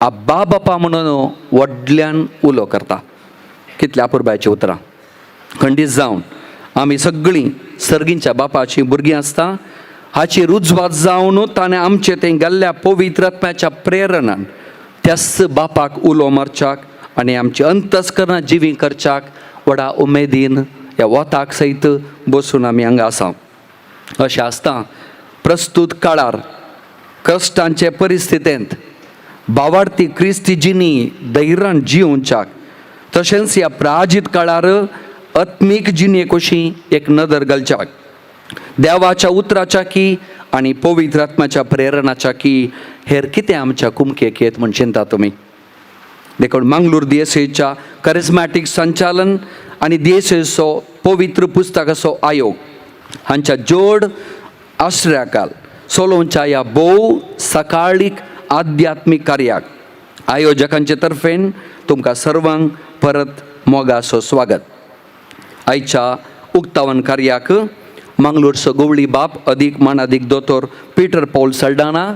आब्बा बापा म्हणून व्हडल्यान उलो करता. कितल्या अपुरबायचीं उतरां. खंडीत जावन आमी सगळीं सर्गींच्या बापाचीं भुरगीं आसता हाची रुजवात जावन ताणें आमचे तें गेल्ल्या पवित्र आत्म्याच्या प्रेरणान त्याच बापाक उलो मारच्याक आनी आमची अंतस्करणां जिवीं करच्याक व्हडा उमेदीन ह्या वताक सयत बसून आमी हांगा आसा. अशें आसता प्रस्तूत काळार कश्टांचे परिस्थितींत बावार्थी क्रिस्ती जिणी धैर्यान जियोवच्याक तशेंच ह्या प्राजीत काळार आत्मीक जिणेक कशी एक नदर घालच्याक देवाच्या उतराच्या की आनी पवित्र आत्म्याच्या प्रेरणाच्या की हेर कितें आमच्या कुमकेक येत म्हण चिंता तुमी. देखून मंगळूर दियेसेच्या करिज्मॅटीक संचालन आनी दियेसेचो पवित्र पुस्तकाचो आयोग हांच्या जोड आश्रयाकाल सोलोवच्या ह्या भोव सकाळीक आध्यात्मीक कार्याक आयोजकांचे तर्फेन तुमकां सर्वांक परत मोगाचो स्वागत. आयच्या उक्तावण कार्याक मंगळूरचो गवळी बाप अदीक मानादीक दोतोर पीटर पॉल सल्डाना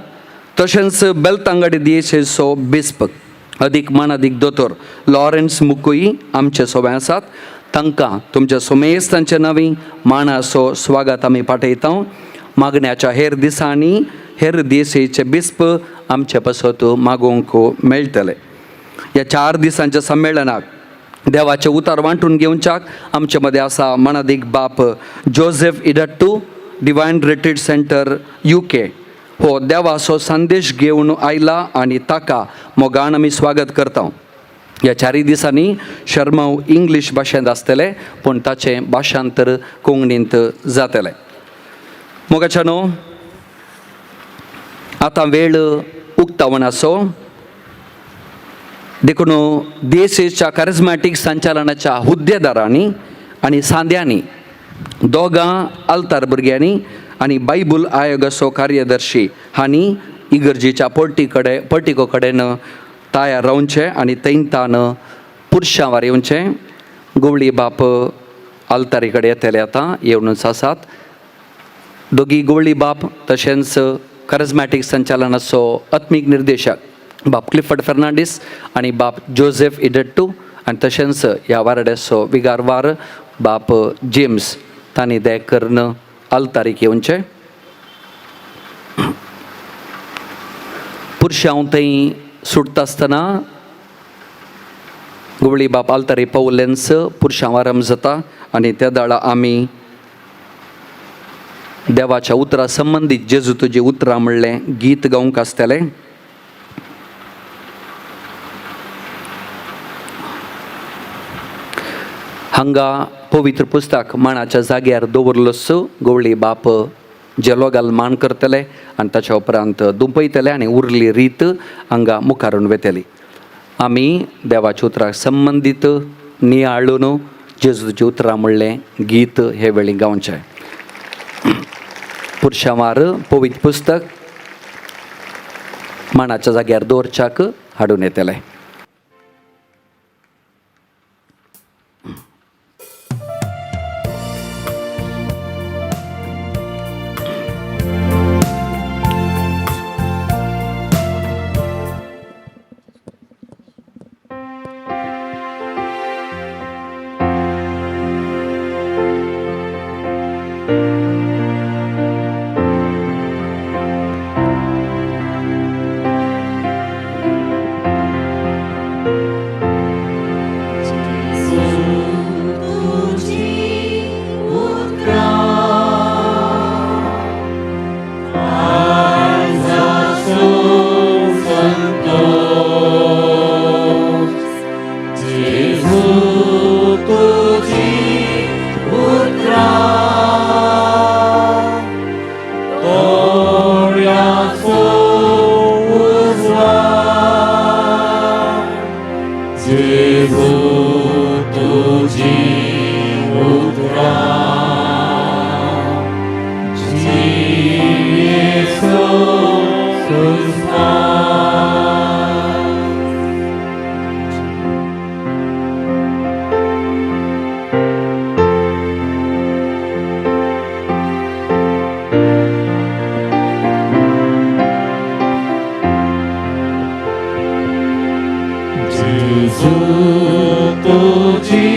तशेंच बेलतांगडी दियेसेचो बिस्प अदीक मानादीक दोतोर लॉरेन्स मुकुई आमचे सोबे आसात. तांकां तुमच्या सोमेस्तांचे नवी मानाचो स्वागत आमी पाठयता. मागण्याच्या हेर दिसांनी हेर दियेसेचे बिस्प आमचे पासत मागोवंक मेळटले. ह्या 4 दिसांच्या संमेलनाक देवाचें उतार वांटून घेवच्याक आमचे मदें आसा मानादीक बाप Joseph Edattu divine retreat centre UK हो देवाचो संदेश घेवन आयला आनी ताका मोगान आमी स्वागत करता. ह्या 4 दिसांनी शर्माव इंग्लीश भाशेंत आसतले पूण ताचें भाशांतर कोंकणींत जातलें. मोगाच्या न्हू आतां वेळ उक्तावणाचो देखून देशेच्या करिज्मॅटीक संचालनाच्या हुद्देदारांनी आनी सांद्यांनी दोगां आल्तार भुरग्यांनी आनी बायबूल आयोगाचो कार्यदर्शी हांणी इगर्जेच्या पॉर्टिको कडेन तयार रावचें आनी थंयतान पुरशांवार येवचें. गवळी बाप आल्तारी कडेन येतले आतां येवनूच आसात. दोगी गवळी बाप तशेंच करिज्मॅटीक संचालनाचो आत्मीक निर्देशक बाप क्लिफर्ड फर्नांडीस आनी बाप जोझेफ इडट्टू आनी तशेंच ह्या वारड्याचो विगारवार बाप जेम्स तांणी देख करून आल्तारीक येवचें. पुरशांव थंय सुटता आसतना गवळी बाप आल्तारी पावलेंच पुरशांव आरंभ जाता आनी त्या दाळा आमी देवाच्या उतरा संबंदीत जेजू तुजी उतरां म्हणलें गीत गावंक आसतलें. हांगा पवित्र पुस्तक माणाच्या जाग्यार दवरलोस गवळी बाप जेलो घाल मान करतले आनी ताच्या उपरांत दुंपयतले आनी उरली रीत हांगा मुखारून वेतली. आमी देवाच्या उतराक संबंदीत नियाळून जेजूची उतरां म्हणलें गीत हे वेळी गावचें. पुरशांवार पवित्र पुस्तक माणाच्या जाग्यार दवरच्याक हाडून येतले. जेजू तुजी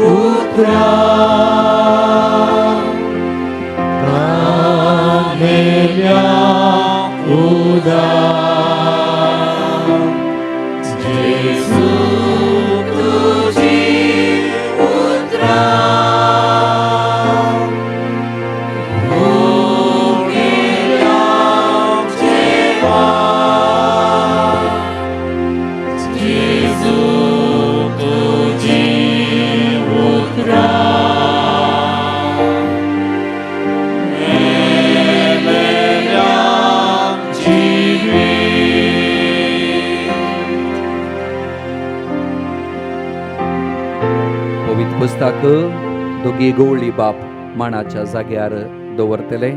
उतरां तानेल्या उदक जेजू तुजी उतरां मुगेल्या जेवाक जेजू तुजी उतरां मेलेल्या जिवीत. पवित्र पुस्तक दोगी गवळी बाप माणाच्या जाग्यार दवरतले.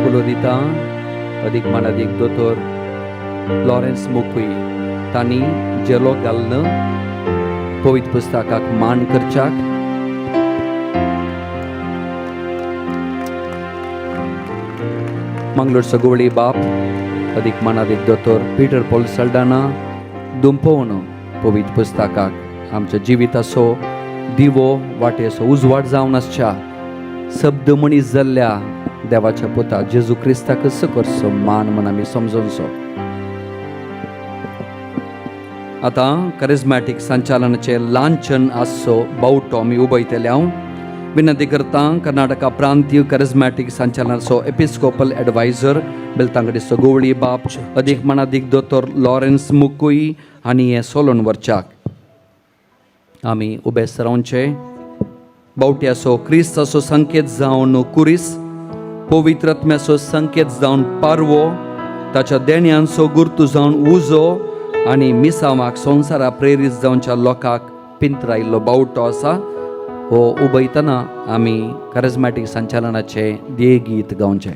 उलो दिता अदीक मानादीक दोतोर लॉरेन्स मुकुई तांणी जेलो घालून पवित्र पुस्तकाक मान करच्याक. मंगलोरचो गवळी बाप अदीक मानादीक दोतोर पिटर पॉल सल्डाना दुंपोवन पवित्र पुस्तकाक आमच्या जिविताचो दिवो वाटेचो उजवाड जावन आसच्या शब्द मनीस जाल्ल्या देवाच्या पुता जेजू क्रिस्ताक करचो मान म्हण आमी समजोवचो. आतां करिज्मॅटीक संचालनाचें लांछन आसचो बावटो आमी उबयतले. हांव विनंती करता कर्नाटका प्रांतीय करिज्मॅटीक संचालनाचो एपिस्कोपल एडवायझर बेलतांगडीचो गवळी बाप अदीक मानादीक दोतोर लॉरेन्स मुकुई आनी हें सोलोन व्हरच्याक आमी उबे सरावचे. बावट्याचो क्रिस्ताचो संकेत जावन कुरीस, पवित्र आत्म्याचो संकेत जावन पारवो, ताच्या देण्यांचो गुर्तू जावन उजो आनी मिसांवाक संवसारा प्रेरीत जावच्या लोकांक पिंतरायल्लो बावटो आसा. हो उबयतना आमी करिज्मॅटीक संचालनाचें ध्येय गीत गावचें.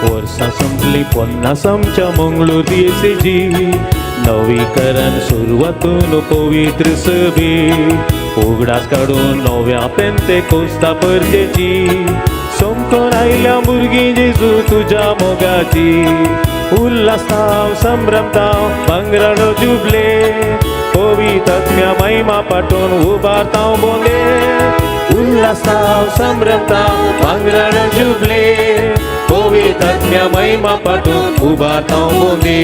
वर्सां संपली 50 आमच्या मंगळूर दियेसेजी नवीकरण सुरवातून पवित्र सभे उगडास काडून नव्या पेंते कोस्ता परतेची सोमकोन आयल्या भुरगीं जेजू तुज्या मोगाची उल्हासताव संभ्रमताव भांगराळो जुबले पवित्र महिमा पाठोवन उबारताव बोंदे उल्हासताव संभ्रमताव भांगराळो जुबले पवित्र महिमा पाठोवन उबारताव बोंदे.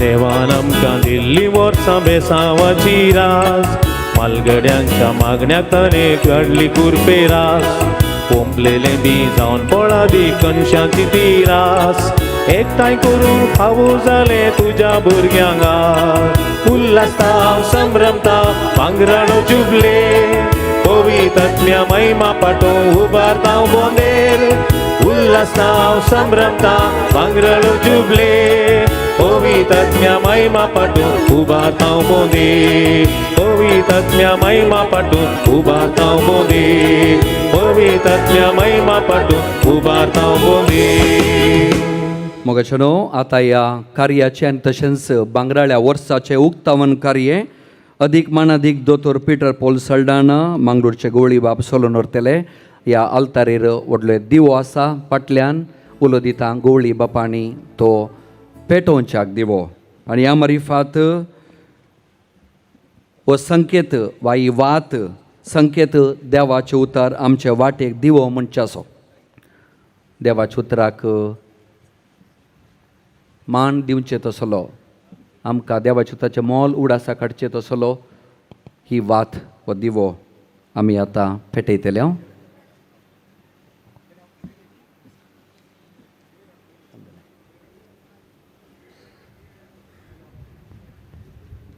देवान आमकां दिल्ली वर्सां बेसांवाची रास मालगड्यांच्या मागण्याक ताणें काडली कुरपे रास पोंपलेलें बी जावन पळा दी कणशांची ती रास एकठांय करूंक फावो जालें तुज्या भुरग्यांक उल्हासताव संभ्रमताव भांगराळो जुबले पवित्र महिमा पाठोवंक उबारताव बोंदेर उल्हासताव संभ्रमताव भांगराळो जुबले पवित्र महिमा पाठोवंक उबारताव बोंदे पवित्र महिमा पाठोवंक उबारताव बोंदे पवित्र महिमा पाठोवंक उबारताव बोंदे. मोगाचेनो आतां ह्या कार्याचें आनी तशेंच बांगराळ्या वर्साचें उक्तावण कार्य अदीक मानादीक दोतोर पिटर पॉल सल्डाना मांगलोरचे गवळी बाब सोलोन व्हरतले. ह्या आल्तारेर व्हडलो दिवो आसा फाटल्यान उलो दिता गवळी बापांनी तो पेटोवच्याक दिवो आनी ह्या मारिफात हो संकेत वा ही वात संकेत देवाचें उतर आमचे वाटेक दिवो म्हणचे आसो. देवाच्या उतराक मान दिवचें तसलो आमकां देवाच्या उतराचें मोल उडासा काडचें तसलो ही वात हो दिवो आमी आतां पेटयतले. हांव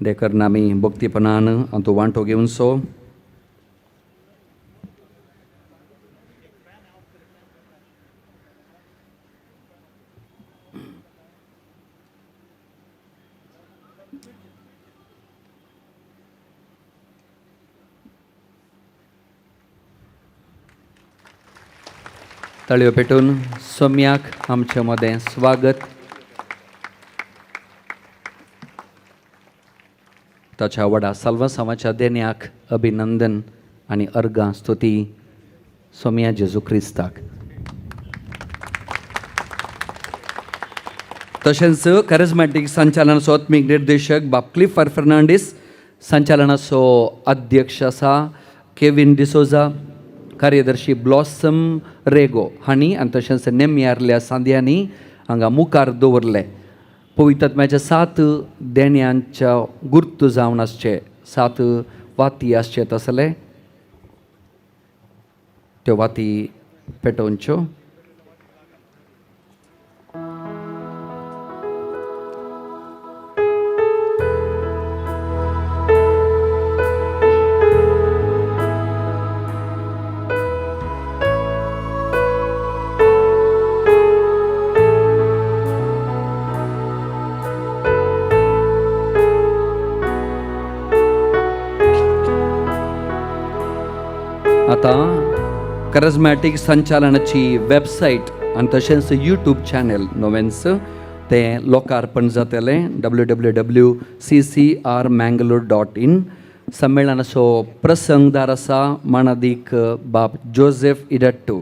देखून आमी भक्तीपणान हातूंत वांटो घेवचो. ताळयो पेटून सोम्याक आमचे मदें स्वागत. ताच्या व्हडा साल्वासांवाच्या देण्याक अभिनंदन आनी अर्गां स्तुती सोम्या जेजू क्रिस्ताक. तशेंच कॅरिज्मॅटीक संचालनाचो आत्मीक निर्देशक बाब क्लिफर फर्नांडीस, संचालनाचो अध्यक्ष आसा केवीन डिसोजा, कार्यदर्शी ब्लॉसम रेगो हांणी आनी तशेंच नेमयारल्या सांद्यांनी हांगा मुखार दवरले. पवित्र 7 देण्यांच्या गुर्त जावन आसचे 7 वाती आसचे तसले त्यो वाती पेटोवच्यो. आतां कॅरिज्मॅटीक संचालनाची वेबसायट आनी तशेंच यूट्यूब चॅनल नवेंच तें लोकार्पण जातलें www.ccrmangalore.in. संमेलनाचो प्रसंगदार आसा मानादीक बाब जोसेफ इडट्टू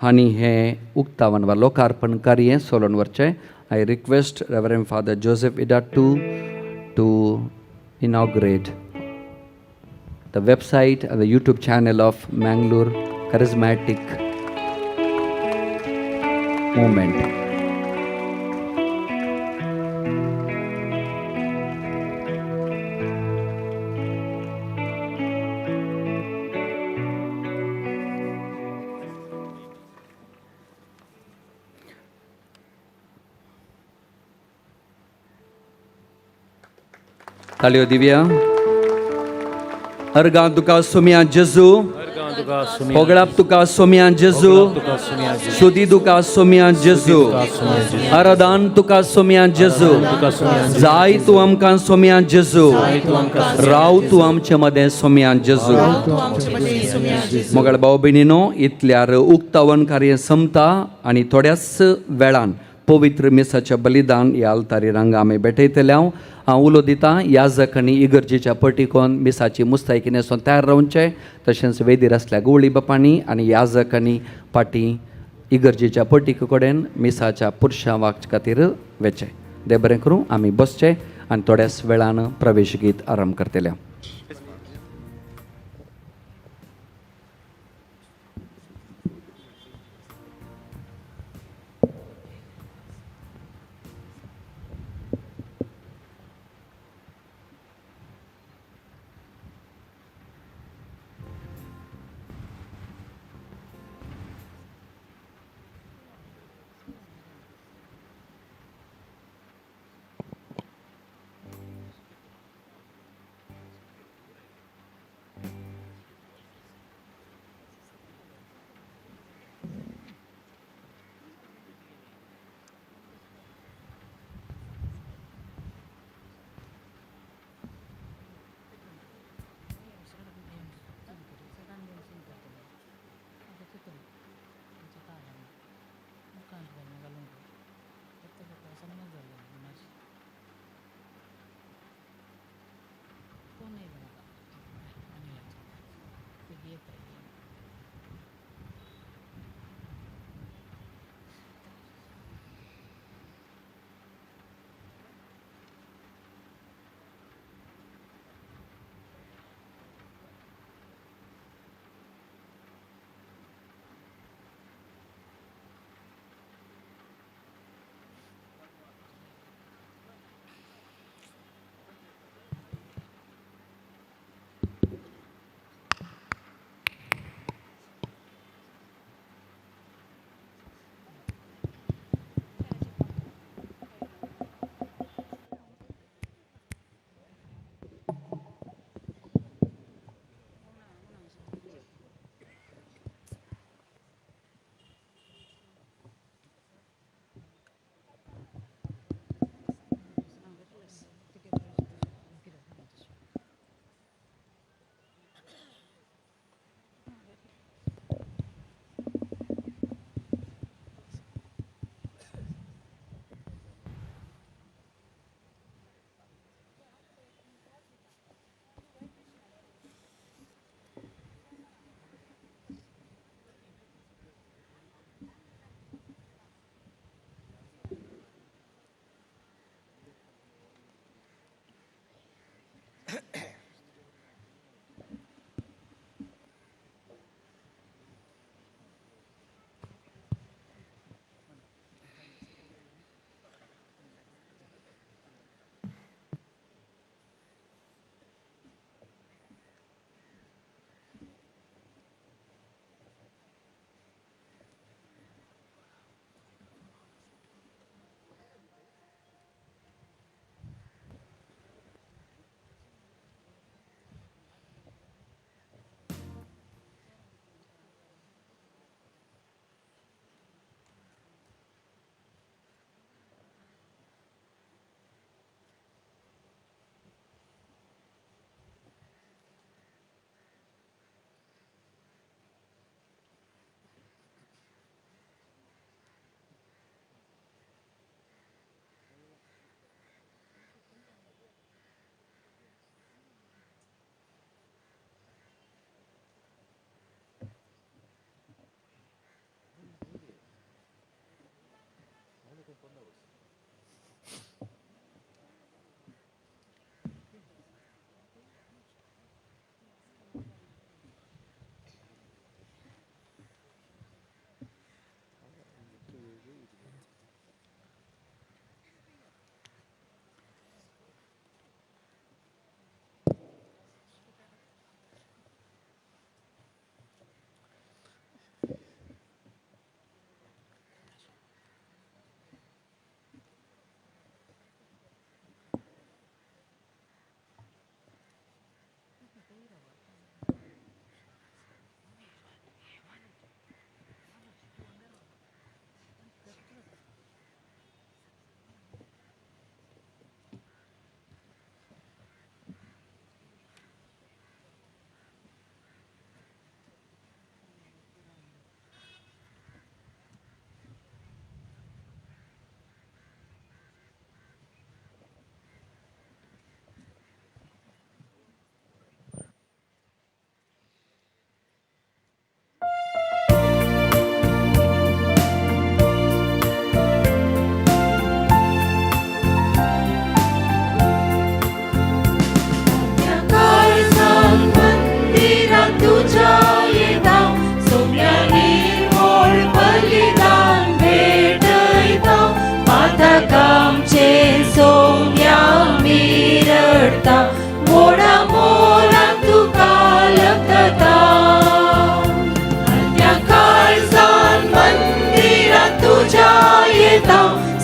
हांणी हें उक्तावण वा लोकार्पण कार्य सोलोवन व्हरचें. I request reverend father Joseph Edattu to inaugurate the website and the YouTube channel of Mangalore Charismatic Movement. ताळयो दिव्या. अर्गां तुका सोम्या जेजू, होगळाप तुका सोम्या जेजू, सुदी तुका सोम्या जेजू, आराधन तुका सोम्या जेजू, जाय तूं आमकां सोम्या जेजू, राव तूं आमचे मदें सोम्या जेजू. मोगाळ भाव भयणीनो, इतल्यार उक्तावण कार्य संपता आनी थोड्याच वेळान पवित्र मिसाचें बलिदान ह्या आल्तारीर हांगा आमी भेटयतले. हांव उलो दितां याजक आनी इगर्जेच्या पटिकोन मिसाची मुस्तायकी न्हेसून तयार रावचें. तशेंच वेदीर आसल्या गवळी बापांनी आनी याजक आनी पाटी इगर्जेच्या पटिके कडेन मिसाच्या पुरशां खातीर वेचें. देव बरें करूं. आमी बसचे आनी थोड्याच वेळान प्रवेश गीत आरंभ करतले.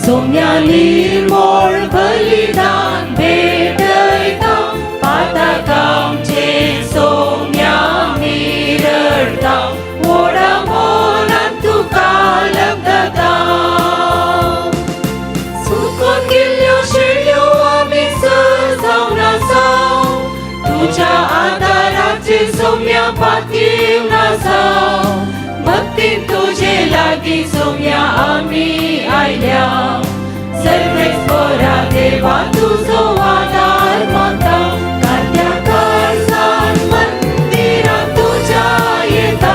सोम्या निर्मोळ बलिदान भेटयता पातकांचे सोम्या मिरडता व्हडा मोलान तुका लब्धता. सुकून गेल्ल्यो शेळयो आमी सजावन आसा तुज्या आदाराचेर सोम्या पातयेवन आसा भक्तीन तुजे लागीं सोम्या आमी आयल्या. सर्वेस्परा देवा तुजो आदार मागता कात्या काळजान मंदिरां तुज्या येता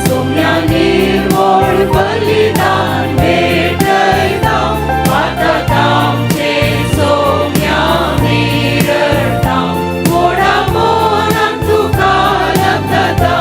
सोम्या निर्मोळ बलिदान भेटयता पातकांचे सोम्या मिरडता व्हडा मोलान तुका लब्धता.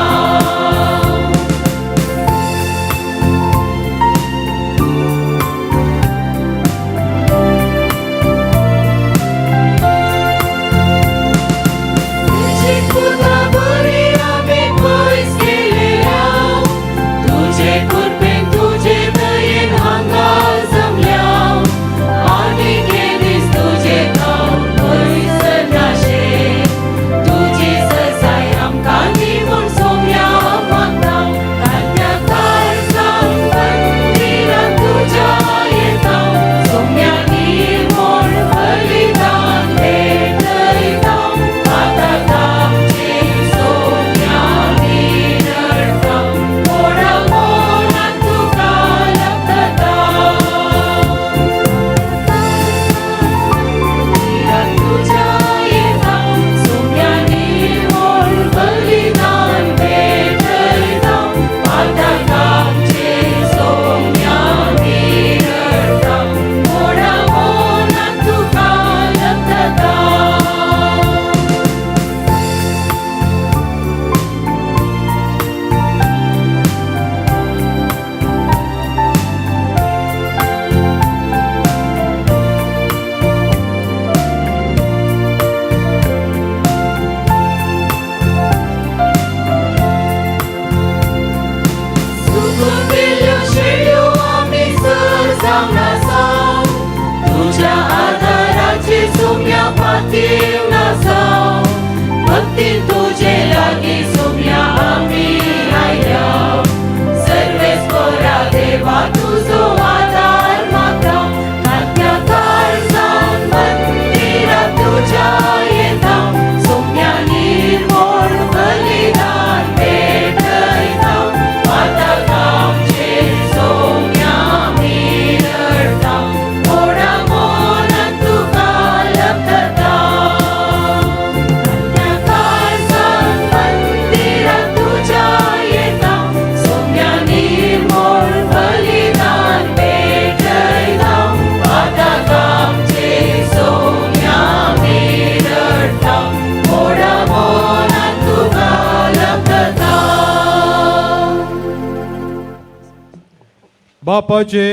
बापाचे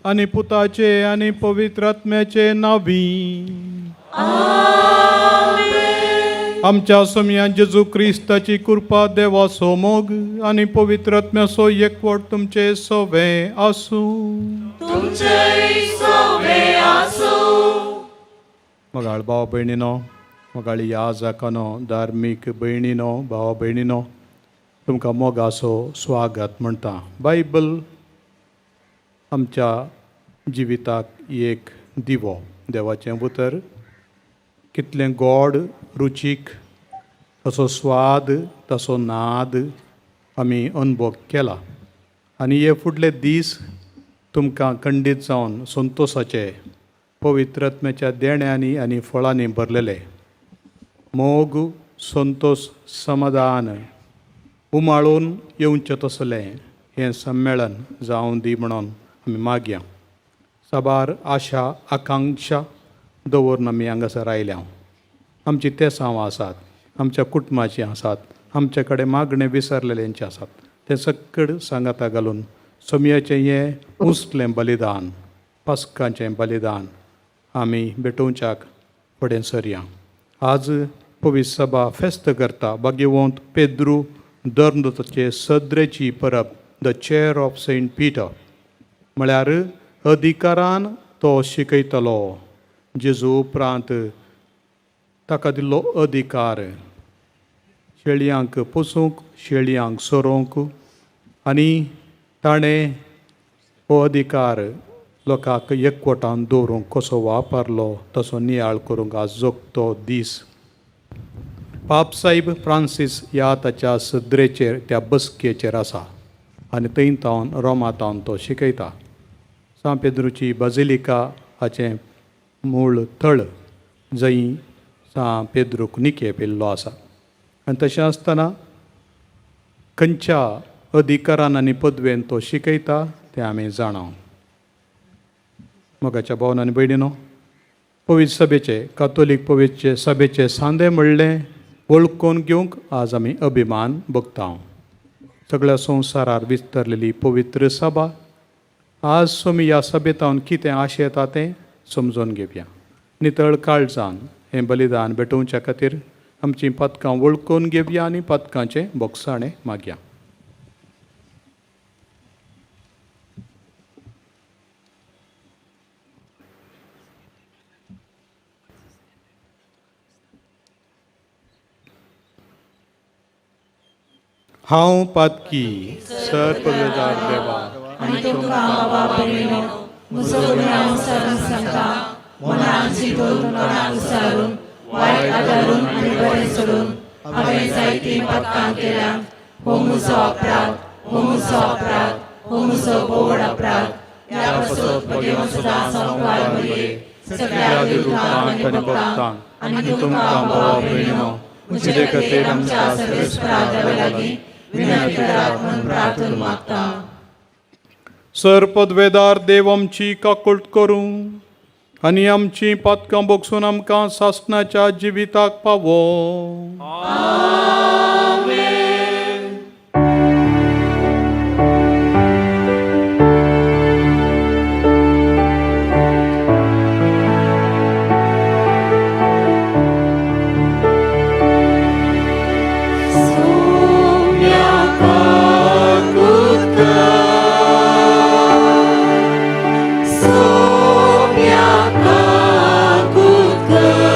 आनी पुताचे आनी पवित्र आत्म्याचे नावी. आमच्या सोमया जेजू क्रिस्ताची कृपा, देवाचो मोग आनी पवित्र आत्म्याचो एकवट तुमचे सवे आसूं. तुमचेय सोवे आसूं. मोगाळ भाव भयणीनो, मोगाळी याजकानो, धार्मीक भयणीनो, भाव भयणीनो, तुमकां मोगाचो स्वागत म्हणटा. बायबल आमच्या जिविताक एक दिवो. देवाचें उतर कितलें गोड, रुचीक, तसो स्वाद, तसो नाद आमी अनुभव केला. आनी हे फुडले दीस तुमकां खंडीत जावन संतोसाचे, पवित्र आत्म्याच्या देण्यांनी आनी फळांनी भरलेले, मोग, संतोष, समाधान उमाळून येवचें तसलें हें संमेळन जावं दी म्हणून आमी मागया. साबार आशा आकांक्षा दवरून आमी हांगासर आयल्या. आमची तेसांव आसात, आमच्या कुटुंबाचीं आसात, आमचे कडेन मागणें विसरलेल्यांचें आसात. तें सक्कड सांगाता घालून सोमयाचें हें उंचलें बलिदान, पास्कांचें बलिदान आमी भेटोवच्याक फुडें सरया. आज पवित्र सभा फेस्त करता भाग्यवंत पेद्रू दर्नचे सदरेची परब, the chair of Saint Peter. म्हळ्यार अधिकारान तो शिकयतलो. जेजू उपरांत ताका दिल्लो अधिकार शेळयांक पोसूंक, शेळयांक सोरोवंक, आनी ताणें हो अधिकार लोकांक एकवटान दवरूंक कसो वापरलो तसो नियाळ करूंक आज जोगतो दीस. पाप साहेब फ्रांसीस ह्या ताच्या सदरेचेर, त्या बसकेचेर आसा आनी थंय तावन, रोमा तावन तो शिकयता. सांत पेद्रूची बाजिलिका हाचें मूळ थळ जंय सांत पेद्रूक निकेप येयल्लो आसा. आनी तशें आसतना खंयच्या अधिकारान आनी पदवेन तो शिकयता तें आमी जाणा. मोगाच्या भावन आनी भयणीनो, पवित्र सभेचे, कातोलीक पवित्र सभेचे सांदे म्हणलें वळखून घेवंक आज आमी अभिमान भोगता. सगळ्या संवसारार विस्तरलेली पवित्र सभा. आज आमी ह्या सभेतावन कितें आशेता तें समजून घेवया. नितळ काळजान हें बलिदान भेटोवच्या खातीर आमचीं पदकां वळखून घेवया आनी पदकांचें बोगसाणें मागया. हांव पातकी, सर पदवेदार देवा, आनी तुमकां बाबा भयणीनो, म्हजो गुन्यांव विसरून सांगता. मनान चिंतून, तोंडान उच्चारून, वायट आदारून आनी बरें सोडून हांवें जायतीं पातकां केल्या. हो म्हजो अपराध, हो म्हजो अपराध, हो म्हजो भोव अपराध. ह्या पासत भगेवन सदां संवकार मरिये, सगळ्या देवदूतांक आनी भक्तांक, आनी तुमकां भावा भयणीनो, म्हजे खातीर आमच्या सर्वेस्परा देवा लागीं विनंती करात म्हूण प्रार्थना मागता. सर पदवेदार देव आमची काकूट करूं आनी आमची पातकां भोगसून आमकां सासणाच्या जिविताक पावो. सोम्या काकूट कर, सोम्या काकूट कर,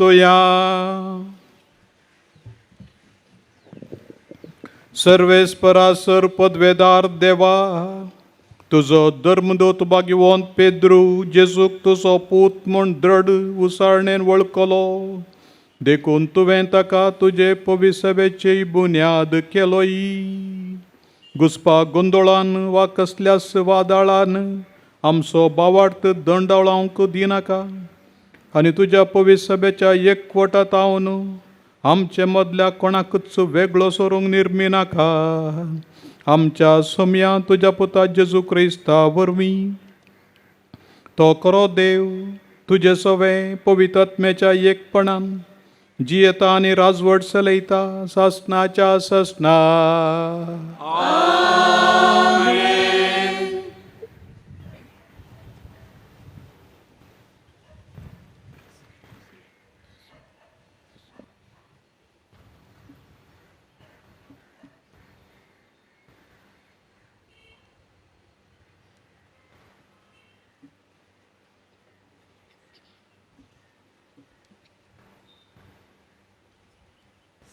मातोया. सर्वेस्परा सर पदवेदार देवा, तुजो धर्मदूत भाग्यवंत पेद्रू जेजूक तुजो पूत म्हूण द्रड उसारणेन वळखलो, देखून तुवें ताका तुजे पविसभेची बुन्याद केलोय. घुसपा गोंदोळान वा कसल्याच वादळान आमचो बावार्थ दंडाळावंक दिनाका आनी तुज्या पविसभेच्या एकवटात हांव आमचे मदल्या कोणाकूच वेगळो सरूंक निर्मिनाका. आमच्या सोमया तुज्या पुता जेजू क्रिस्ता वरवीं. तो खरो देव तुजे सवे पवित्रात्म्याच्या एकपणान जियेता आनी राजवट चलयता सासनाच्या सासना.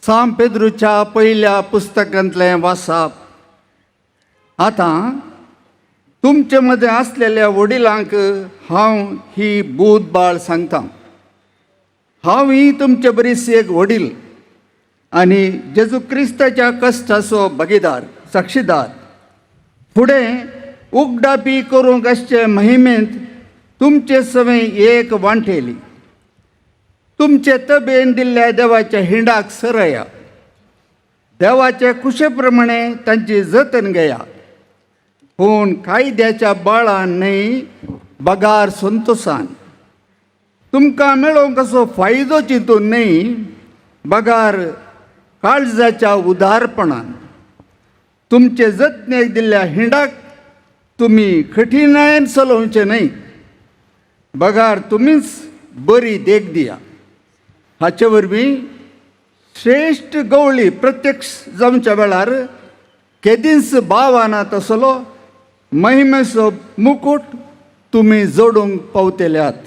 सांग पेद्रूच्या पयल्या पुस्तकांतलें वासाप. आतां तुमचे मदें आसलेल्या वडिलांक हांव ही बूद बाळ सांगता. हांव ही तुमचे बरीच एक वडील आनी जेजू क्रिस्ताच्या कश्टाचो भागीदार साक्षीदार. फुडें उगडापी करूंक आसचे महिमेंत तुमचे सवें एक वांटेली. तुमचे तबेन दिल्ल्या देवाच्या हिंडाक सरया, देवाचे कुशे प्रमाणे तांची जतन घेया, पूण कायद्याच्या बळान न्हय बगार संतोसान. तुमकां मेळोवंक असो फायदो चिंतून न्हय बगार काळजाच्या उदारपणान. तुमचे जतनेक दिल्ल्या हिंडाक तुमी कठीणायेन चलोवचें न्हय बगार तुमीच बरी देख दिया. हाचे वरवीं श्रेश्ठ गवळी प्रत्यक्ष जावच्या वेळार केदींच भावाना तसलो महिमेचो मुकूट तुमी जोडूंक पावतल्यात.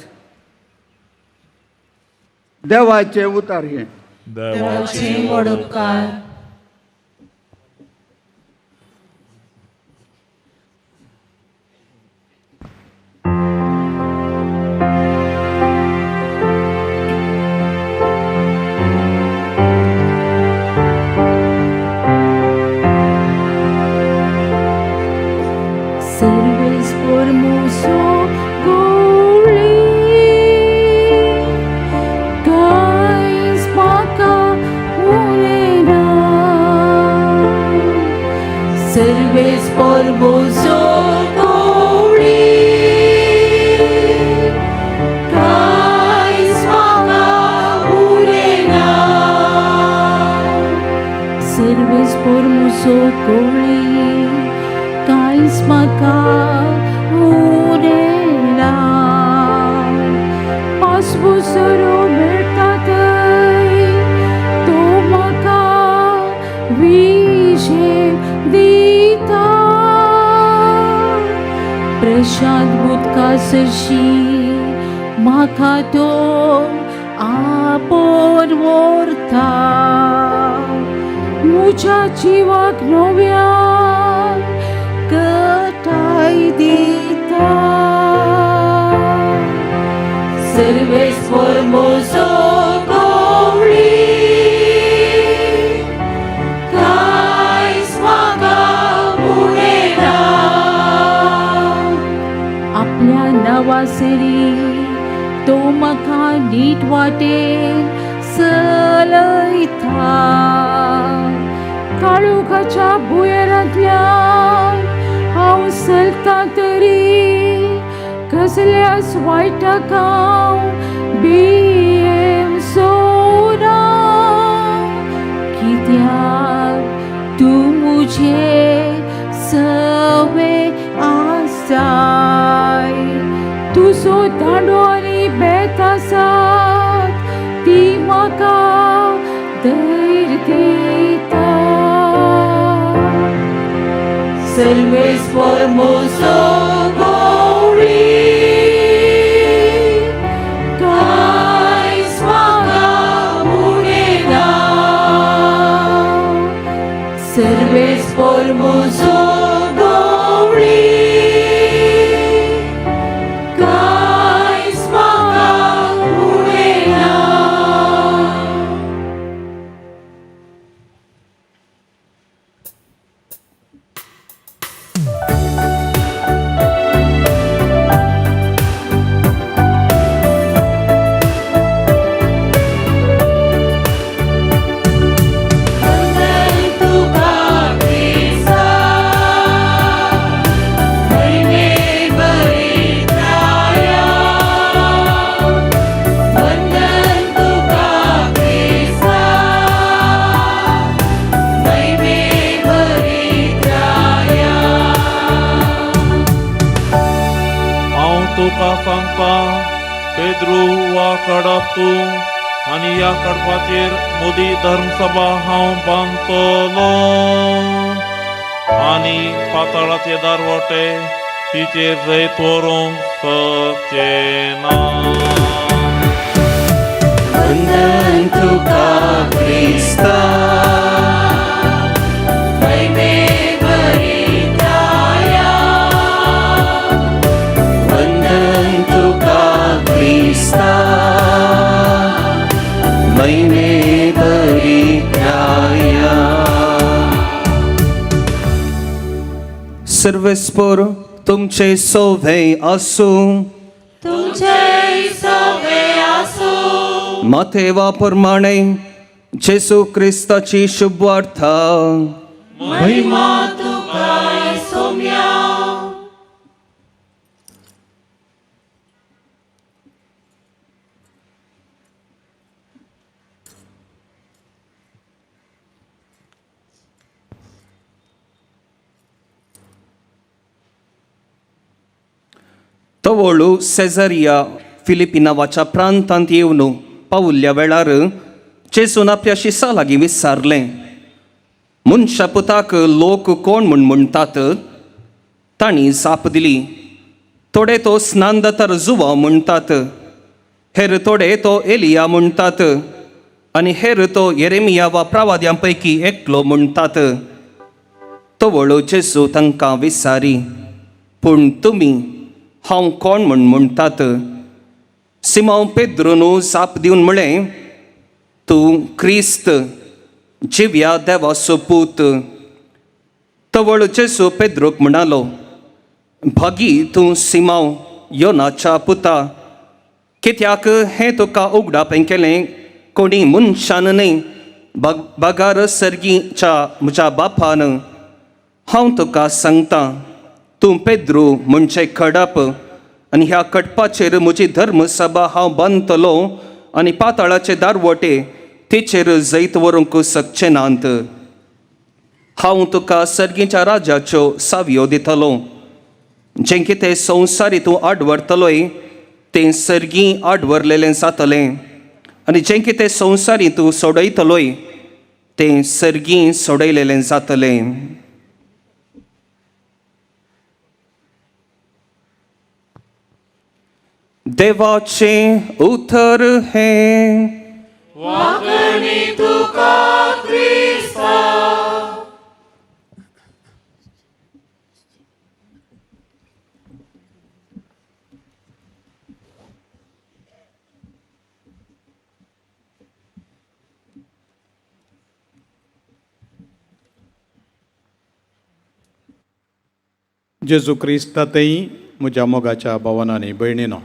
देवाचे उतार हें. देवाचे व्हड उपकार. Serves formoso goli Kais maka unena. Serves formoso goli Kais maka unena. Serves formoso goli कांयच म्हाका उरना. पासबुसरो मेळटा थंय तो म्हाका विशे दिता. प्रशांत उदका सरशी म्हाका तो आपोवन व्हरता. म्हज्या जिवाक नव्यान गटाय दिता. Serves formoso goli कांयच म्हाका उणें. आपल्या नांवासरी तो म्हाका नीट वाटेन चलयता. काळोखाच्या भुंयरांतल्यान हांव चलता तरी कसल्याच वायटाक हांव भियेवचो ना, कित्याक तूं म्हजे सवे आसाय. तुजो दांडो आनी बेत आसात ती म्हाका धैर्य दिता. Serves formoso goli कांयच म्हाका सर्वेस्पोर म्हजो गवळी कांयच म्हाका उणें ना. वंदन तुका क्रिस्ता, महिमे भरिताया. वंदन तुका क्रिस्ता, महिमे भरिताया. हांव तुका सांगता पेद्रू वा कडप तूं आनी ह्या कडपाचेर मोदी धर्मसभा हांव बांदतलो आनी पाताळाचे दारवटे तिचेर जैत व्हरूंक शकचे ना. वंदन तुका क्रिस्ता, महिमे भरिताया. वंदन तुका क्रिस्ता, महिमे भरिताया. सर्वेस्पोर तुमचे सोवे आसूं. तुमचे सवे आसूं. माथेवा प्रमाणे जेसू क्रिस्ताची शुभवार्ता. महिमा तुका सोम्या. तवळू सेझरिया फिलिपी नांवाच्या प्रांतांत येवन पावुल्ल्या वेळार जेजून आपल्या शिसा लागीं विचारलें, मनशा पुताक लोक कोण म्हूण म्हणटात? तांणी जाप दिली, थोडे तो स्नानदातर जुवांव म्हणटात, हेर थोडे तो एलिया म्हणटात आनी हेर तो येरेमिया वा प्रवाद्यां पैकी एकलो म्हणटात. तवळू जेजू तांकां विचारी, पूण तुमी हांव कोण म्हूण म्हणटात? सिमांव पेद्रून जाप दिवन म्हळें, तूं क्रिस्त, जिव्या देवाचो पूत. तवळ जेजू पेद्रूक म्हणालो, भागी तूं सिमांव योनाच्या पुता, कित्याक हें तुका उगडापें केलें कोणी मनशान न्हय, बगार सर्गीच्या म्हज्या बापान. हांव तुका सांगता, तूं पेद्रू म्हणजे खडप आनी ह्या खडपाचेर म्हजी धर्मसभा हांव बांदतलो आनी पाताळाचे दारवटे तिचेर जैत व्हरूंक शकचे नात. हांव तुका सर्गीच्या राज्याच्यो सावयो दितलो. जें कितें संवसारी तूं आडवरतलोय तें सर्गी आडवरलेलें जातलें आनी जें कितें संवसारी तूं सोडयतलोय तें सर्गी सोडयलेलें जातलें. देवाचें उतर हें. वाकणी तुका क्रिस्ता. जेजू क्रिस्तांतय म्हज्या मोगाच्या भावान आनी भयणीनो,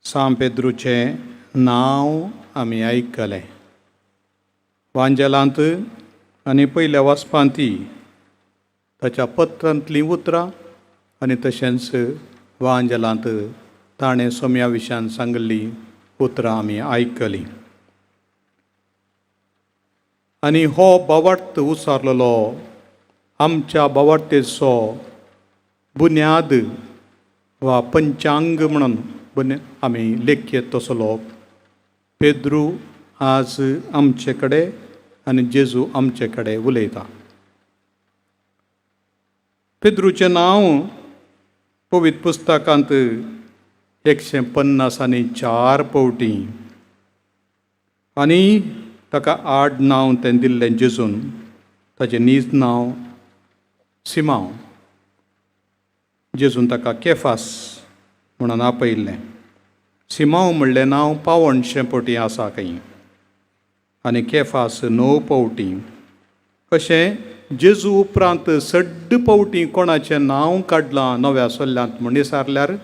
सांत पेद्रूचें नांव आमी आयकलें वांजेलांत आनी पयल्या वाचपांत ताच्या पत्रांतलीं उतरां आनी तशेंच वांजेलांत ताणें सोम्या विशयान सांगिल्लीं उतरां आमी आयकलीं. आनी हो बावार्थ उसारलेलो आमच्या बावार्थेचो बुन्याद वा पंचांग म्हणून आमी लेखयेत तसलो पेद्रू आज आमचे कडेन आनी जेजू आमचे कडेन उलयता. पेद्रूचें नांव पवित्र पुस्तकांत 154 फावटी आनी ताका आड नांव तें दिल्लें जेजून, ताचें नीज नांव सिमांव. जेजून ताका केफास म्हणून आपयिल्लें. सिमांव म्हणलें नांव पावणशें पटी आसा खंय आनी केफास 9 पावटी. अशें जेजू उपरांत सड्ड पावटी कोणाचें नांव काडलां नव्या सोल्ल्यांत म्हण विचारल्यार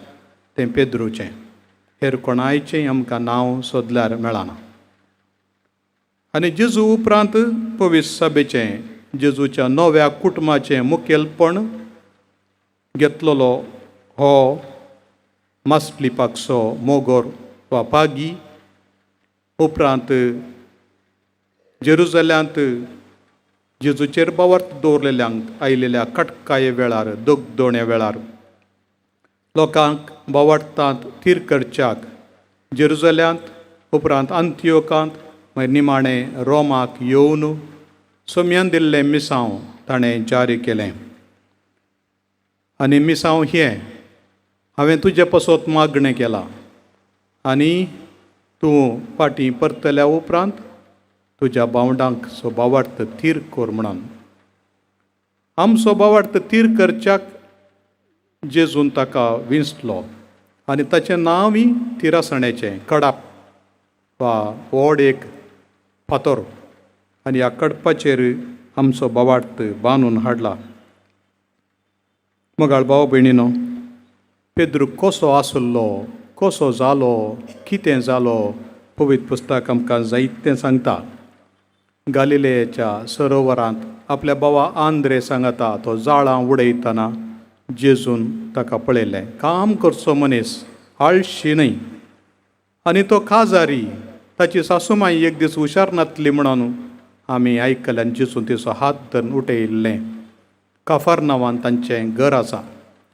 तें पेद्रूचें. हेर कोणायचें आमकां नांव सोदल्यार मेळना. आनी जेजू उपरांत पवित्र सभेचें जेजूच्या नव्या कुटुंबाचें मुखेलपण घेतलेलो हो मासली पाकसो मोगोर वा पागी. उपरांत जेरुजल्यांत जेजूचेर बावर्त दवरलेल्यांक आयिल्ल्या कटकाये वेळार, दगदोण्या वेळार लोकांक बावर्तांत थीर करच्याक जेरुजल्यांत, उपरांत अंत्योकांत, मागीर निमाणें रोमाक येवन सोम्यान दिल्लें मिसांव ताणें जारी केलें. आनी मिसांव हें, हांवें तुजे पासत मागणें केलां आनी तूं फाटीं परतल्या उपरांत तुज्या भावंडांक सो भावार्थ थीर कर म्हणून. आमचो भावार्थ थीर करच्याक जेजून ताका विंचलो आनी ताचें नांवय थिरासणेचें कडाप वा व्हड एक फातोर, आनी ह्या कडपाचेर आमचो भावार्थ बांदून हाडला. मोगाळ भाव भयणीनो, पेद्रू कसो आसलो, कसो जालो, कितें जालो, पवित्र पुस्तक आमकां जायतें सांगता. गालिलेच्या सरोवरांत आपल्या भावा आंद्रे सांगता तो जाळां उडयतना जेजून ताका पळयलें. काम करचो मनीस, आळशी न्हय. आनी तो काजारी, ताची सासूमाई एक दीस हुशार नातली म्हणून आमी आयकलें आनी जेजून तिचो हात धरून उठयल्लें. काफार नांवान तांचें घर आसा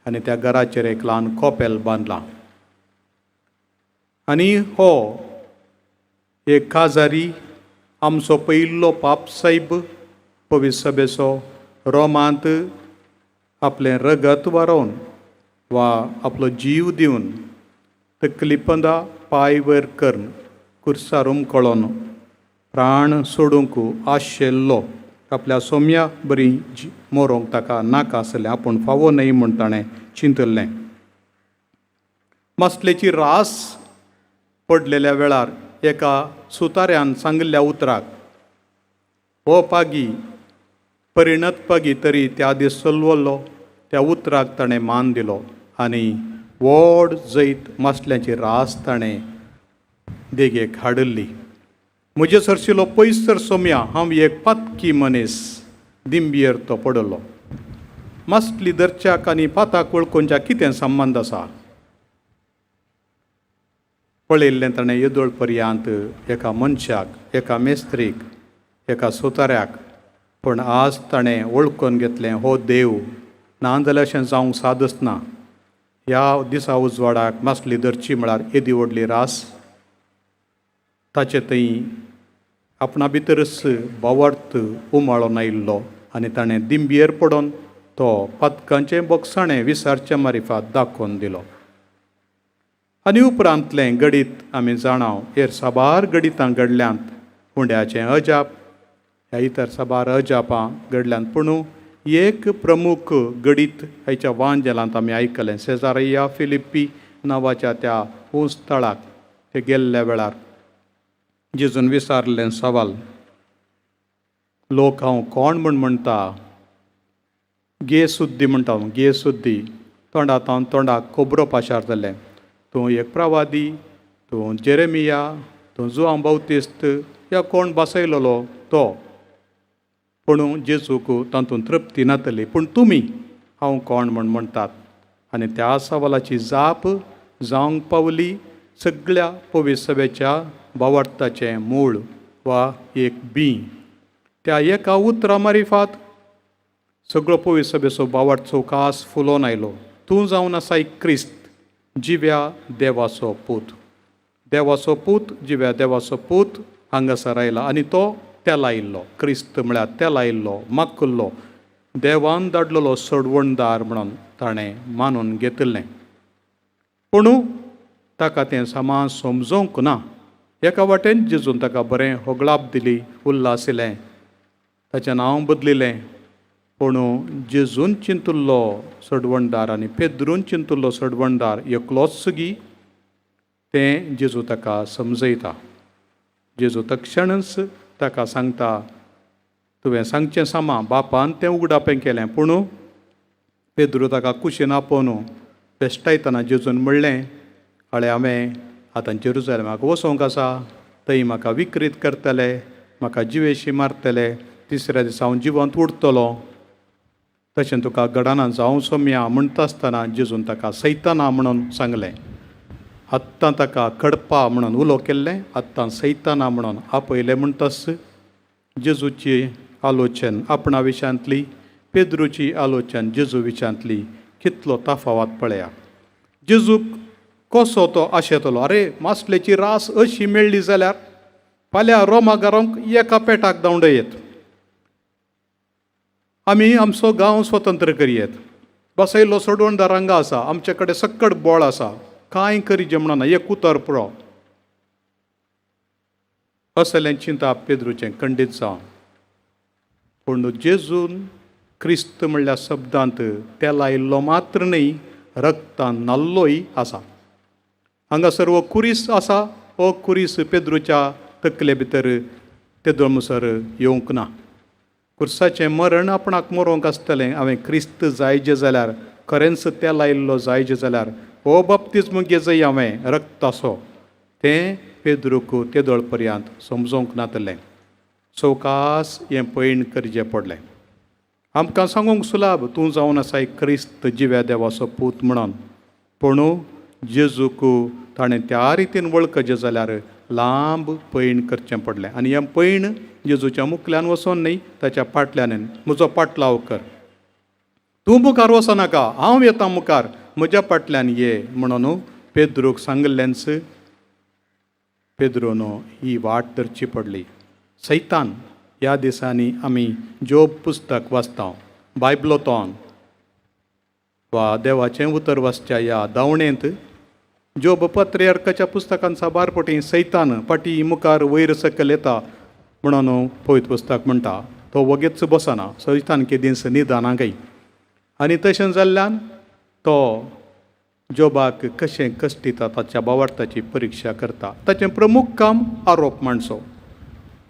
आनी त्या घराचेर एक ल्हान कोपेल बांदलां. आनी हो एक काजारी आमचो पयिल्लो पापसायब पवित्र सभेचो रोमांत आपलें रगत वारोवन वा आपलो जीव दिवन तकली पंदा पांय वयर करून कुर्सार उमकळोन प्राण सोडूंक आशिल्लो. आपल्या सोम्या बरी मरोंक ताका नाका आसलें, आपूण फावो न्हय म्हूण ताणें चिंतल्लें. मासलेची रास पडलेल्या वेळार एका सुताऱ्यान सांगिल्ल्या उतराक हो पागी परिणत पागी तरी त्या दीस चलवल्लो त्या उतराक ताणें मान दिलो आनी व्हड जैत मासल्यांची रास ताणें देगेक हाडिल्ली. म्हजे सरशिलो पयस तर सोम्या हांव एक पातकी मनीस दिंबियेर तो पडलो. मासली धरच्याक आनी पाताक वळखुंच्या कितें संबंद आसा? पळयल्लें ताणें येदोळ पर्यांत एका मनशाक, एका मेस्त्रीक, एका सुताऱ्याक, पूण आज ताणें वळखून घेतलें हो देव. ना जाल्यार अशें जावंक सादच ना. ह्या दिसा उजवाडाक मासली धरची म्हळ्यार येदी व्हडली रास. ताचे थंय आपणा भितरच भावार्थ उमाळोन आयिल्लो आनी ताणें दिंबियेर पडोन तो पातकांचें बोगसाणें विसारचे मारिफात दाखोवन दिलो. आनी उपरांतलें गडीत आमी जाणाव हेर साबार गडितां घडल्यांत. हुंड्याचें अजाप ह्या इतर साबार अजापां घडल्यांत, पूण एक प्रमुख गडीत आयच्या वांजेलांत आमी आयकलें. सेजारिया फिलिप्पी नांवाच्या त्या ऊंच थळाक ते गेल्ल्या वेळार जेजून विचारलें सवाल, लोक हांव कोण म्हूण म्हणटा? गे सुद्दी म्हणटा हांव, गे सुद्दी. तोंडांत हांव तोंडाक खबरो पाशार जालें. तूं एक प्रवादी, तूं जेरेमिया, तूं जुआंव बाउतिस्त या कोण बासयलेलो तो. पूण जेजूक तातूंत तृप्ती नातली. पूण तुमी हांव कोण म्हूण म्हणटात? आनी त्या सवालाची जाप जावंक पावली सगळ्या पवित्र सभेच्या भावार्थाचें मूळ वा एक बीं. त्या एका उतरा मारिफात सगळो पवित्र सभेचो भावार्थ चौकास फुलोवन आयलो. तूं जावन आसाय क्रिस्त, जिव्या देवाचो पूत. देवाचो पूत, जिव्या देवाचो पूत हांगासर आयला आनी तो तेलायिल्लो. क्रिस्त म्हळ्यार तेलायिल्लो, माकुल्लो, देवान धाडलेलो सोडवणदार म्हणून ताणें मानून घेतिल्लें. पूण ताका तें समा समजोवंक ना. एका वाटेन जेजून ताका बरें होगळाप दिली, उल्लासिलें, ताचें नांव बदलिलें. पूण जेजून चिंतुल्लो सडवणदार आनी पेद्रून चिंतुल्लो सडवणदार एकलोच गी तें जेजू ताका समजयता. जेजू तक्षणच ताका सांगता, तुवें सांगचें सामा, बापान तें उगडापें केलें. पूण पेद्रू ताका कुशीन आपोवन भेश्टायतना जेजून म्हणलें, हळे हांवें आतां जेरुजलेमाक वचोंक आसा, थंय म्हाका विक्रीत करतले, म्हाका जिवेशी मारतले, तिसऱ्या दिसा हांव जिवंत उरतलो, तशें तुका घडना जावं सोम्या म्हणटा आसतना जेजून ताका सैताना म्हणून सांगलें. आत्तां ताका कडपा म्हणून उलो केल्लें, आत्तां सैताना म्हणून आपयलें. म्हणटाच जेजूची आलोचन आपणा विशयांतली, पेद्रूची आलोचन जेजू विशयांतली कितलो तफावत पळया. जेजूक कसो तो आशेतलो, अरे मासलेची रास अशी मेळ्ळी जाल्यार फाल्यां रोमागारांक एका पेटाक धांवडयत, आमी आमचो गांव स्वतंत्र करयेत. बसयल्लो सोडवणदार हांगा आसा, आमचे कडेन सक्कड बोळ आसा, कांय करीजे म्हणना, एक उतर पुरो. असलें चिंता पेद्रूचें खंडीत जावन. पूण जेजून क्रिस्त म्हणल्या शब्दांत तेला आयिल्लो मात्र न्हय, रक्तान न्हाल्लोय आसा. हांगासर हो कुरीस आसा, हो कुरीस पेद्रूच्या तकले भितर तेदोळ मुसर येवंक ना. कुर्साचें मरण आपणाक मरोंक आसतलें, हांवें क्रिस्त जायजे जाल्यार, खरेंच तेल आयिल्लो जायजे जाल्यार हो बाप्तिज्म घेजय हांवें रक्ताचो, तें पेद्रूक तेदोळ पर्यंत समजोंक नातलें. सवकास हें पयण करचें पडलें. आमकां सांगूंक सुलाब, तूं जावन आसाय क्रिस्त जिव्या देवाचो पूत म्हणून. पूण जेजूक ताणें त्या रितीन वळखचें जाल्यार लांब पयण करचें पडलें. आनी हें पयण जेजूच्या मुखल्यान वचोन न्हय, ताच्या फाटल्यान, म्हजो पाटलाव कर, तूं मुखार वचनाका, हांव येता मुखार, म्हज्या फाटल्यान ये म्हणून पेद्रूक सांगिल्लेंच पेद्रोन ही वाट धरची पडली. सैतान ह्या दिसांनी आमी जोब पुस्तक वाचता, बायबलोतोन वा देवाचें उतर वाचच्या ह्या दावणेंत जोब पत्रियार्काच्या पुस्तकान साबार पटी सैतान फाटी मुखार वयर सकयल येता म्हणून पवित्र पुस्तक म्हणटा. तो वगेच बसना, सैतान केदींच निदाना काय. आनी तशें जाल्ल्यान तो जोबाक कशें कश्टिता ताच्या बावार्थाची परिक्षा करता. ताचें प्रमुख काम आरोप मांडचो,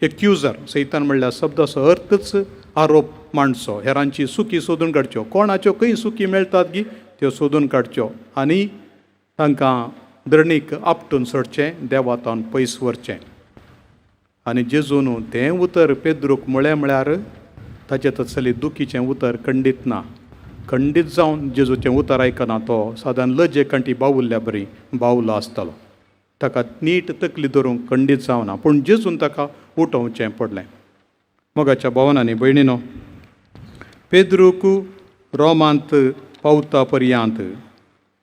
एक्युजर. सैतान म्हणल्यार शब्दाचो अर्थच आरोप मांडचो, हेरांची सुकी सोदून काडच्यो, कोणाच्यो खंय सुकी मेळटात गी त्यो सोदून काडच्यो आनी तांकां धरणीक आपटून सोडचें, देवातान पयस व्हरचें. आनी जेजून तें उतर पेद्रूक म्हळें म्हळ्यार ताचें तसलें दुखीचें उतर खंडीत ना. खंडीत जावन जेजूचें उतर आयकना तो सादारण लजे कंठी बावुल्ल्या बरी बावलो आसतलो, ताका नीट तकली धरूंक खंडीत जावना. पूण जेजून ताका उठोवचें पडलें. मोगाच्या भावनांनी भयणीनो, पेद्रूक रोमांत पावता पर्यंत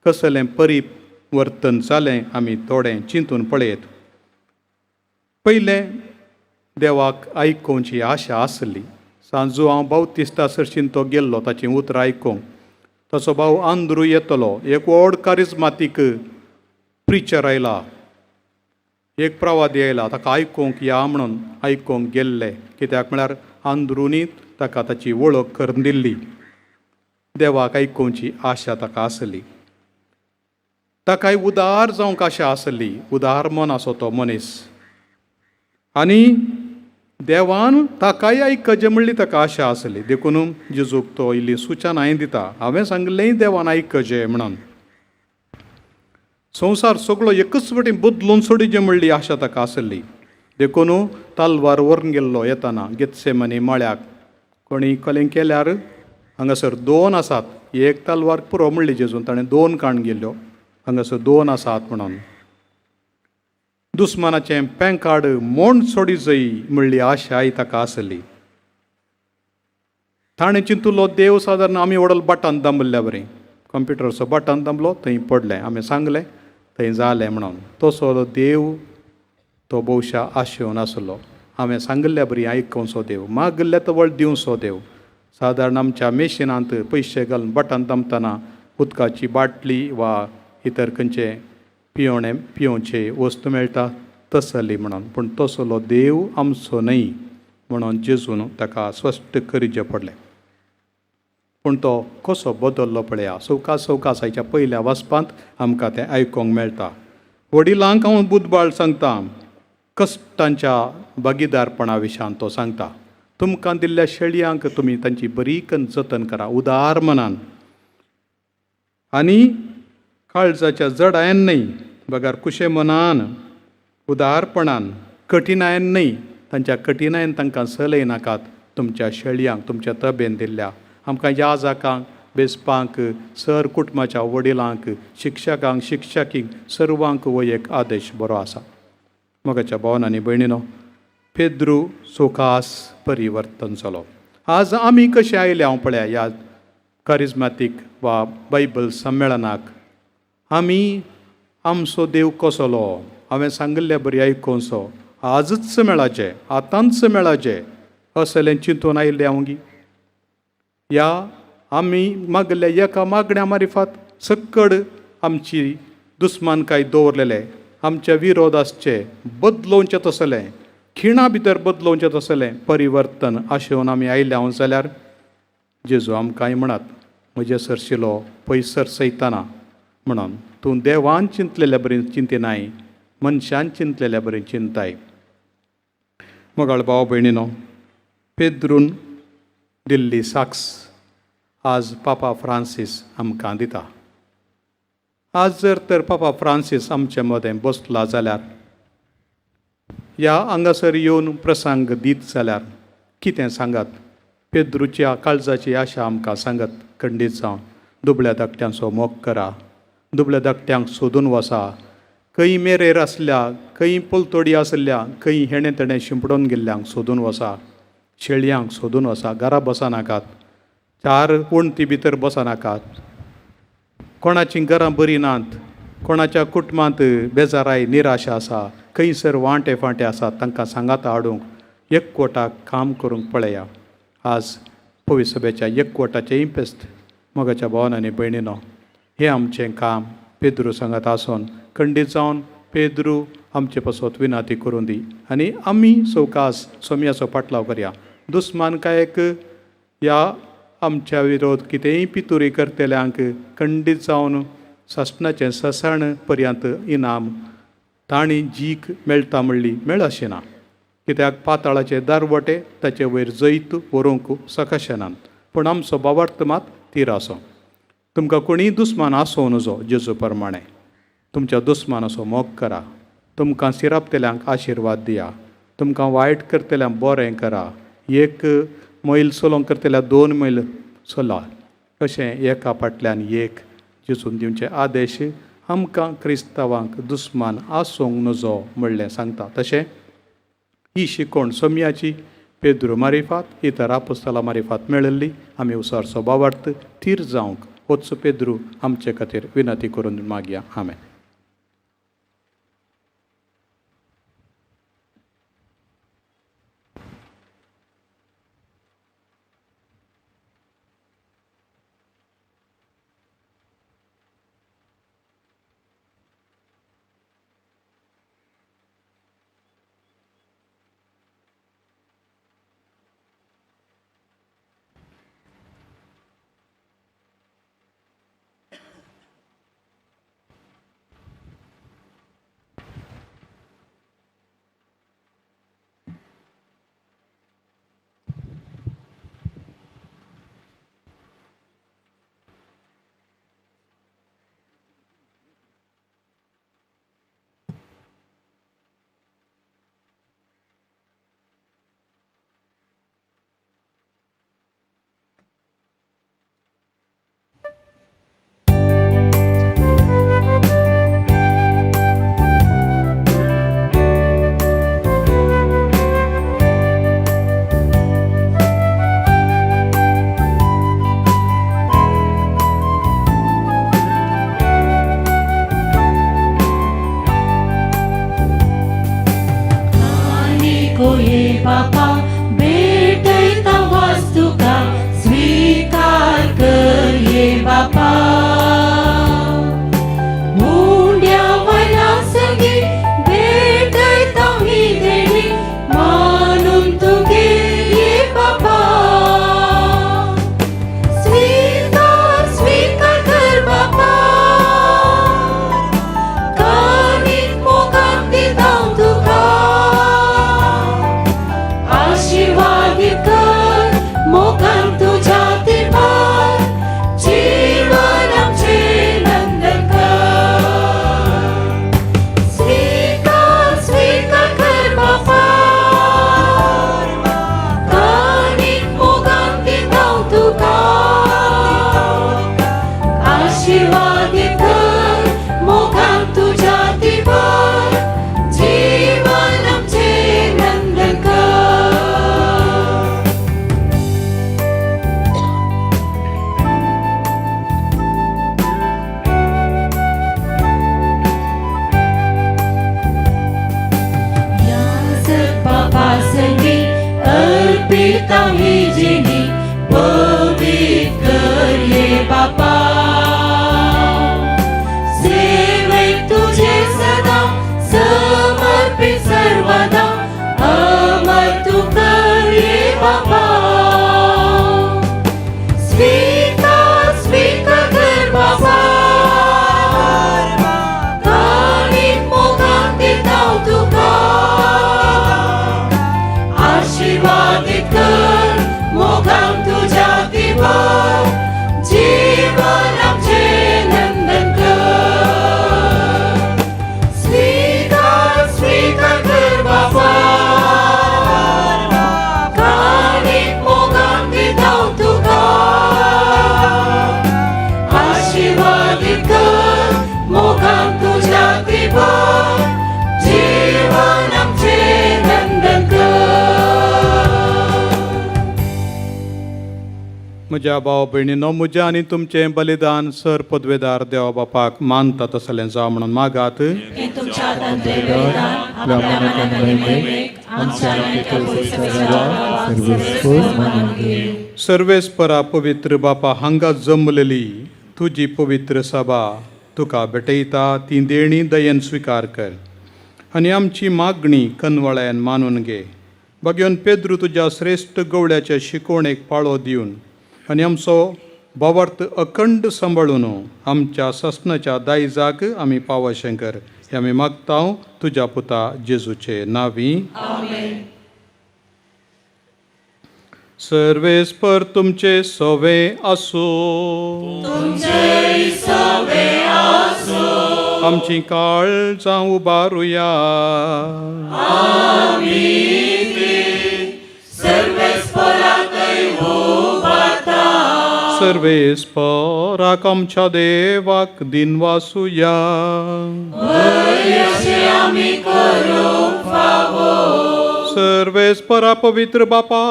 कसलें परिवर्तन जालें आमी थोडें चिंतून पळयत. पयलें देवाक आयकोवची आशा आसली. सांजू हांव बावतिस्ता सरशीन तो गेल्लो ताचीं उतरां आयकूंक. ताचो भाव आंद्रू येतलो, एक व्हड कारिज्मातीक प्रिचर आयला, एक प्रवादी आयला, ताका आयकूंक या म्हणून आयकूंक गेल्ले. कित्याक म्हळ्यार आंद्रुनी ताका ताची वळख करून दिल्ली. देवाक आयकोवची आशा ताका आसली, ताकाय उदार जावंक आशा आसली, उदार मन आसो तो मनीस. आनी देवान ताकाय आयकचें म्हणली ताका आशा आसली. देखून जेजूक तो इल्ली सुचनाय दिता, हांवें सांगलें देवान आयकचें म्हणून. संवसार सगळो एकच फावटी बदलून सोडिचें म्हणली आशा ताका आसली. देखून तलवार व्हरून गेल्लो येताना गेत्सेमनी मळ्याक. कोणी कलें केल्यार हांगासर दोन आसात, एक तलवार पुरो म्हणली जेजून, ताणें दोन काण गेल्ल्यो, हांगासर दोन आसात म्हणून. दुस्मानाचें पॅन कार्ड मोण सोडी जय म्हणली आशाय ताका आसली. ताणें चिंतुल्लो देव सादारण आमी व्हडल बटन दामल्ल्या बरी, कंप्युटरचो बटन दामलो थंय पडलें, आमी सांगलें थंय जालें म्हणून. तसो देव तो भोवशा आशेवन आसलो, हांवें सांगिल्ल्या बरी आयकोवचो देव, मागिल्ल्या तवळ दिवचो देव. सादारण आमच्या मेशिनांत पयशे घालून बटन दामतना उदकाची बाटली वा इतर खंयचे पिवणे पिवचे वस्तू मेळटा तसली म्हणून. पूण तसलो देव आमचो न्हय म्हणून जेजून ताका स्पश्ट करीचें पडलें. पूण तो कसो बदल्लो पळया, सवकास सवकास आयच्या पयल्या वाचपांत आमकां तें आयकूंक मेळटा. वडिलांक हांव बुदबाळ सांगता, कश्टांच्या भागीदारपणा विशयान तो सांगता, तुमकां दिल्ल्या शेळयांक तुमी तांची बरी जतन करा उदार मनान आनी काळजाच्या जडायन न्हय, बगर कुशे मनान उदारपणान, कठिणायन न्हय, तांच्या कठिणायन तांकां सलय नाकात. तुमच्या शेळयांक तुमच्या तबेन दिल्ल्या आमकां याजकांक, बेसपांक, सर कुटुंबाच्या वडिलांक, शिक्षकांक, शिक्षकींक सर्वांक हो एक आदेश बरो आसा. मोगाच्या भावन आनी भयणीनो, पेद्रू सोकास परिवर्तन जालो. आज आमी कशें आयले हांव पळया ह्या करिज्मातीक वा बायबल संमेळनाक, आमी आमचो देव कसलो हांवें सांगिल्ल्या बरी आयकोनसो आजच मेळाचें, आतांच मेळाचें असलें चिंतून आयिल्लें हांव गी. ह्या आमी मागल्या एका मागण्या मारिफात सक्कड आमची दुस्मानकाय दवरलेले, आमचे विरोध आसचे बदलोवचें तसलें, खिणा भितर बदलोवचें तसलें परिवर्तन आशेवन आमी आयले हांव जाल्यार जेजू आमकांय म्हणात, म्हजे सरशिलो पयसर सयतना म्हणून तूं देवान चिंतलेल्या बरी चिंतिनाय, मनशान चिंतलेल्या बरी चिंताय. मोगाळ भाव भयणीनो, पेद्रून दिल्ली साक्स आज पापा फ्रांसीस आमकां दिता. आज जर तर पापा फ्रांसीस आमचे मदें बसला जाल्यार, ह्या हांगासर येवन प्रसंग दीत जाल्यार कितें सांगात? पेद्रूच्या काळजाची आशा आमकां सांगत, खंडीत जावन दुबळ्या धाकट्यांचो मोग करा, दुबळ्या धाकट्यांक सोदून वसा, खंय मेरेर आसल्या, खंय पलतोडी आसल्या, खंय हेणें तेणें शिंपडून गेल्ल्यांक सोदून वसा, शेळयांक सोदून वसा, घरा बसनाकात, चार वणटी भितर बसनाकात. कोणाचीं घरां बरीं नात, कोणाच्या कुटुंबांत बेजाराय निराशा आसा, खंयसर वांटे फांटे आसात, तांकां सांगात हाडूंक एकवटाक काम करूंक पळया. आज पवित्र सभेच्या एकवटाचें इम्पेस्त मोगाच्या भावन आनी भयणीनो, हें आमचें काम पेद्रू सांगात आसून खंडीत जावन पेद्रू आमचे पासत विनाती करूं दी आनी आमी सवकास सोमयाचो पाटलाव करया. दुस्मानकायेक ह्या आमच्या विरोध कितेंय पितुरी करतल्यांक खंडीत जावन सासणाचें ससाण पर्यंत इनाम तांणी जीक मेळटा म्हणली मेळशें ना, कित्याक पाताळाचे दारवटे ताचे वयर जैत व्हरूंक शकशेनात. पूण आमचो बावार्थ मात तीर आसो. तुमकां कोणीय दुस्मान आसूं नजो जेजू प्रमाणें तुमच्या दुस्मानाचो मोग करा, तुमकां सिरापतल्यांक आशिर्वाद दिया, तुमकां वायट करतल्यांक बरें करा, एक मैल चलोवंक करतल्या 2 मैल चला, अशें एका फाटल्यान एक जेजून दिवचे आदेश आमकां क्रिस्तांवांक दुस्मान आसूंक नजो म्हणलें सांगता. तशें ही शिकवण सोमयाची पेद्रू मारिफात इतर आपोस्तला मारिफात मेळिल्ली आमी उसारचो बावार्थ थीर जावंक होच पेद्रू आमचे खातीर विनंती करून मागया. आमेन. बापा भेटयता वस्तुका स्वीकार कर ये बापा, मुंड्या वयल्या सगळी भेटयता अर्पिता ही जिणी पवित्र कर ये बापा. सेवेक तुझे सदा समर्पित सर्वदा अमर तू कर ये बापा. स्वीकार स्वीकार कर बाबा काणीक मोगान दिता तुका. आशीर्वादित कर मोगान तुझ्या दिवा जीवन आमचें नंदन कर. स्वीकार स्वीकार कर बाबा काणीक मोगान दिता तुका. आशीर्वादित कर मोगान तुझ्या दिवा जीवन आमचें नंदन कर. म्हज्या भाव भयणीनो, म्हज्या आनी तुमचें बलिदान सर पदवेदार देवा बापाक मानता तसलें जावं म्हणून मागात. हें तुमच्या हातांतलें बलिदान आपल्या मनात आनी महिमेक आमच्या आनी त्या पवित्र सर्वेस्पर मानून घे. सर्वेस्परा पवित्र बापा, हांगा जमलेली तुजी पवित्र सभा तुका भेटयता ती देणी दयेन स्विकार कर आनी आमची मागणी कनवळ्यान मानून घे. बागेवन पेद्रू तुज्या श्रेश्ठ गवळ्याचे शिकवणेक पाळो दिवन आनी आमचो भावार्थ अखंड सांबाळून आमच्या ससनाच्या दायजाक आमी पावशें कर. हें आमी मागता तुज्या पुता जेजूचे नांवी. सर्वेस्पर तुमचे सवे आसूं. आमची काळजां उबारुया. सर्वेस्पराक आमच्या देवाक दिनवासुया. सर्वेस्परा पवित्र बापा,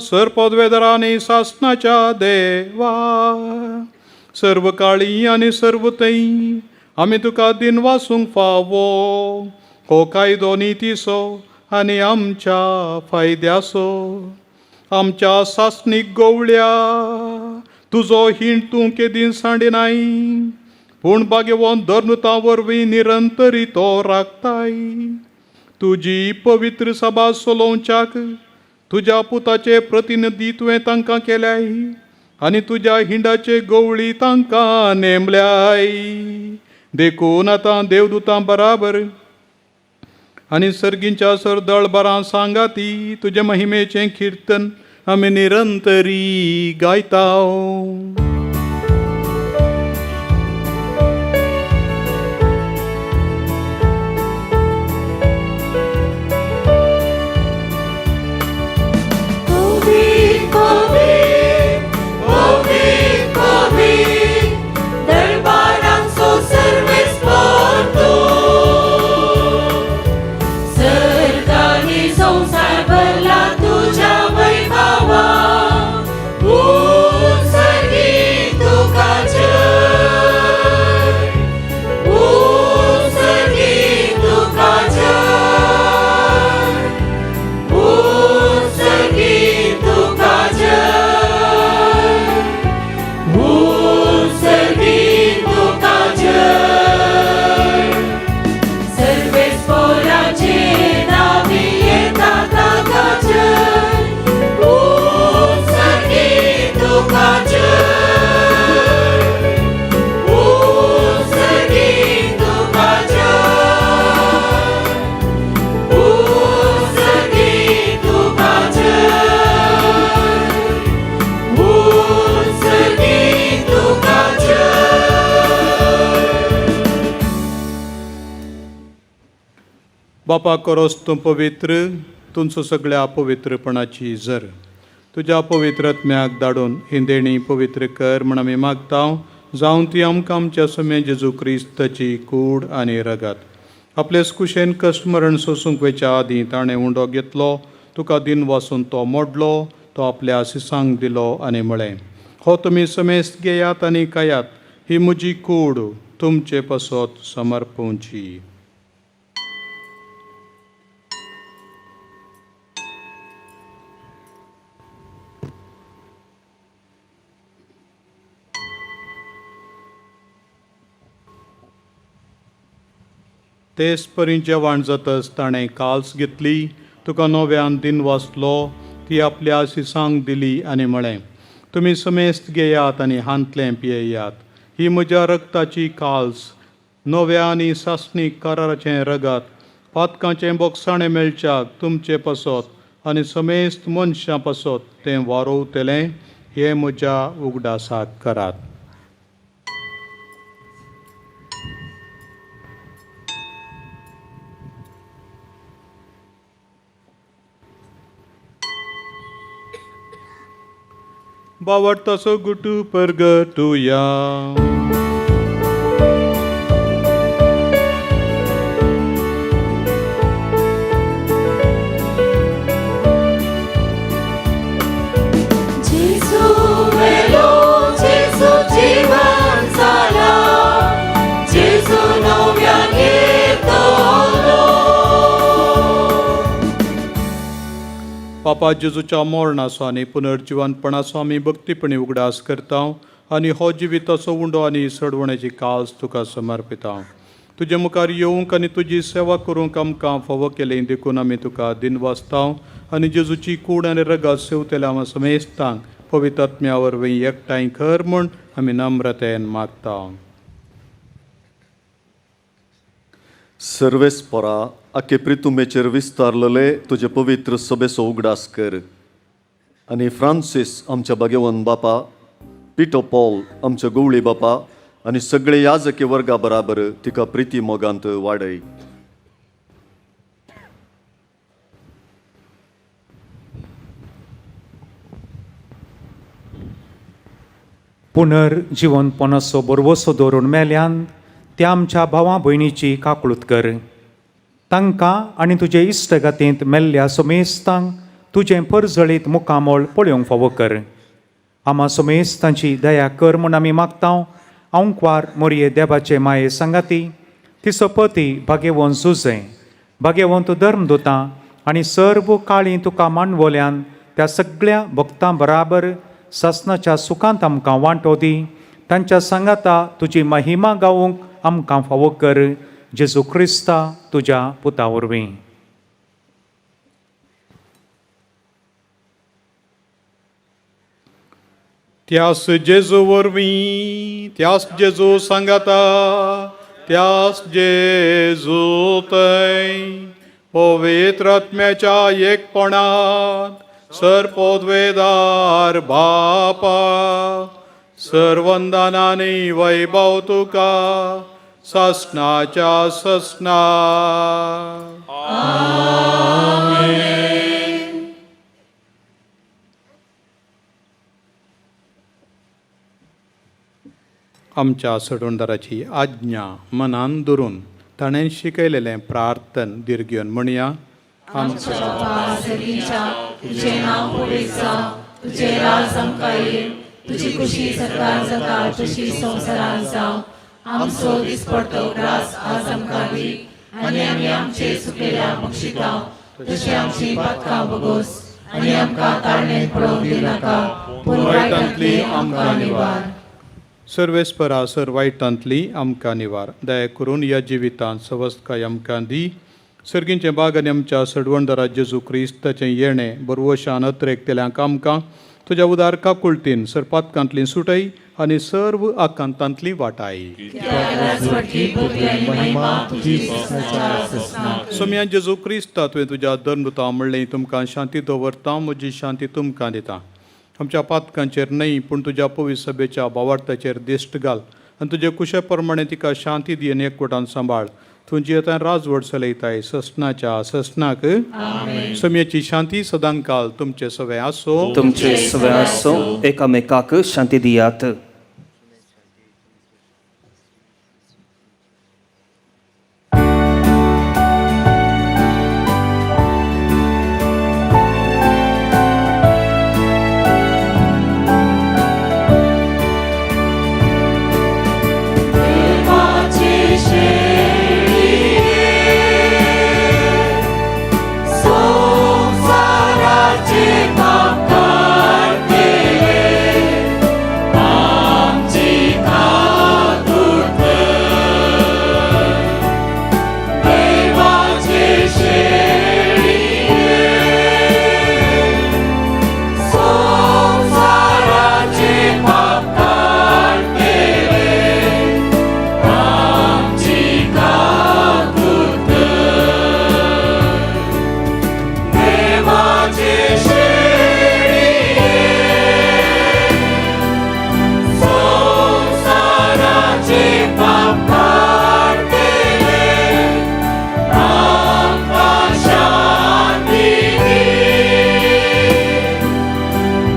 सर पदवेदार आनी सासनाच्या देवा, सर्व काळी आनी सर्व थंय आमी तुका दिनवासूंक फावो. हो कायदो नितीचो आनी आमच्या फायद्याचो. आमच्या सासणीक गोवळ्या तुजो हिंड तूं केदीं सांडिनाय, पूण बागेवन धर्नुता वरवीं निरंतरी तो राखताय. तुजी पवित्र सभा चलोवच्याक तुज्या पुताचे प्रतिनिधी तुवें तांकां केल्याय आनी तुज्या हिंडाचे गवळी तांकां नेमल्याय. देखून आतां देवदूतां बराबर आनी सर्गींच्या सरदळबरां सांगाती तुजे महिमेचें किर्तन आमी निरंतरी गायता. पवित्र पवित्र पवित्र पवित्र दरबारांचो सर्वेस्पर तूं. सर्गांनी संवसार भरला तुज्या वैभवा. उत्सर्गी तुका जय, उत्सर्गी तुका जय, उत्सर्गी तुका जय, उत्सर्गी तुका जय. सर्वेस्पराचे नावी येता ताका जय, उत्सर्गी तुका जय, उत्सर्गी तुका जय, उत्सर्गी तुका जय, उत्सर्गी तुका जय. बापा करोस तूं पवित्र, तुमचो सगळ्या पवित्रपणाची जर तुज्या पवित्र आत्म्याक धाडून ही देणी पवित्र कर म्हण आमी मागता. जावन ती आमकां आमच्या समे जेजू क्रिस्ताची कूड आनी रगत. आपलेच कुशेन कश्ट मरण सोसूंक वयच्या आदीं ताणें उंडो घेतलो, तुका दिन वासून तो मोडलो, तो आपल्या शिसांक दिलो आनी म्हळें, हो तुमी समेस्त घेयात आनी खायात, ही म्हजी कूड तुमचे पासत समर्पवची. तेच परी जेवण जातच ताणें काल्स घेतली, तुका नव्यान दिन वाचलो, ती आपल्या शिसांक दिली आनी म्हळें, तुमी समेस्त घेयात आनी हांतलें पियेयात. ही म्हज्या रक्ताची काल्स, नव्या आनी सासणीक कराराचें रगत, पातकांचें बोगसाणें मेळच्याक तुमचे पासत आनी समेस्त मनशां पासत तें वारोवतलें. हें म्हज्या उगडासाक करात. बावडताचो गुटू परगटुया. जेजू मेलो, जेजू जिवन जाला, जेजू नव्यान येतलो. पापा जेजूच्या मरणाचो आनी पुनर्जिवनपणाचो आमी भक्तीपणी उगडास करता आनी हो जिविताचो उंडो आनी सडवण्याची काज तुका समर्पिता. तुजे मुखार येवंक आनी तुजी सेवा करूंक आमकां फावो केली देखून आमी तुका दिनवासता आनी जेजूची कूड आनी रगत सेवतल्या आमा समेस्तांक पवित्र आत्म्या वरवीं एकठांय कर म्हूण आमी नम्रतेन मागता. सर्वेस्परा आखे प्रितुमेचेर विस्तारलेले तुजे पवित्र सभेचो उगडास कर आनी फ्रांसीस आमच्या भाग्यवंत बापा, पिटो पॉल आमच्या गवळी बापा आनी सगळे याजकी वर्गा बराबर तिका प्रिती मोगांत वाडय. पुनर्जिवनपणाचो बरवसो दवरून मेल्यान त्या आमच्या भावा भयणीची काकळूत कर. तांकां आनी तुजे इश्टगातींत मेल्ल्या समेस्तांक तुजें परजळीत मुखामळ पळोवंक फावो कर. आमा समेस्तांची दया कर म्हूण आमी मागता. आंकवार मोरये देवाचे माये सांगाती तिचो पती भाग्यवंत जुजें, भाग्यवंत धर्मदुतां आनी सर्व काळी तुका मांडवल्यान त्या सगळ्या भक्तां बराबर सासनाच्या सुखांत आमकां वांटो दी. तांच्या सांगाता तुजी महिमा गावूंक आमकां फावो कर. जेजू क्रिस्ता तुज्या पुता वरवीं. त्यास जेजू वरवीं, त्यास जेजू सांगाता, त्यास जेजू थंय पवित्र आत्म्याच्या एकपणांत सर्पोद्वेदार बापा सर्वंदनानी वैभव तुका ससनाच्या ससना. आमच्या सडवणदाराची आज्ञा मनान धरून ताणें शिकयलेलें प्रार्थन दीर्घ म्हणया. आमच्या बापा सर्गीच्या, तुजें नांव पवित्र जावं, तुजें राज आमकां येवं, तुजी खुशी सरकार जाता तशी संवसारांत जावं. आमचो दिसपडतो ग्रास आज आमकां दी आनी आमी आमचे सुकेल्या बक्षिता तशी आमची पातकां बगोस आनी आमकां ताळणेंत पडोवंक दिनाका, पूण वायटांतली आमकां निवार. सर्वेस्परा सर वायटांतली आमकां निवार. दया करून ह्या जिवितांत सवस्तकाय आमकां दी. सर्गींचें बाग आनी आमच्या सडवणदारा जेजू क्रिस्ताचें येणें बरवशान अत्रेकतेल्यांक आमकां तुज्या उदार काकुळतीन सरपातकांतली सुटय आनी सर्व आकांतांतली वाटाय. सोम्या जेजू क्रिस्ता तुवें तुज्या धर्मदुता म्हणलें, तुमकां शांती दवरता, म्हजी शांती तुमकां दिता. आमच्या पातकांचेर न्हय पूण तुज्या पवित्र सभेच्या बावार्थाचेर दिश्ट घाल आनी तुजे कुशे प्रमाणे तिका शांती दी आनी एकवटान सांबाळ. तुजी आतां राजवट चलयताय ससनाच्या ससनाक. सम्याची शांती सदांकाल तुमचे सवे आसो. तुमचे सवे आसो. एकामेकाक शांती दियात. संवसाराचे पाप काडटले. देवाचे शेळये, संवसाराचे पाप काडटले, आमकां शांती दी,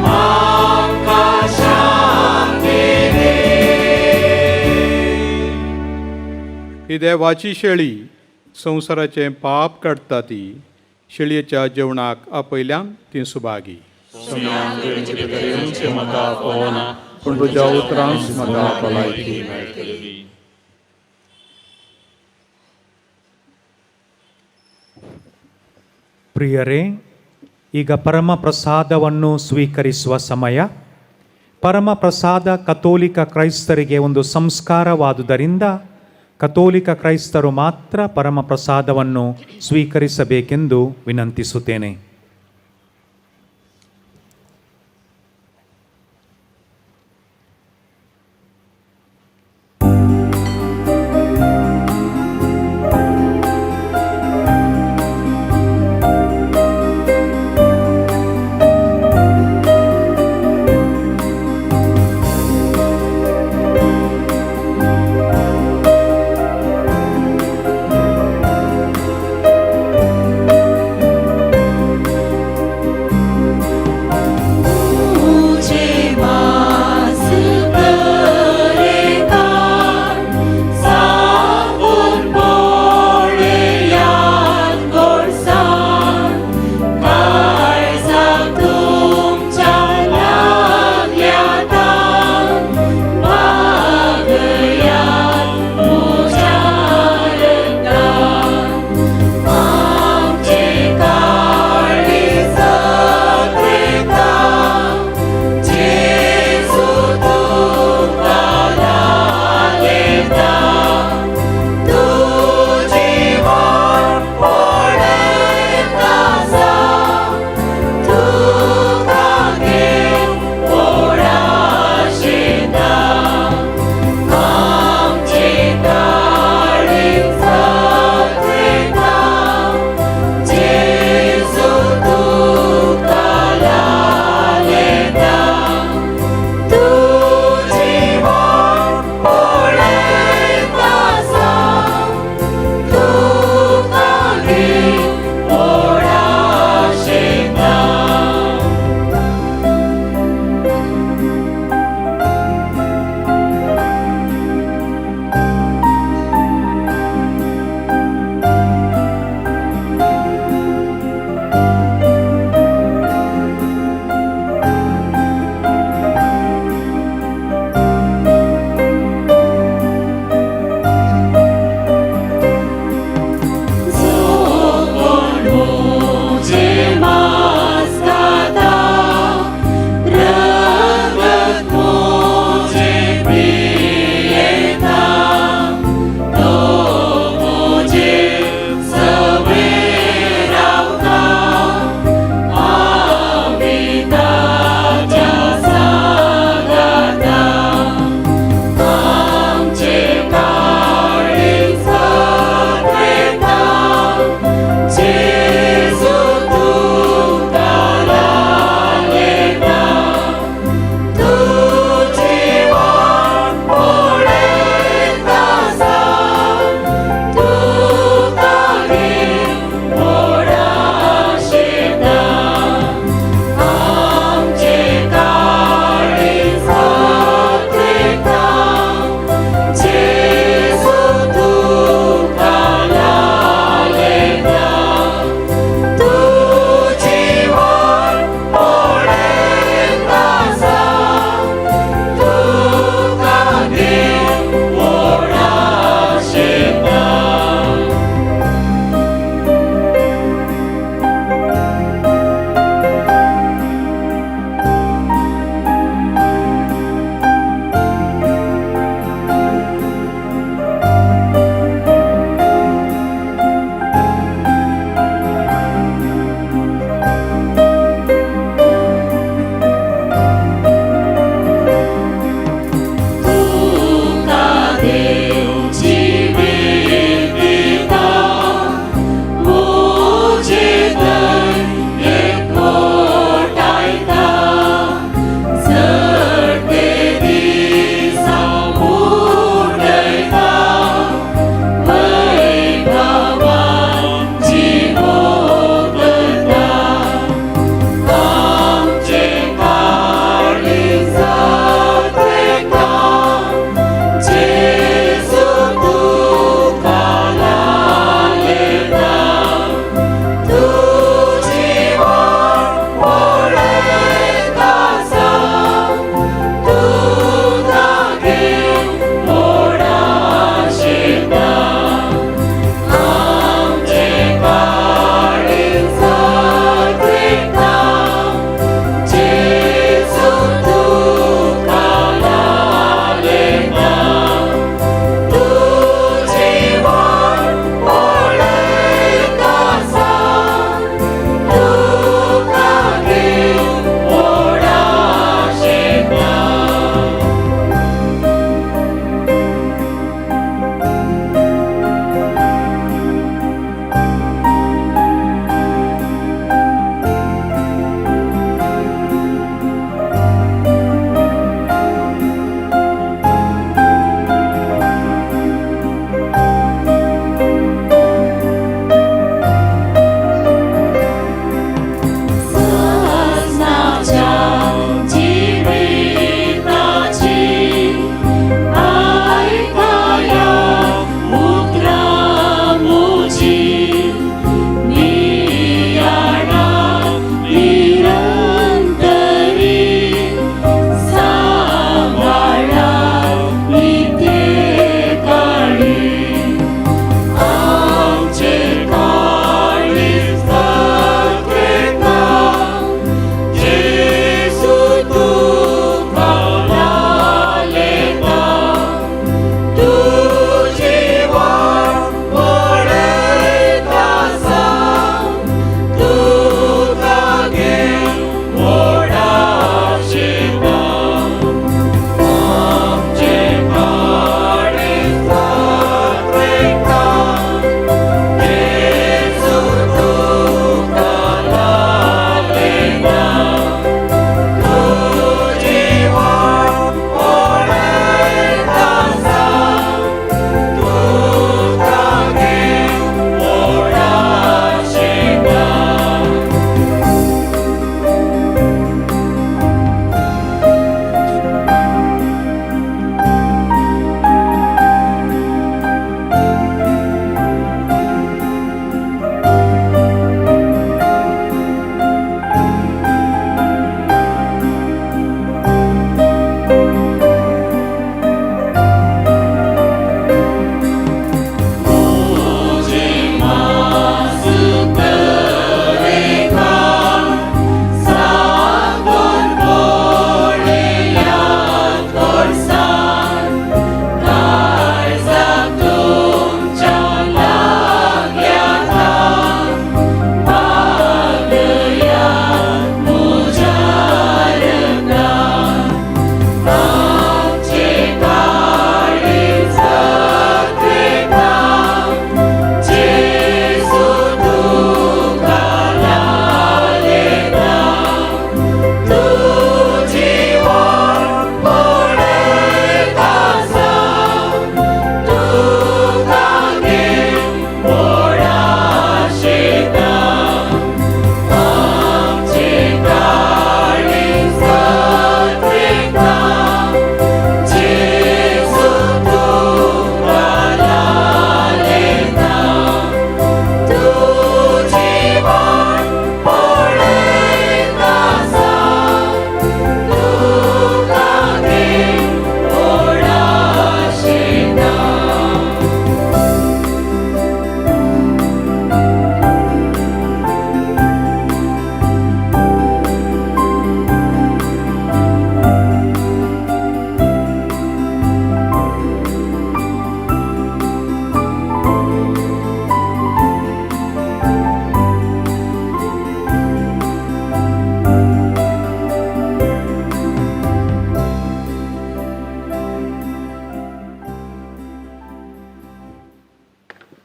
आमकां शांती दी. ही देवाची शेळी संवसाराचें पाप काडटा ती शेळयेच्या जेवणाक आपयल्यान ती सुभागी. पूण तुज्या उतरांच म्हाका भलायकी मेळटली. ಪ್ರಿಯರೇ, ಈಗ ಪರಮ ಪ್ರಸಾದವನ್ನು ಸ್ವೀಕರಿಸುವ ಸಮಯ. ಪರಮ ಪ್ರಸಾದ ಕಥೋಲಿಕ ಕ್ರೈಸ್ತರಿಗೆ ಒಂದು ಸಂಸ್ಕಾರವಾದುದರಿಂದ ಕಥೋಲಿಕ ಕ್ರೈಸ್ತರು ಮಾತ್ರ ಪರಮ ಪ್ರಸಾದವನ್ನು ಸ್ವೀಕರಿಸಬೇಕೆಂದು ವಿನಂತಿಸುತ್ತೇನೆ.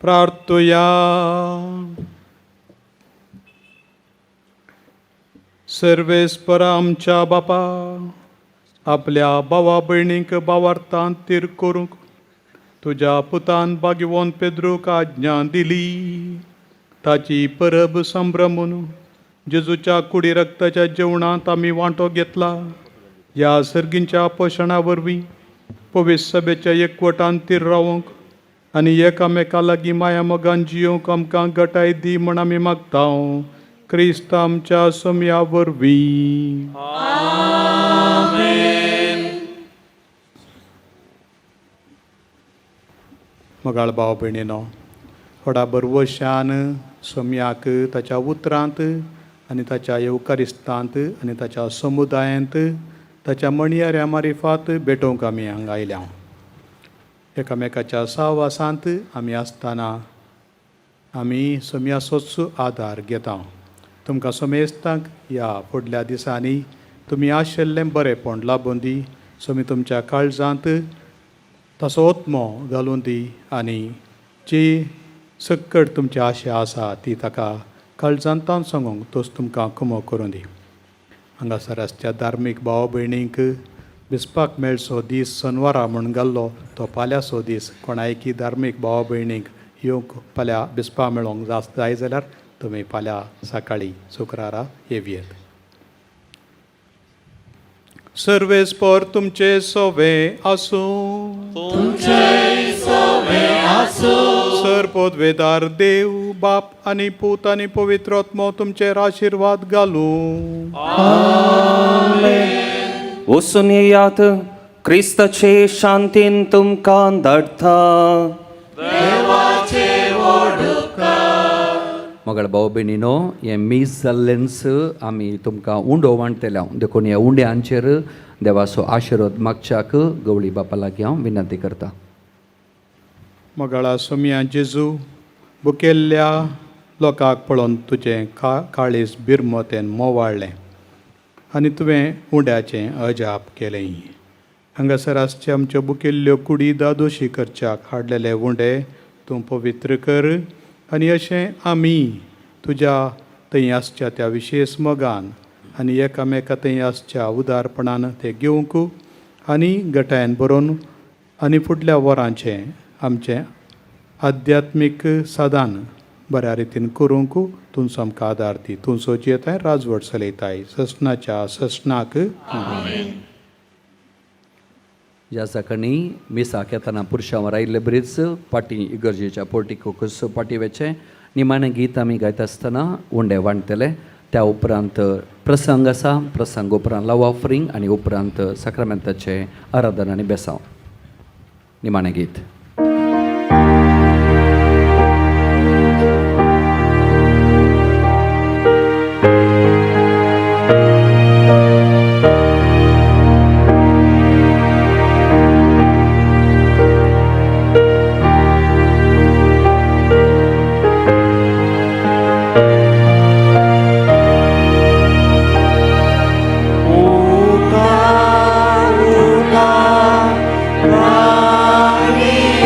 प्रार्थुया. सर्वेस्परा आमच्या बापा, आपल्या भावा भयणींक भावार्थान तीर करूंक तुज्या पुतान बागेवन पेद्रूक आज्ञा दिली. ताची परब संभ्रमून जेजूच्या कुडी रक्ताच्या जेवणांत आमी वांटो घेतला. ह्या सर्गींच्या पोशणा वरवीं पवित्र सभेच्या एकवटान तीर रावंक आनी एकामेका लागीं माया मोगान जियोंक आमकां गटाय दी म्हण आमी मागता, क्रिस्त आमच्या सोमया वरवीं. मोगाळ भाव भयणीनो, व्हडा बरवशान सोमयाक ताच्या उतरांत आनी ताच्या येवकारिस्तांत आनी ताच्या समुदायांत ताच्या मणयाऱ्या मारिफात भेटोवंक आमी हांगा आयल्या. एकामेकाच्या सहवासांत आमी आसतना आमी सोमयाचोच आदार घेता. तुमकां समेस्तांक ह्या फुडल्या दिसांनी तुमी आशिल्लें बरेंपण लाबून दी. सोमी तुमच्या काळजांत ताचो आत्मो घालून दी आनी जी सक्कड तुमची आशा आसा ती ताका काळजांतान सांगूंक तोच तुमकां कुमो करूं दी. हांगासर आसच्या धार्मीक भाव भयणींक बिस्पाक मेळचो दीस सनवारा म्हूण घाल्लो तो फाल्यांचो दीस. कोणायकी धार्मीक भाव भयणींक येवंक फाल्यां बिस्पा मेळोंक जाय जाल्यार तुमी फाल्यां सकाळीं शुक्रारा येवयेत. सर्वेस्पर तुमचे सोवे आसूं. तुमचे सोवे आसूं. सर पदवेदार देव बाप आनी पूत आनी पवित्र आत्मो तुमचेर आशिर्वाद घालूं. वचून येयात, क्रिस्ताचे शांतीन तुमकां धाडटा. देवाचे मोगाळ भाव भयणीनो, हें मीस जाल्लेंच आमी तुमकां उंडो वांट्टले. देखून ह्या उंड्यांचेर देवाचो आशिर्वाद मागच्याक गवळी बापा लागीं हांव विनंती करता. मोगाळा सोमया जेजू, बुकेल्ल्या लोकांक पळोवन तुजें काळीज बिरमतेन मोवाळ्ळें आनी तुवें उंड्याचें अजाप केलें. हांगासर आसचे आमच्यो बुकेल्ल्यो कुडी दादोशी करच्याक हाडलेले उंडे तूं पवित्र कर आनी अशें आमी तुज्या थंय आसच्या त्या विशेश मोगान आनी एकामेका थंय आसच्या उदारपणान ते घेवंक आनी गटायन बरोवन आनी फुडल्या वरांचें आमचें आध्यात्मीक साधन बऱ्या रितीन करूंक तूं आमकां आदार दी. तूं सोजयताय राजवट चलयताय ससनाच्या ससनाक. ज्या सकाळी मिसाक येतना पुरशांवर आयिल्ले बरीच फाटीं इगर्जेच्या पोर्टिकोकूच फाटीं वेचें. निमाणें गीत आमी गायता आसतना उंडे वांट्टले. त्या उपरांत प्रसंग आसा, प्रसंग उपरांत लव ऑफरींग आनी उपरांत साक्रामेंताचें आराधन आनी बेसांव. निमाणें गीत. उठा उठा राणी.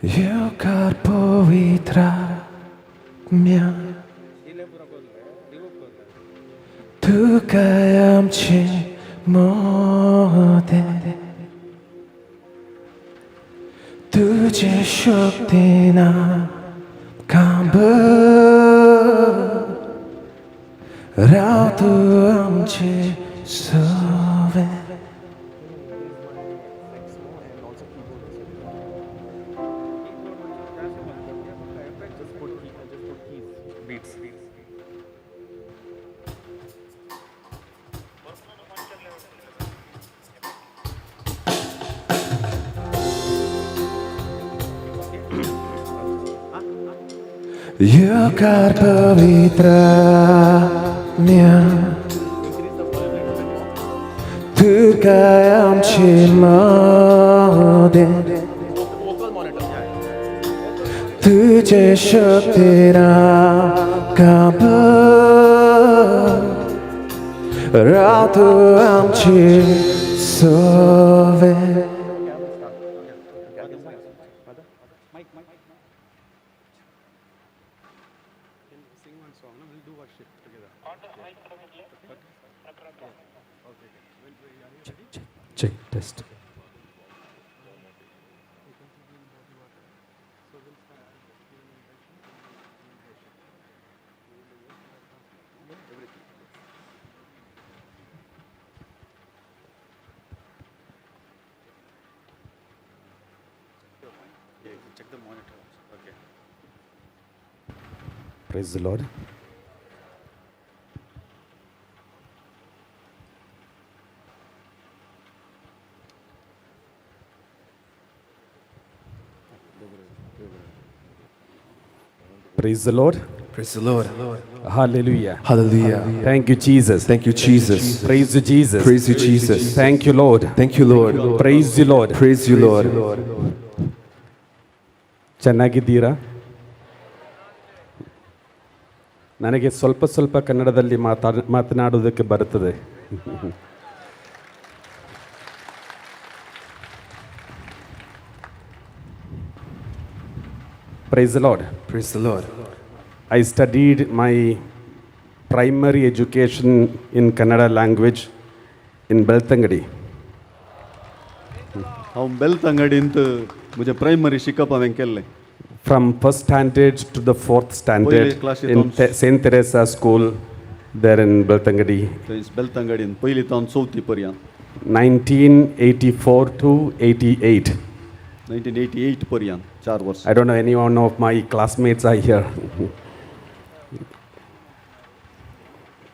येवकार पवित्र आत्म्या तुका आमचे मोदें तुजे शक्तीन आमकां भर राव तूं आमचे सवें. येवकार पवित्र आत्म्या तुका आमचे मदें तुजे शक्तीन आमकां भर राव तूं आमचे सवें. Check, test. Check the monitor. Okay. Praise the Lord. Praise the Lord. Praise the Lord. Hallelujah. Hallelujah. Thank you, Jesus. Thank you, Jesus. Praise you, Jesus. Praise you, Jesus. Thank you, Lord. Thank you, Lord. Praise you, Lord. Praise you, Lord. ಚೆನ್ನಾಗಿದ್ದೀರಾ? ನನಗೆ ಸ್ವಲ್ಪ ಸ್ವಲ್ಪ ಕನ್ನಡದಲ್ಲಿ ಮಾತನಾಡೋದಕ್ಕೆ ಬರುತ್ತದೆ. Praise the Lord. Praise the Lord. I studied my primary education in Kannada language in Belthangady. हांव बेलतंगडींत म्हजें primary शिकप हांवें केल्लें. From first standard to the fourth standard पयले क्लासींत in Saint Teresa School there in Belthangady. थंय बेलतंगडीन पयली तावन चवथी पर्यंत. 1984 to 88. 1988 पर्यंत 4 वर्सां. I don't know any one of my classmates are here.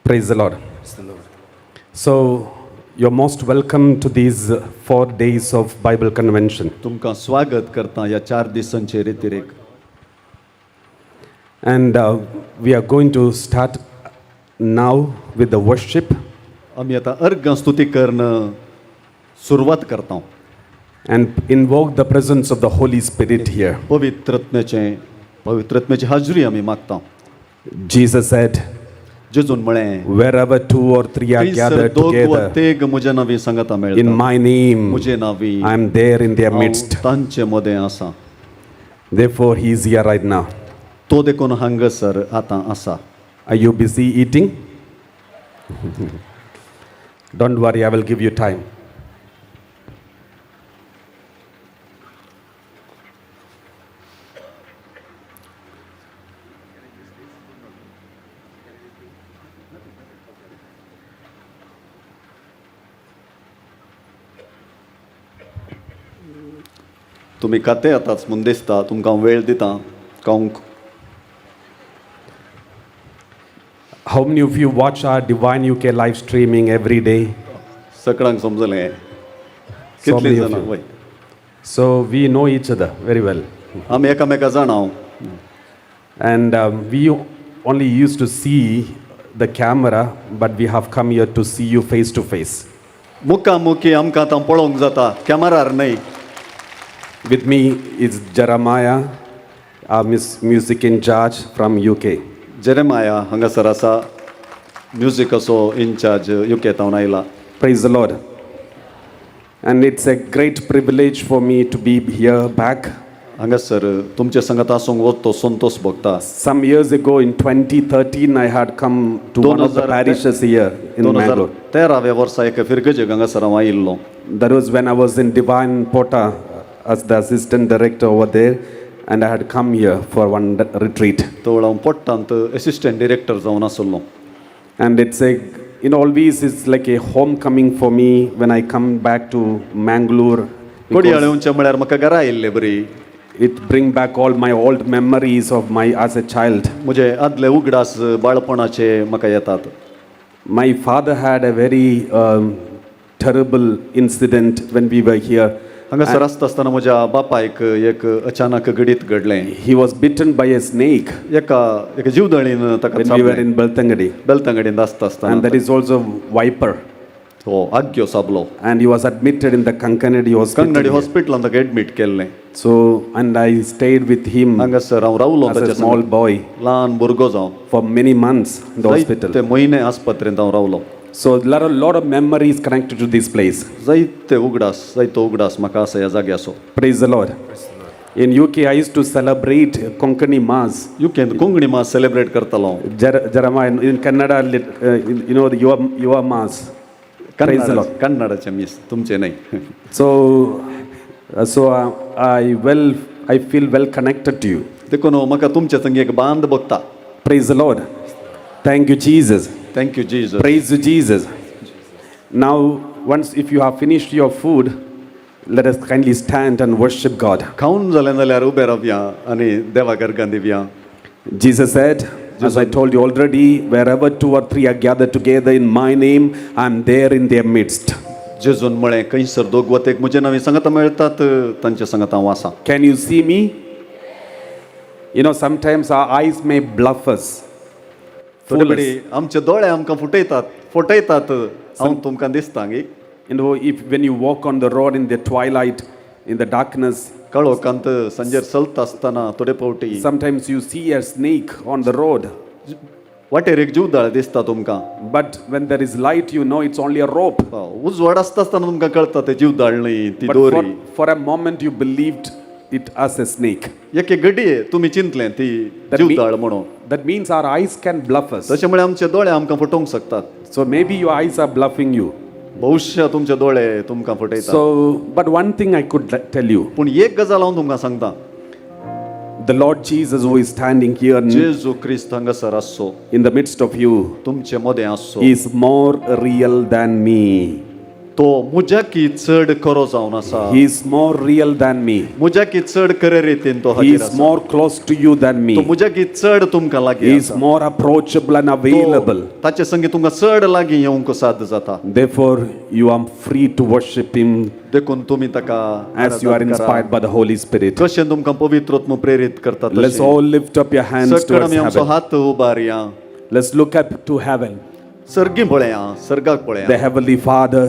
Praise the Lord. Praise the Lord. So you're most welcome to these 4 days of Bible convention. तुमकां स्वागत करता ह्या 4 दिसांचे रितिरेक. And we are going to start now with the worship. आमी आतां अर्घ स्तुती करून सुरवात करता. And invoke the presence of the Holy Spirit here. पवित्रत्म्याची हाजरी आमी मागता. Jesus said, जेजून म्हळें, wherever 2 or 3 are थंयसर gathered दोग वा together तेग म्हज्या नांवी सांगाता मेळटा. in my name, म्हजे नांवी I am there in their हांव midst. तांचे मदें आसा. Therefore, he is here right now. तो देखून हांगासर आतां आसा. Are you busy eating? Don't worry, I will give you time. तुमी खाते आतांच म्हूण दिसता, तुमकां हांव वेळ दिता खावंक. How many of you watch our Divine UK live streaming every day? सगळ्यांक समजलें. So कितलीं many of जाणां you. वय. So we know each other very well. आमी एकामेका जाणा. And we only used to see the camera, but we have come here to see you face to face. मुखामुखी आमकां आतां पळोवंक जाता, कॅमेरार न्हय. With me is Jeremiah, our music in charge from UK. Jeremiah हांगासर आसा, म्युजिकाचो इन्चार्ज UK तावन आयला. Praise the Lord. And it's a great privilege for me to be here back. हांगासर तुमचे संगत आसूंक वतो संतोश भोगता. Some years ago in 2013, I had come to one of the parishes here in दोन हजार Mangalore. तेराव्या वर्सा एका फिरगजेक हांगासर हांव आयिल्लो. That was when I was in Divine Pota as the assistant director over there, and I had come here for one retreat. तवळ हांव पोट्टांत एसिस्टंट डिरेक्टर जावन आसलो. And it's a, you know, always it's like a homecoming for me when I come back to Mangalore. Kodiyal येवचें म्हळ्यार म्हाका घरा आयिल्ले बरी. It bring back all my old memories of my as a child. म्हजे आदले उगडास बाळपणाचे म्हाका येतात. My father had a very terrible incident when we were here. हांगासर आसता आसतना म्हज्या बापायक एक अचानक घडीत घडलें. He was bitten by a snake एका एका जिवदळीन ताका when we were in Belthangady. बेलतंगडींत आसता आसतना And that is also viper. हो आग्यो साबलो. And he was admitted in the Kankanady hospital. Kangadi here. हॉस्पिटलांत ताका एडमीट केल्लें. So, and I stayed with him हांगासर हांव रावलो as a ताच्या small संगत. Boy ल्हान भुरगो जावन for many months in the hospital. जायते म्हयने आस्पत्रेंत हांव रावलो. So, there are a lot of memories connected to this place. जायते उगडास, जायतो उगडास म्हाका आसा ह्या जाग्याचो. Praise the Lord. In UK, I used to celebrate Konkani Mass. युकेंत Konkani मास सेलेब्रेट करतालो हांव. Jeremiah, in Kannada, the your Mass. Praise the Lord. कन्नडाचें मीस तुमचें न्हय. So I feel well connected to you. देखून म्हाका तुमचे संगी एक बांद बघता. Praise the Lord. Thank you, Jesus. Thank you, Jesus. Praise you, Jesus. Now, once if you have finished your food, let us kindly stand and worship God. खावन जालें जाल्यार उबें रावया आनी देवाक अर्गां दिवया. Jesus said, as I told you already, wherever two or three are gathered together in my name, I am there in their midst. जेजून म्हळें खंयसर दोग वतेक म्हजे नांवी सांगात मेळटात तांचे सांगात हांव आसा. Can you see me? Sometimes our eyes may bluff us. थोडे Fool us. कडेन आमचे दोळे आमकां फुटयतात फटयतात. हांव तुमकां दिसता गी? If when you walk on the road in the twilight, in the darkness, काळोखांत सांजेर चलता आसतना थोडे फावटी sometimes you see a snake on the road. वाटेर एक जिवदाळ दिसता तुमकां. But when there is light, you know it's only a rope. उजवाड आसता आसतना तुमकां कळटा ते जिवदाळ न्हय ती But दोरी. for a moment, you believed it as a snake. एके घडये तुमी चिंतलें ती जिवदाळ म्हणून. That means our eyes can bluff us. तशें म्हळ्यार आमचे दोळे आमकां फटोवंक शकतात. So maybe your eyes are bluffing you. बहुशा तुमचे दोळे तुमकां फटयतात. So, but one thing I could tell you. पूण एक गजाल हांव तुमकां सांगता. The Lord Jesus, who is standing here जेजू क्रिस्त हांगासर आसचो in the midst of you, तुमचे मदें आसचो, is more real than me. तो म्हज्याकी चड खरो जावन आसा. He is more real than me. म्हज्याकी चड खरे रितीन तो He हाजीर is आसा. More close to you than तो me. म्हज्याकी चड तुमकां लागीं He is आसा. More approachable and तो available. ताचे संगी तुमकां चड लागीं येवंक साध्य जाता. Therefore, you are free to worship Him देखून तुमी ताका as you are आराधन करा. Inspired by the Holy Spirit. कशें तुमकां पवित्र आत्मो प्रेरीत करता Let's तशें. All lift up your hands सगळे towards आमी आमचो heaven. हात उबारया. Let's look up to heaven. सर्गी पळया, सर्गाक पळया. The Heavenly Father,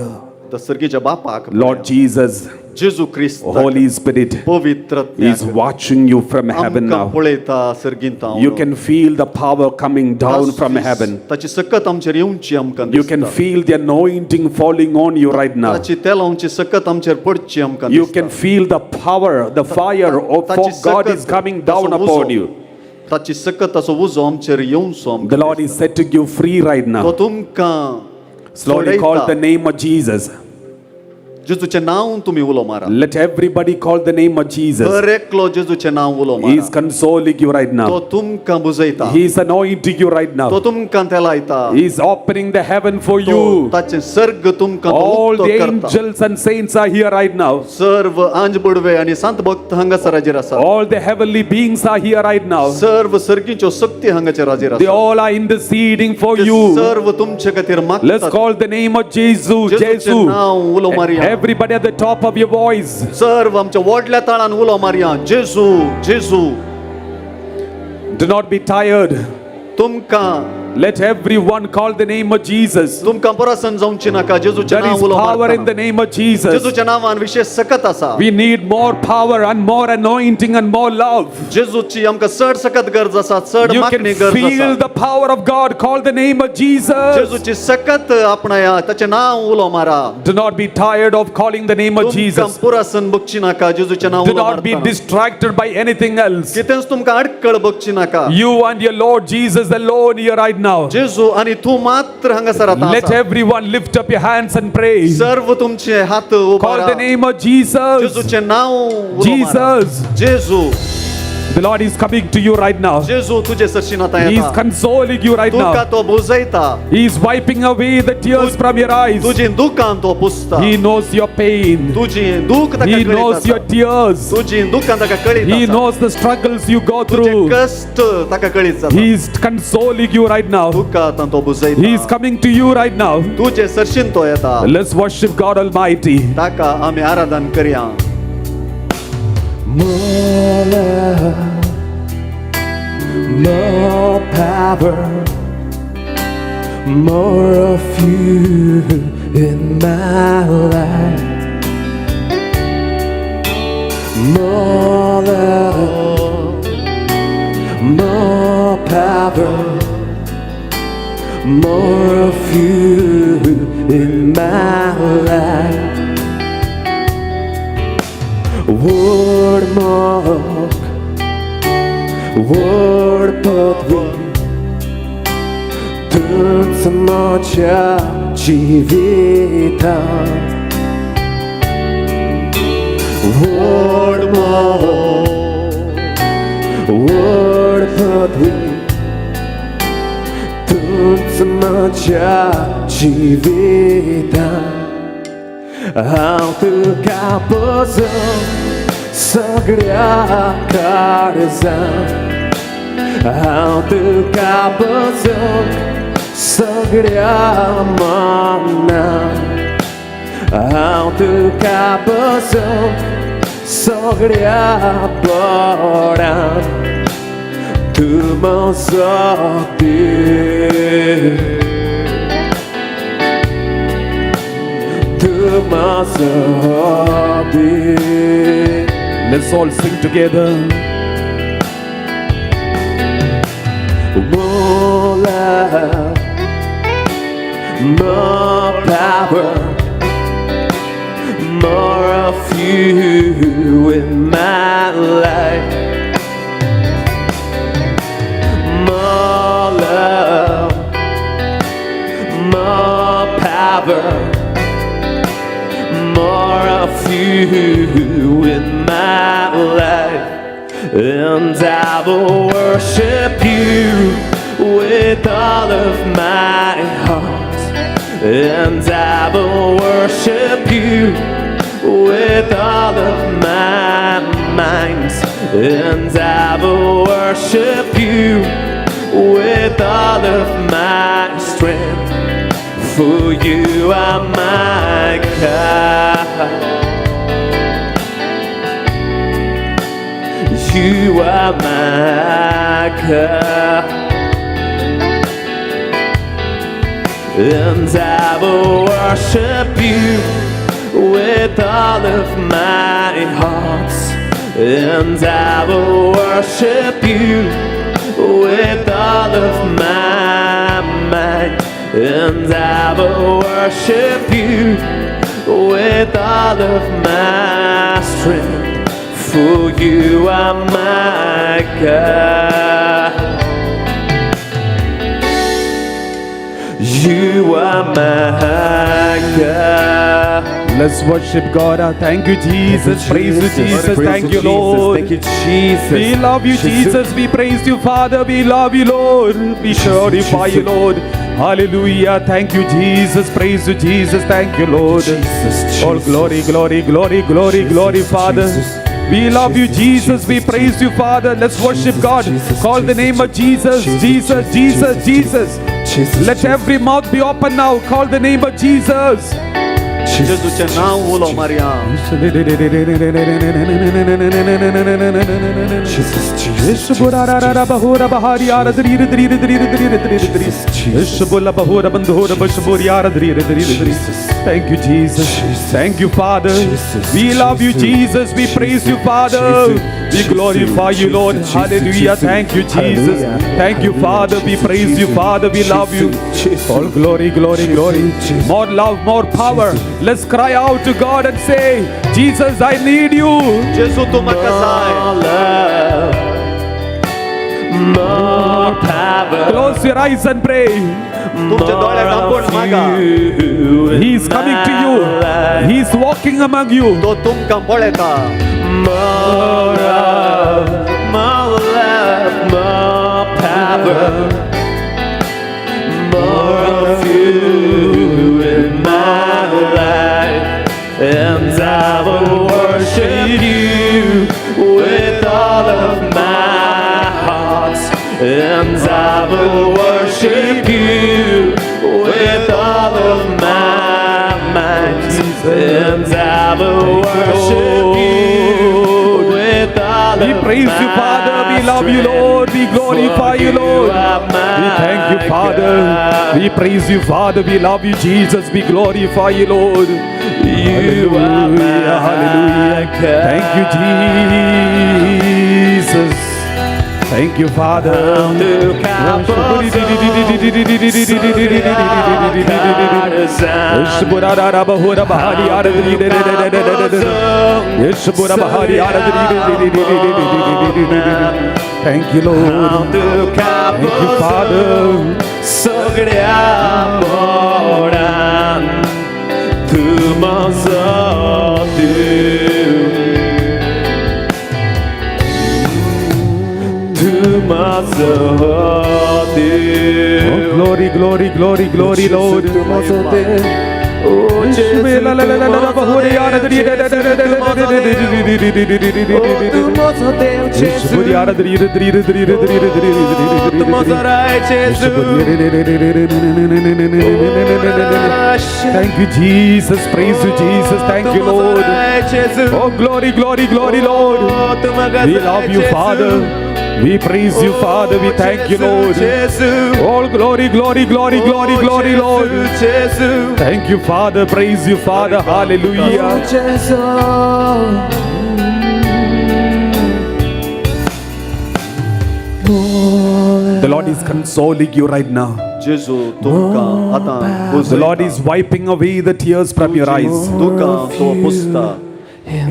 त्या सर्गीच्या बापाक, Lord Jesus, जेजू क्रिस्त, Holy Spirit पवित्र is watching you from heaven आमकां now. पळयता सर्गींत. You can feel the power coming down from heaven. ताची सकत आमचेर येवची आमकां You can दिसता. Feel the anointing falling on you right now. ताची तेलावची सकत आमचेर पडची आमकां You दिसता. can feel the power, the fire of for ताची God सकत, is coming down ताचो upon उजो, you. ताची सकत ताचो उजो आमचेर येवचो आमकां The Lord is setting you free right तो now. तुमकां Slowly call सोडयता. The name of Jesus. जेजूचें नांव तुमी उलो मारा. Let everybody call the name of Jesus. दर एकलो जेजूचें नांव उलो He मारा. is consoling you right तो now. तुमकां बुजयता. He is anointing you right तो now. तुमकां तेलायता. He is opening the heaven for तो you. ताचें सर्ग तुमकां तो All उक्तो the करता. angels and saints are here right now. सर्व आंज बुडवे आनी संत भक्त हांगासर हाजीर आसा. All the heavenly beings are here right now. सर्व सर्गीच्यो शक्ती हांगाचेर हाजीर They आसा. All are interceding for ते you. सर्व तुमचे खातीर Let's मागतात. Call the name of Jesus. जेजूचें Jesus. नांव उलो मारया. Everybody at the top of your voice. सर्व आमच्या व्हडल्या ताळान उलो मारया, जेजू, जेजू. Do not be tired. तुमकां Let everyone call the name of Jesus. तुमकां परासन जावची नाका जेजूच्या There नांव is उलो power in मारतना. the name of Jesus. जेजूच्या नांवान विशेष सकत आसा. We need more power and more anointing and more love. जेजूची आमकां चड सकत गरज आसा, चड You can मागणी गरज feel आसा. the power of God. Call the name of Jesus. जेजूची सकत आपणाया, ताचें नांव उलो मारा. Do not be tired of calling the name of तुमकां Jesus. पुरासन बगची नाका जेजूचें नांव Do उलो not be मारतना. distracted by anything else. कितेंच तुमकां अडकळ बगची नाका. You and your Lord Jesus alone here right now. जेजू आनी तूं मात्र हांगासर आतां Let आसा. everyone lift up your hands and pray. सर्व तुमचे हात Call उबारा. the name of Jesus. जेजूचें नांव उलो मारा. Jesus. जेजू. The Lord is coming to you right now. जेजू तुजे सरशीन आतां He is येता. consoling you right तुका now. तो बुजयता. He is wiping away the tears from your eyes. तुजी दुकां तो पुसता. He knows your pain. तुजी दूख ताका He कळीत knows आसा. your tears. तुजी दुकां ताका कळीत He आसा. knows the struggles you go तुजे through. कश्ट ताका कळीत जाता. He is consoling you right now. तुका आतां तो बुजयता. He is coming to you right now. तुजे सरशीन तो येता. Let's worship God Almighty. ताका आमी आराधन करया. More love, more power, more of you in my life. More love, more power, more of you in my life. Word mark, word पदवी, तूंच म्हज्या जिवितांत. Word mark, word पदवी, तूंच म्हज्या जिवितांत. हांव तुका पसंत सगळ्या काळजान, हांव तुका पसंत सगळ्या मनान, हांव तुका पसंत सगळ्या बळान. तूं म्हजो देव, तूं म्हजो देव. Let's all sing together. More love, more power, more of you in my life. More love, more power, more of you in my life. And I will worship you with all of my heart. And I will worship you with all of my mind. And I will worship you with all of my strength. For you are my God. You are my God. And I will worship you with all of my heart. And I will worship you with all of my mind. And I will worship you with all of my strength. For you are my God. You are my God. Let's worship God. Thank you, Jesus. Praise you, Jesus. Praise Thank you, Jesus. Lord. Thank you, Jesus. We love you, Jesus. We praise you, Father. We love you, Lord. We glorify you, Lord. Hallelujah. Thank you, Jesus. Praise you, Jesus. Thank you, Lord. Jesus, All glory, glory, glory, glory, Jesus, glory, Father. Jesus. We love you, Jesus. We Jesus, praise you, Father. Let's worship Jesus, God. Jesus, Call the Jesus, name of Jesus, Jesus, Jesus, Jesus, Jesus, Jesus. Jesus, Let Jesus. every mouth be open now. Call the name of Jesus. जेजूचें नांव उलो मारया. Thank you, Jesus. Thank you, Father. We love you, Jesus. We praise you, Father. We glorify you, Lord. Hallelujah. Thank you, Jesus. Thank you, Father. We praise you, Father. We love you. All glory, glory, glory. More love, more power. Let's cry out to God and say, Jesus, I need you. जेजू तूं म्हाका जाय. More power. Close your eyes and pray. तुमचे दोळे धांपून मागा. He is coming to you. He is walking among you. तो तुमकां पळयता. More love, more love, more power, more of you in my life, and I will worship you with all of my heart, and I will worship you with all of my mind, and I will worship you with all We of praise you, my Father. We love you, Lord. We glorify you, Lord. We thank you, Father. We praise you, Father. We love you, Jesus. We glorify you, Lord. You are Hallelujah, my hallelujah. Thank you, Jesus. Thank you, Father. Thank you, Lord. Thank you, Father. सगळ्या मोडान तूं म्हजो देव, तूं म्हजो देव. Oh, glory, glory, glory, glory, Lord. तूं म्हजो देव. Oh, जेजू, तूं म्हजो देव, जेजू, तूं म्हजो देव. Oh, तूं म्हजो देव, जेजू. Oh, तूं म्हजो राय, जेजू. Thank you, Jesus. Praise you, Jesus. Thank you, Lord. Oh, glory, glory, glory, Lord. We love you, Father. We praise you, Father. We thank you, Lord. All glory, glory, glory, glory, glory, Lord. Thank you, Father. Praise you, Father. Hallelujah. The Lord is consoling you right now. जेजू तुमकां आतां The Lord is wiping away the tears from your eyes. तुका तो पुसता.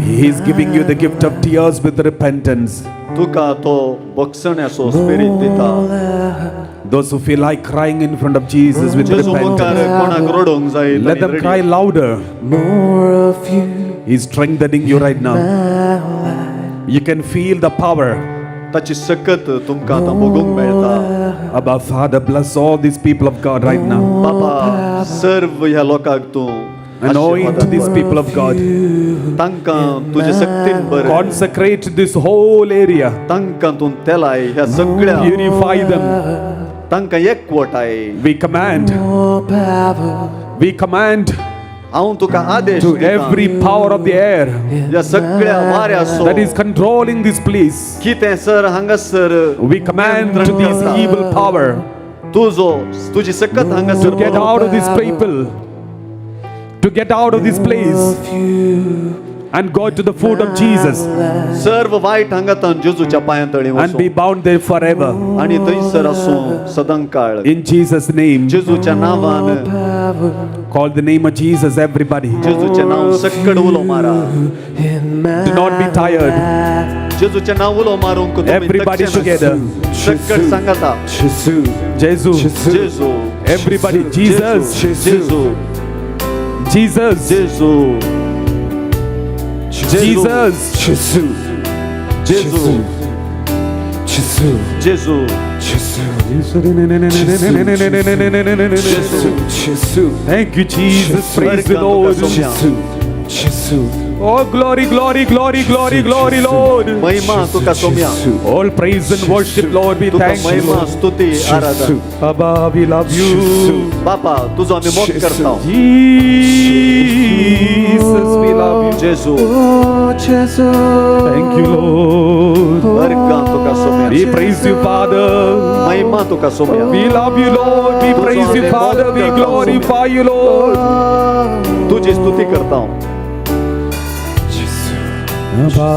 He is giving you the gift of tears with repentance. तुका तो बक्षण्याचो स्पिरीत दिता. Those who feel like crying in front of Jesus with जेजू मुखार repentance, कोणाक रडोवंक जाय let them cry louder. More of you He is strengthening you right now. You can feel the power. ताची सकत तुमकां आतां भोगूंक मेळटा. Abba, Father, bless all these people of God right now. बाबा सर्व ह्या लोकांक तूं Anoint these people of God. तांकां तुजे शक्तीन बरें. Consecrate this whole area. तांकां तूं तेलाय ह्या सगळ्या. Purify them. तांकां एकवटाय. We command. We command हांव तुका आदेश to दितां. every power of the air ह्या सगळ्या वाऱ्याचो that is controlling this place. कितें सर हांगासर We command to this evil power तुजो तुजी सकत हांगासर to get out of these people, to get out of this place and go to the foot of Jesus सर्व वायट हांगातान जेजूच्या पांयां तळी and be bound there forever. आनी थंयसर आसूं सदांकाळ. In Jesus' name, जेजूच्या नांवान. Call the name of Jesus, everybody. जेजूचें नांव सक्कड उलो मारा. Do not be tired. जेजूचें नांव उलो मारूंक तुमी Everybody थकचे together. नाका. सक्कड सांगाता. Jesus. जेजू. Everybody, Jesus. जेजू. Jesus. जेजू. Jesus. जेजू. जेजू. Thank you, Jesus. Praise the Lord. Oh, glory, glory, glory, glory, glory, Lord. महिमा तुका Saumya. All praise and worship, Lord. We तुका thank you. Mahima Lord. स्तुती आराधन. Abba, we love you. बापा तुजो आमी मोग करता. Jesus, we love you. जेजू. Thank you, Lord. वर्गां तुका Saumya. We praise you, Father. महिमा तुका Saumya. We love you, Lord. We praise you, Father. We glorify you, Lord. तुजी स्तुती करता. Abba,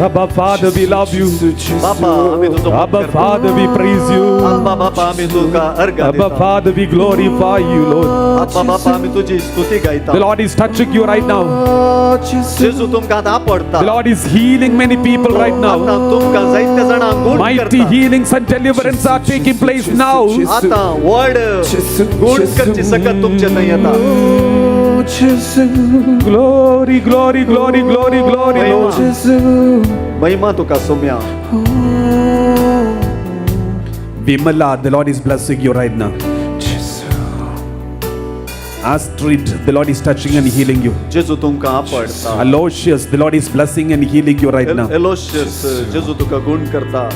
Abba, Father, we love you. बापा आमी तुजो मोग Abba, करता. Father, we praise you. Abba बापा आमी तुका अर्घ Abba, दिता. Father, we glorify you, Lord. Abba बापा आमी तुजी स्तुती गायता. The Lord is touching you right now. जेजू तुमकां आतां आपडता. The Lord is healing many people right आतां now. तुमकां जायते जाणांक गुण Mighty करता. healings and deliverance are taking place now. आतां व्हड गुण करची सकत तुमचे थंय येता. Glory, glory, glory, glory, glory, Lord. महिमा तुका Saumya. Vimala, the Lord is blessing you right now. Astrid, the Lord is touching and healing you. जेजू तुमकां आपडता. Aloysius, the Lord is blessing and healing you right now. Aloysius जेजू तुका गुण करता.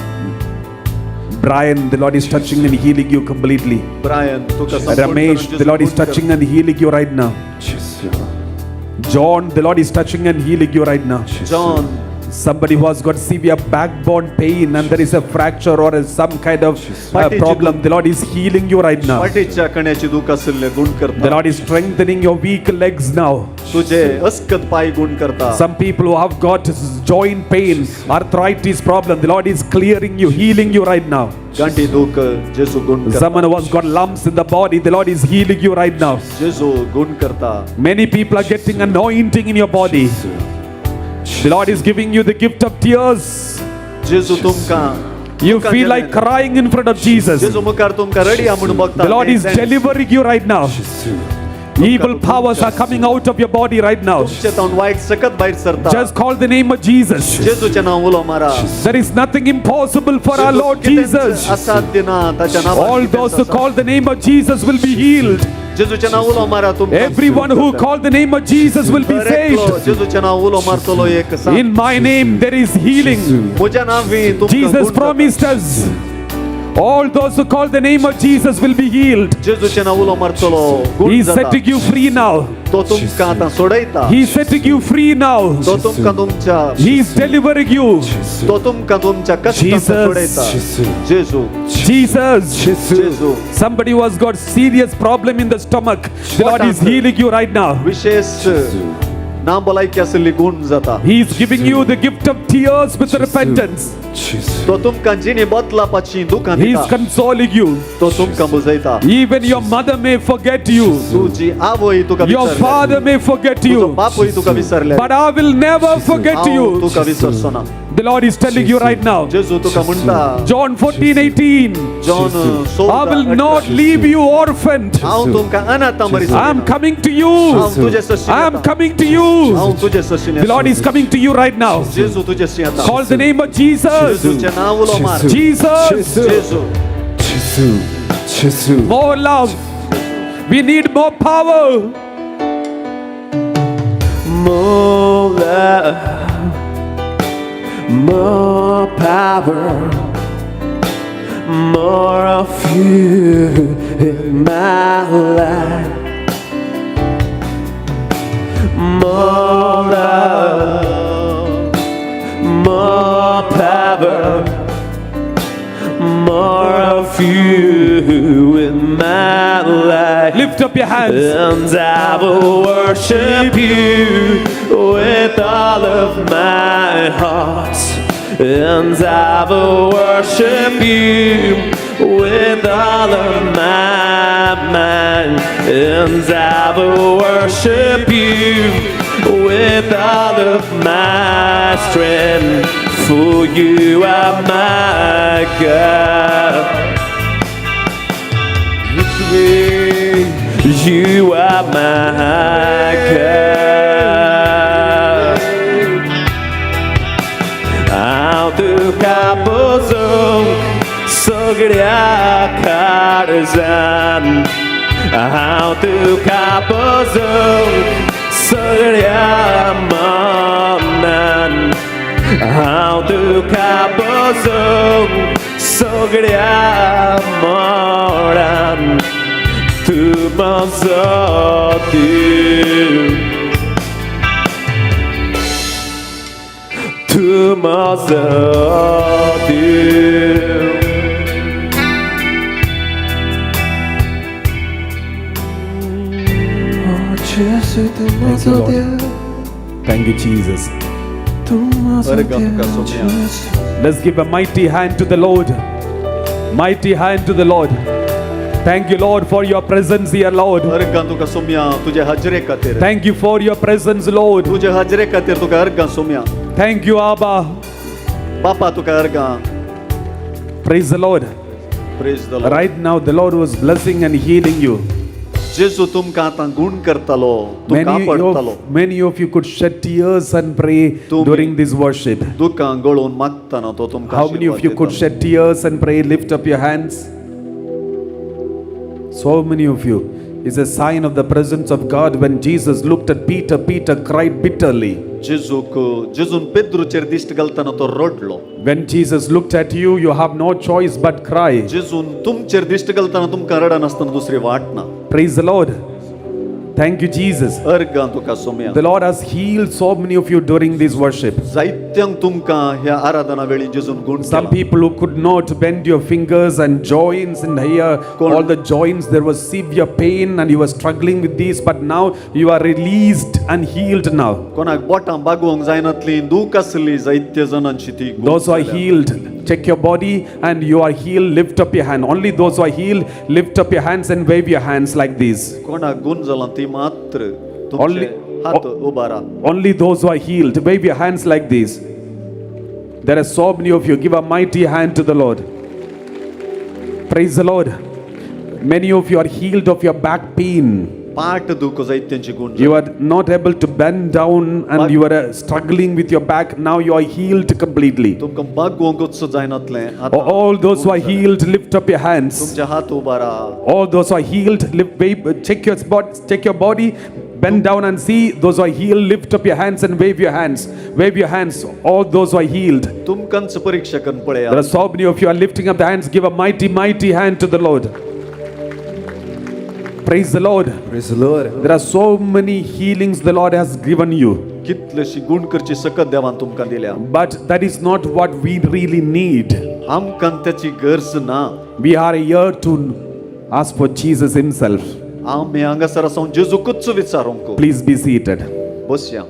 Brian, the Lord is touching and healing you completely. Brian तुका संपूर्ण Ramesh, करून the Lord is जेजू गुण touching and healing you right now. John, the Lord is touching and healing you right now. करता. John. Somebody who has got severe backbone pain and there is a fracture or some kind of problem, the Lord is healing you right now. फाटीच्या कण्याची दूख आशिल्ले गुण The करता. Lord is strengthening your weak legs now. तुझे अस्कत पाय गुण करता. Some people who have got joint pain, arthritis problem, the Lord is clearing you, healing you right now. गांठी दूख जेजू गुण करता. Someone who has got lumps in the body, the Lord is healing you right now. जेजू गुण करता. Many people are getting anointing in your body. The Lord is giving you the gift of tears. जेजू तुमकां You feel like crying in front of Jesus. जेजू मुखार तुमकां रडया म्हणून बघता. The Lord is delivering you right now. Evil powers are coming out of your body right now. तुमचे तावन वायट सकत भायर सरता. Just call the name of Jesus. जेजूचें नांव उलो मारा. There is nothing impossible for our Lord कितेंच Jesus. असाध्य ना ताच्या नांवान All कितेंच those who असाध्य. call the name of Jesus will be healed. जेजूचें नांव उलो मारा तुमकां. Everyone who call the name of Jesus will be दर एकलो saved. जेजूचें नांव उलो मारतलो एक सांग. In my name there is healing. म्हज्या नांवी तुमकां Jesus गुण जाता. promised us. All those who call the name of Jesus will be healed. जेजूचें नांव उलो मारतलो गुण He is जाता. setting you free now. तो तुमकां आतां सोडयता. He is setting you free now. तो तुमकां तुमच्या He is delivering you. तो तुमकां तुमच्या कश्टांत Jesus. सोडयता. जेजू. Jesus. जेजू. Somebody who has got serious problem in the stomach. The Lord is healing you right now. विशेष ना भलायकी आशिल्ली गुण जाता. He is giving you the gift of tears with repentance. तो तुमकां जिणी बदलापाची दुकां He is दिता. consoling you. तो तुमकां बुजयता. Even your mother may forget you. तुजी आवय तुका Your विसरल्या. father may forget तुजो you. बापूय तुका विसरल्या. But I will never forget हांव you. तुका विसरचो ना. The Lord is telling you right now. जेजू तुका म्हणटा. John 14:18. John I will not leave you orphaned. हांव तुमकां अनाथा मरी I am coming to you. हांव तुजे सशीं I am येता. coming to you. हांव तुजे सशीं The Lord is coming to you right now. जेजू तुजे सशीं येता. Call the name of Jesus. जेजूचें नांव उलो मार. Jesus. जेजू. More love. We need more power. More love, more power, more of you in my life. More love, more power, more of you in my life. Lift up your hands. And I will worship you with all of my heart. And I will worship you with all of my mind. And I will worship you with all of my strength. For you are my God. You are my God. हांव तुका पोसोवंक सगळ्या काळजान, हांव तुका पजोवंक सगळ्या मनान, हांव तुका पजोवंक सगळ्या मनान. तूं म्हजो देव, तूं म्हजो देव. Thank you, Lord. Thank you, Jesus. Let's give a mighty hand to the Lord. Mighty hand to the Lord. Thank you, Lord, for your presence here, Lord. अर्गां तुका सोम्या तुजे हाजरे खातीर. Thank you for your presence, Lord. तुजे हाजरे खातीर तुका अर्गां Saumya. Thank you, Abba. बापा तुका अर्गां. Praise the Lord. Praise the Lord. Right now, the Lord was blessing and healing you. जेजू तुमकां आतां गूण करतालो, तुमकां Many पडतालो. of, many of you could shed tears and pray during this worship. दुकां गळोवन मागतना तो तुमकां How many of you Aashirvaad could दितालो. Shed tears and pray? Lift up your hands. So many of you. It's a sign of the presence of God. When Jesus looked at Peter, Peter cried bitterly. जेजूक जेजून पेद्रूचेर दिश्ट घालतना तो रडलो. When Jesus looked at you, you have no choice but cry. जेजून तुमचेर दिश्ट घालतना तुमकां रडनासतना दुसरी वाट ना. Praise the Lord. Thank you, Jesus. अर्गां तुका Saumya. The Lord has healed so many of you during this worship. जायत्यांक तुमकां ह्या आराधना वेळी जेजून गूण Some केला. People who could not bend your fingers and joints and here, all the joints, there was severe pain and you were struggling with this, but now you are released and healed now. कोणाक बोटां बागोवंक जायनातली दूख आसली जायत्या जाणांची ती गूण Those who are जाल्या. Healed, check your body and you are healed, lift up your hand. Only those who are healed, lift up your hands and wave your hands like this. कोणाक गूण जाला ती मात्र तुमचे हात उबारा. Only those who are healed, wave your hands like this. There are so many of you. Give a mighty hand to the Lord. Praise the Lord. Many of you are healed of your back pain. पाठ दूख जायत्यांची गूण. You are not able to bend down and you are struggling with your back. Now you are healed completely. तुमकां बागोवंकूच जायनातलें आतां All those who are healed, lift up your hands. तुमचे हात उबारा. All those who are healed, lift, wave, check your spot, check your body, bend down and see. Those who are healed, lift up your hands and wave your hands. Wave your hands. All those who are healed. तुमकांच परीक्षा करून पळया. There are so many of you are lifting up the hands. Give a mighty, mighty hand to the Lord. Praise the Lord. Praise the Lord. There are so many healings the Lord has given you. कितलेशी गूण करची सकत देवान तुमकां दिल्या. But that is not what we really need. आमकां त्याची गरज ना. We are here to ask for Jesus Himself. आमी हांगासर आसा जेजूकूच विचारूंक. Please be seated. बसया.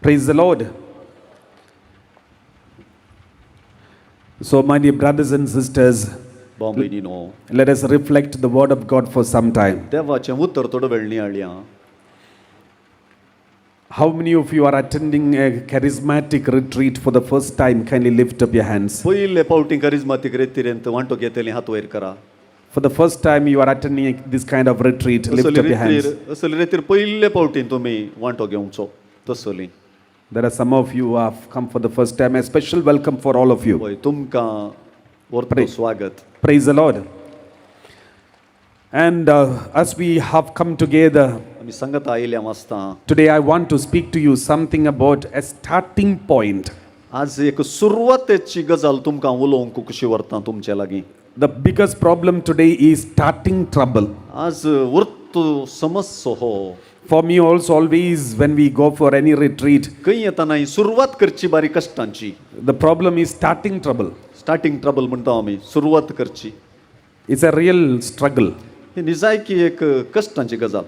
Praise the Lord. So, my dear brothers and sisters, भाव भयणीनो, let us reflect the word of God for some time. देवाचें उतर थोडो वेळ नियाळया. How many of you are attending a charismatic retreat for the first time? Kindly lift up your hands. पयले फावटी करिज्मातीक रेतिरेंत वांटो घेतली हात वयर करा. For the first time, you are attending this kind of retreat. Lift असली up your hands. रेतीर असली रेतीर पयले फावटी तुमी वांटो घेवचो तसली. There are some of you who have come for the first time. A special welcome for all of you. पळय तुमकां व्हरतो स्वागत. Praise the Lord. And as we have come together, आमी सांगता आयिल्ल्या आसता. Today I want to speak to you something about a starting point. आज एक सुरवातेची गजाल तुमकां उलोवंक कशी व्हरता तुमचे लागीं. The biggest problem today is starting trouble. आज उर्तू समस्या हो. For me also, always when we go for any retreat, खंय येतना ही सुरवात करची बारी कश्टांची. The problem is starting trouble. Starting trouble म्हणटा आमी सुरवात करची. It's a real struggle. ही निजायकी एक कश्टांची गजाल.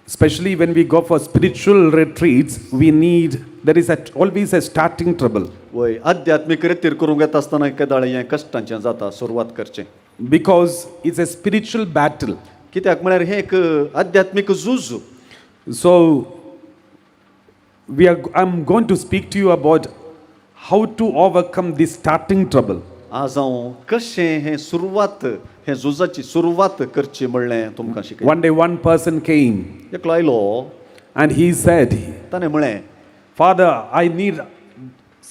Especially when we go for spiritual retreats, we need, there is always a starting trouble. वय आध्यात्मीक रेतीर करूंक येता आसतना केदाळ हें कश्टांचें जाता सुरवात करचें. Because it's a spiritual battle. कित्याक म्हळ्यार हें एक आध्यात्मीक झूज. So, I'm going to speak to you about how to overcome this starting trouble. आज हांव कशें हें सुरवात हें झुजाची सुरवात करची म्हणलें तुमकां शिकयता. One day, one person came एकलो आयलो and he said, ताणें म्हळें, "Father, I need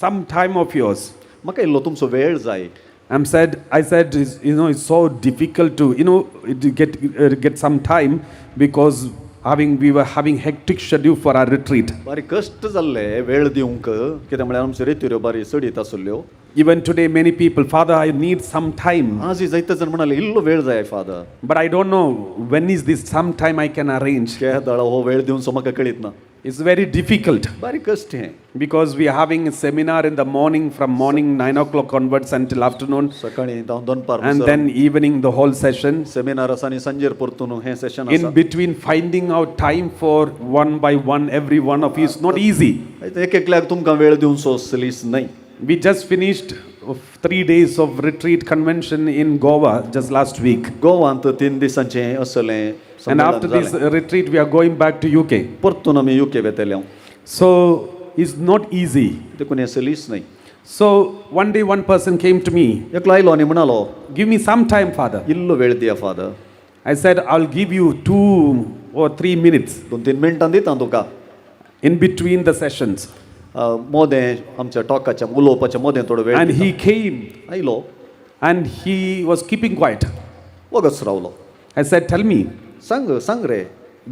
some time of yours." म्हाका इल्लो तुमचो वेळ जाय. I said, it's, it's so difficult to, to get some time because we were having hectic schedule for our retreat. बारी कश्ट जाल्ले वेळ दिवंक कित्याक म्हळ्यार आमच्यो रेतिऱ्यो बारी चडीत आसल्ल्यो. Even today, many people, "Father, I need some time." आज जायते जाण म्हणाले इल्लो वेळ जाय father. But I don't know when is this some time I can arrange. केदळा हो वेळ दिवचो म्हाका कळीत ना. It's very difficult. बारी कश्ट हें. Because we are having a seminar in the morning from morning 9 o'clock onwards until afternoon. सकाळीं धांव दनपार. And then evening the whole session. Seminar आसा आनी सांजेर परतून हें session In आसा. Between, finding out time for one by one, every one of you is not easy. एक एकल्याक तुमकां वेळ दिवचो सलीस न्हय. We just finished 3 days of retreat convention in Goa just last week. गोवांत तीन दिसांचें असलें. And after this retreat, we are going back to UK. परतून आमी UK वेतले. So it's not easy. देखून हें सलीस न्हय. So one day, one person came to me. एकलो आयलो आनी म्हणालो, "Give me some time, Father." इल्लो वेळ दिया father. I said, "I'll give you 2 or 3 minutes दोन तीन मिनटां दिता तुका in between the sessions." मोदें आमच्या टॉकाच्या उलोवपाच्या मोदें थोडो वेळ And दिता. He came आयलो and he was keeping quiet. वगच रावलो. I said, "Tell me." सांग सांग रे.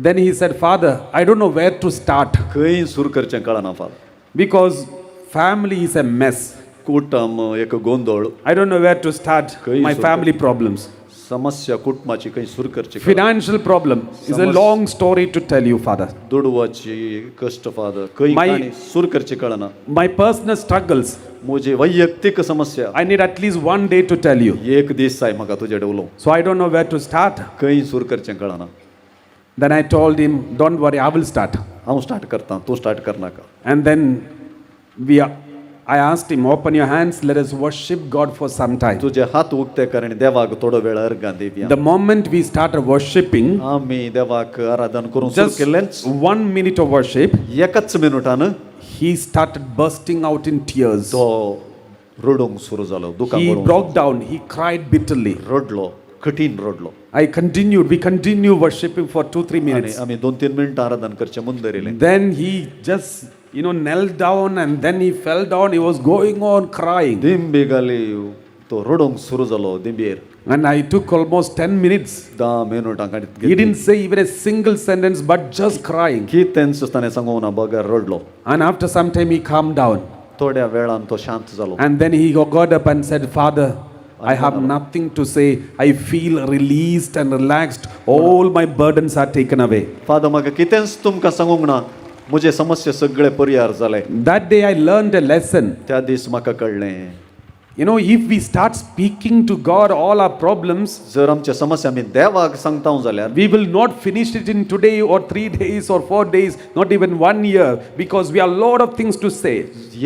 Then he said, "Father, I don't know where to start खंय सुरू करचें कळना father. Because family is a mess." कुटुंब एक गोंदळ. "I don't know where to start खंय my सुरू family problems." समस्या कुटुंबाची खंय सुरू करची कळना. "Financial problem is a long story to tell you, Father." दुडवाची कश्ट फादर खंय काणी सुरू करची कळना. "My personal struggles, म्हजी वैयक्तीक समस्या I need at least one day to tell you. एक दीस जाय म्हाका तुजे कडेन उलोवंक. So I don't know where to start." खंय सुरू करचें कळना. Then I told him, "Don't worry, I will start." हांव स्टार्ट करता, तूं स्टार्ट करनाका. And then I asked him, "Open your hands, let us worship God for some time." तुजे हात उक्ते कर आनी देवाक थोडो वेळ अर्गां दिवया. The moment we started worshipping, आमी देवाक आराधन करूंक सुरू just केलेंच, one minute of worship, एकाच मिनुटान he started bursting out in tears. तो रडूंक सुरू जालो, दुकां He गळोवंक. Broke down, he cried bitterly. रडलो, कठीण रडलो. We continued worshipping for 2, 3 आनी minutes. आमी दोन तीन मिनटां आराधन करचें मुंदरिलें. Then he just knelt down and then he fell down. He was going on crying. दिंबी घाली, तो रडूंक सुरू जालो दिंबेर. And I took almost 10 minutes. धा मिनुटां. He didn't say even a single sentence, but just crying. कितेंच ताणें सांगूंक ना, बगर रडलो. And after some time, he calmed down. थोड्या वेळान तो शांत जालो. And then he got up and said, "Father, I have nothing to say. I feel released and relaxed. All my burdens are taken away." Father, म्हाका कितेंच तुमकां सांगूंक ना, म्हजे समस्या सगळे परिहार जाले. That day I learned a lesson. त्या दीस म्हाका कळ्ळें, If we start speaking to God all our problems, जर आमच्या समस्या आमी देवाक सांगता जाल्यार, we will not finish it in today or 3 days or 4 days, not even one year, because we have a lot of things to say.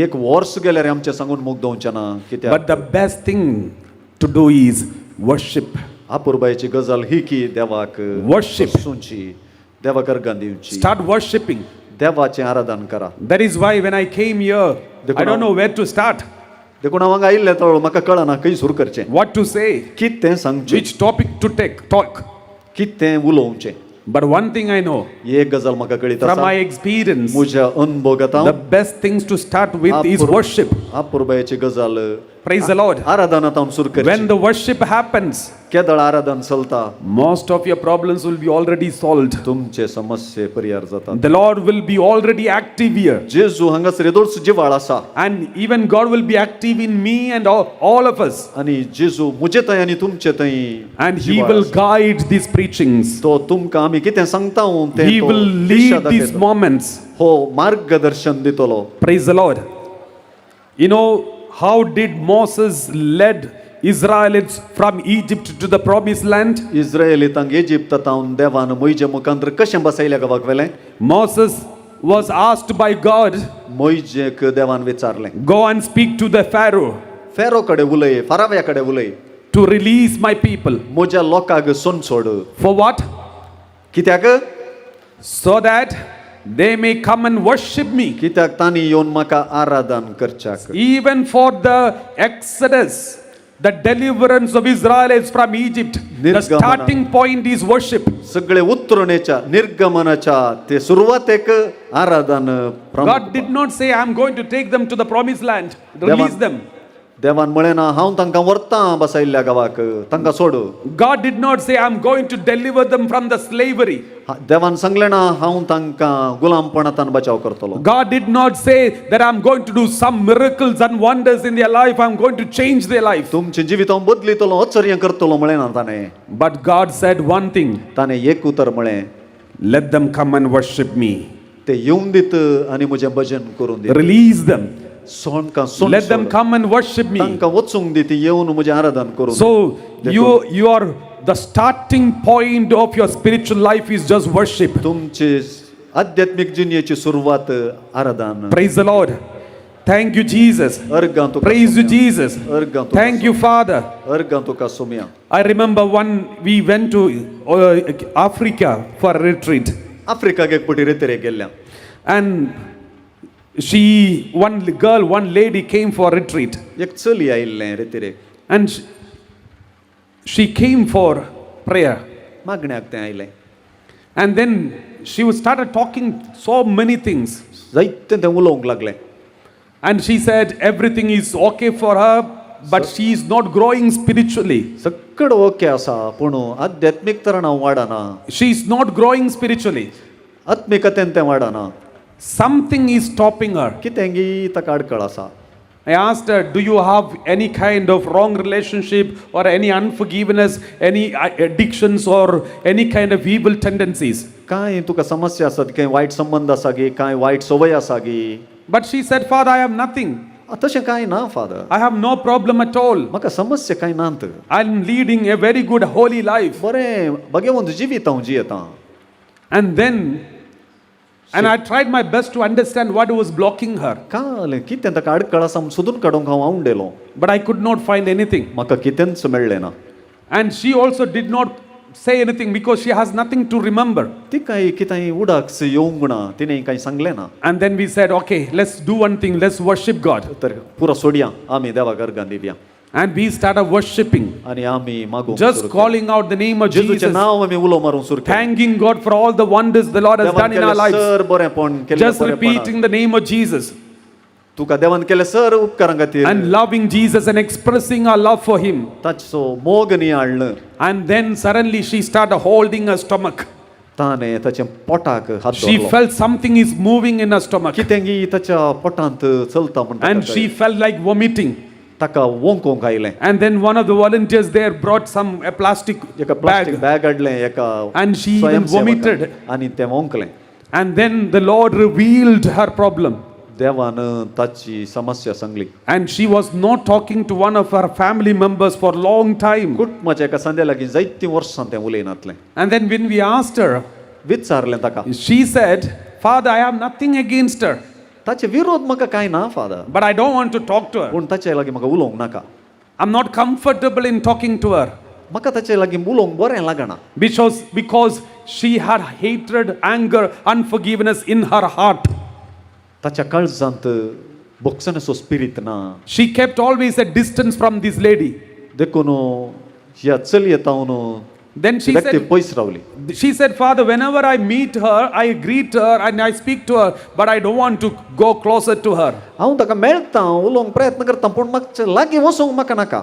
एक वर्स गेल्यार आमचें सांगून मुगदोवचें ना कित्याक. But the best thing to do is worship. अपुरबायेची गजाल ही की देवाक Worship. सुनची, देवाक अर्गां दिवची. Start worshiping. देवाचें आराधन करा. That is why when I came here, I don't know where to start, देखून हांव हांगा आयिल्लें तो म्हाका कळना खंय सुरू करचें, what to say, कितें सांगचें, which topic to take, talk. कितें उलोवचें. But one thing I know एक गजाल म्हाका कळीत from आसा, my experience, म्हज्या अनुभगांत, the best things to start with is worship. अपुरबायेची गजाल Praise the Lord. आराधनांत हांव सुरू करची. When the worship happens, केदळ आराधन चलता, most of your problems will be already solved. तुमचे समस्ये परिहार जातात. The Lord will be already active here. जेजू हांगासर येदोळच जिवाळ आसा. And even God will be active in me and all of us. आनी जेजू म्हजे थंय आनी तुमचे थंय And He जिवाळ will आसा. Guide these preachings. तो तुमकां आमी कितें सांगता तें He तो will दिशा lead these दाखयतलो. Moments. हो मार्गदर्शन दितलो. Praise the Lord. How did Moses led Israelites from Egypt to the promised land? इस्रायलितांक इजिप्तांत देवान मोयजे मुखांतर कशें बसयल्या गांवाक वेलें? Moses was asked by God, मोयजेक देवान विचारलें, "Go and speak to the Pharaoh Pharaoh कडेन उलय, फाराव्या कडेन उलय to release my people." म्हज्या लोकांक सोड. For what? कित्याक? So that they may come and worship me. कित्याक तांणी येवन म्हाका आराधन करच्याक. Even for the Exodus, the deliverance of Israelites from Egypt, the निर्गमना. Starting point is worship. सगळे उतरणेच्या निर्गमनाच्या ते सुरवातेक आराधन प्रमुख. God did not say, "I'm going to take them to the promised land, release them." देवान म्हळें ना हांव तांकां व्हरतां बसयल्ल्या गांवाक तांकां सोड. God did not say, I'm going to deliver them from the slavery. देवान सांगलें ना हांव तांकां गुलामपणांतान बचाव करतलो. God did not say that I'm going to do some miracles and wonders in their life, I'm going to change their life. तुमचें जिवीत हांव बदलितलो अचर्य करतलो म्हळें ना ताणें. But God said one thing. ताणें एक उतर म्हळें. Let them come and worship me. ते येवन दीत आनी म्हजें भजन करूं दीत. Release them. सोंडकां सोड. Let them come and worship me. तांकां वचूंक दी ती येवन म्हजें आराधन करूं. So you are the starting point of your spiritual life is just worship. तुमची आध्यात्मीक जिणेची सुरवात आराधन. Praise the Lord. Thank you, Jesus. अर्गां तुका Praise you, सोम्या. Jesus. अर्गां तुका Thank you, Father. अर्गां तुका Saumya. I remember one we went to Africa for a retreat. आफ्रिकाक एक पटी रेतरे गेल्ल्या. And she, one girl, one lady came for retreat. एक चली आयिल्लें रेतिरेक. And she came for prayer. मागण्याक तें आयलें. And then she was started talking so many things. जायतें तें उलोवंक लागलें. And she said everything is okay for her, but she is not growing spiritually. सगळें ओके आसा पूण आध्यात्मीक तरान हांव वाडना. She is not growing spiritually. आत्मिकतेन तें वाडना. Something is stopping her. कितें गी ताका आडखळ आसा. I asked her, do you have any kind of wrong relationship or any unforgiveness, any addictions or any kind of evil tendencies? कांय तुका समस्या आसात कांय वायट संबंद आसा गी कांय वायट संवय आसा गी? But she said, Father, I have nothing. तशें कांय ना father. I have no problem at all. म्हाका समस्या कांय नात. I am leading a very good holy life. बरें भगेवंत जिवीत हांव जियेतां. And then, and I tried my best to understand what was blocking her. काल कितें ताका आडखळ आसा म्हूण सोदून काडूंक हांव आवडेलो. But I could not find anything. म्हाका कितेंच मेळ्ळें ना. And she also did not say anything because she has nothing to remember. तिकाय कितें उडाक येवंक ना तिणें कांय सांगलें ना. And then we said, okay, let's do one thing, let's worship God. तर पुरो सोडया आमी देवाक अर्गां दिवया. And we started worshipping. आनी आमी मागूंक Just calling out the name of जेजूचें Jesus. नांव आमी उलो मारूंक सुरू केलें. Thanking God for all the wonders the Lord has देवान done in our केलें lives. Sir बरेंपण केल्लें Just बरेंपण. repeating the name of Jesus. तुका देवान केलें सर उपकारां खातीर. And loving Jesus and expressing our love for him. ताचो मोग नियाळ्ळ. And then suddenly she started holding her stomach. ताणें ताच्या पोटाक हात She दवरलो. felt something is moving in her stomach. कितें गी ताच्या पोटांत चलता म्हणटा. And she felt like vomiting. ताका वोंकोंक आयलें. And then one of the volunteers there brought some a plastic एका प्लास्टीक bag. Bag हाडलें एका And she even स्वयंसेवकान. vomited. आनी तें वोंकलें. And then the Lord revealed her problem. देवान ताची समस्या सांगली. And she was not talking to one of her family members for a long time. कुटुंबाच्या एका संद्या लागीं जायतीं वर्सां तें उलयनातलें. And then when we asked her, विचारलें ताका. she said, Father, I have nothing against her, ताचे विरोध म्हाका कांय ना father. but I don't want to talk to her. पूण ताचे लागीं म्हाका उलोवंक नाका. I'm not comfortable in talking to her. म्हाका ताचे लागीं उलोवंक बरें लागना. Because she had hatred, anger, unforgiveness in her heart. ताच्या काळजांत भोगसणेचो स्पिरीत ना. She kept always a distance from this lady. देखून ह्या चलये तावन Then she व्यक्ती said, पयस रावली. she said, Father, whenever I meet her, I greet her and I speak to her, but I don't want to go closer to her. हांव ताका मेळटा उलोवंक प्रयत्न करता पूण म्हाका लागीं वचूंक म्हाका नाका.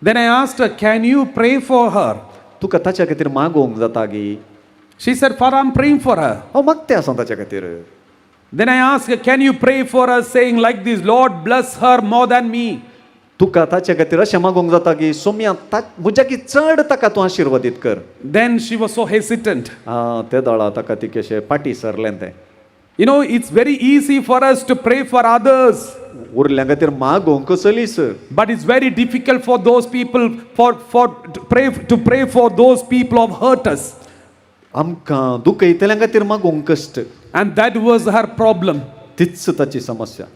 Then I asked her, can you pray for her? तुका ताच्या खातीर मागोवंक जाता गी? She said, Father, I'm praying for her. हांव मागते आसा ताच्या खातीर. Then I asked her, can you pray for her, saying like this, Lord, bless her more than me? तुका ताच्या खातीर अशें मागोवंक जाता की सोम्या म्हज्या की चड ताका तूं आशिर्वादीत कर. Then she was so hesitant. आं ते दळा ताका ती कशें फाटीं सरलें तें. You know, it's very easy for us to pray for others. उरल्या खातीर मागोवंक चलीस. But it's very difficult for those people, to pray for those people who have hurt us. आमकां दुखयतल्या खातीर मागोवंक कश्ट. And that was her problem. तीच ताची समस्या.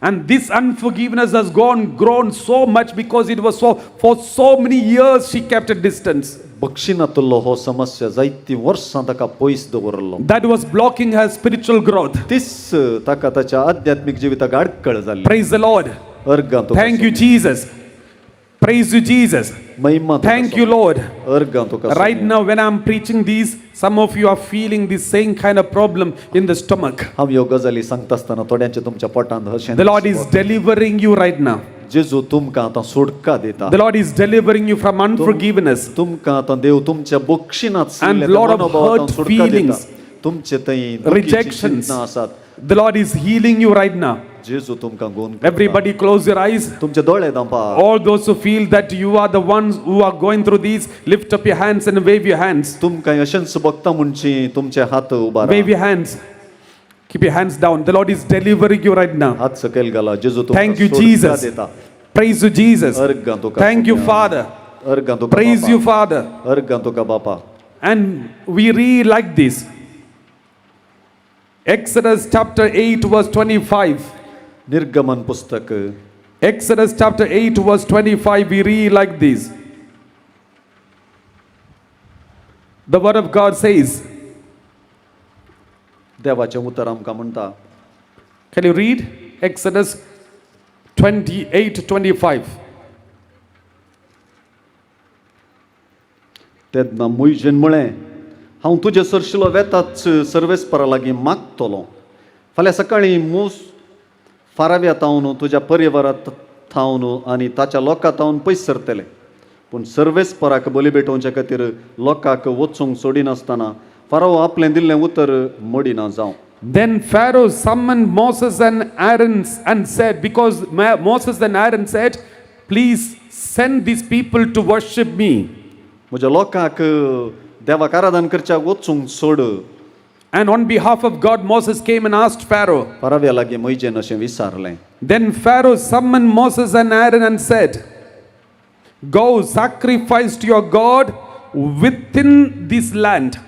And this unforgiveness has grown so much because it was so, for so many years she kept a distance. बक्षिनातलो हो समस्या जायतीं वर्सां ताका पयस दवरलो. That was blocking her spiritual growth. तीच ताका ताच्या आध्यात्मीक जिविताक आडखळ जाली. Praise the Lord. अर्गां तुका Thank you, Jesus. Praise you, Jesus. महिमा तुका Thank you, Lord. अर्गां तुका Right now, when I'm preaching these, some of you are feeling the same kind of problem in the stomach. हांव ह्यो गजाली सांगता आसतना थोड्यांच्या तुमच्या पोटांत हशें The Lord is delivering you right now. जेजू तुमकां आतां सुटका दिता. The Lord is delivering you from unforgiveness. तुमकां आतां देव तुमच्या बक्षिणात And lot of hurt feelings, तुमचे थंय rejections. आसात. The Lord is healing you right now. जेजू तुमकां गुण. Everybody close your eyes. तुमचे दोळे धांपा. All those who feel that you are the ones who are going through these, lift up your hands and wave your hands. तुमकां अशेंच बघता म्हणची तुमचे हात उबारा. Wave your hands. Keep your hands down. The Lord is delivering you right now. हात सकयल घाला. जेजू तुमकां Thank you, सुटका Jesus. दिता. Praise you, Jesus. अर्गां तुका Thank you, Soumya. Father. अर्गां तुका Praise बापा. You, Father. अर्गां तुका बापा. And we read like this, Exodus chapter 8, verse 25. निर्गमन पुस्तक. Exodus chapter 8, verse 25, we read like this. The word of God says, देवाचें उतर आमकां म्हणटा. Can you read Exodus 28 25? तेन्ना मोयजेन म्हळें, हांव तुजे सरशिलो वेताच सर्वेस्परा लागीं मागतलो. फाल्यां सकाळीं मूस फाराव्या थावन, तुज्या परिवारात थावन आनी ताच्या लोकां थावन पयस सरतले. पूण सर्वेस्पराक बली भेटोवचे खातीर लोकांक वचूंक सोडिनासतना फाराव आपलें दिल्लें उतर मोडिना जावं. Then Pharaoh summoned Moses and Aaron and said, because Moses and Aaron said, "Please send these people to worship me." म्हज्या लोकांक देवाक आराधन करच्याक वचूंक सोड. And on behalf of God, Moses came and asked Pharaoh. फाराव्या लागीं मोयजेन अशें विचारलें. Then Pharaoh summoned Moses and Aaron and said, "Go sacrifice to your God within this land."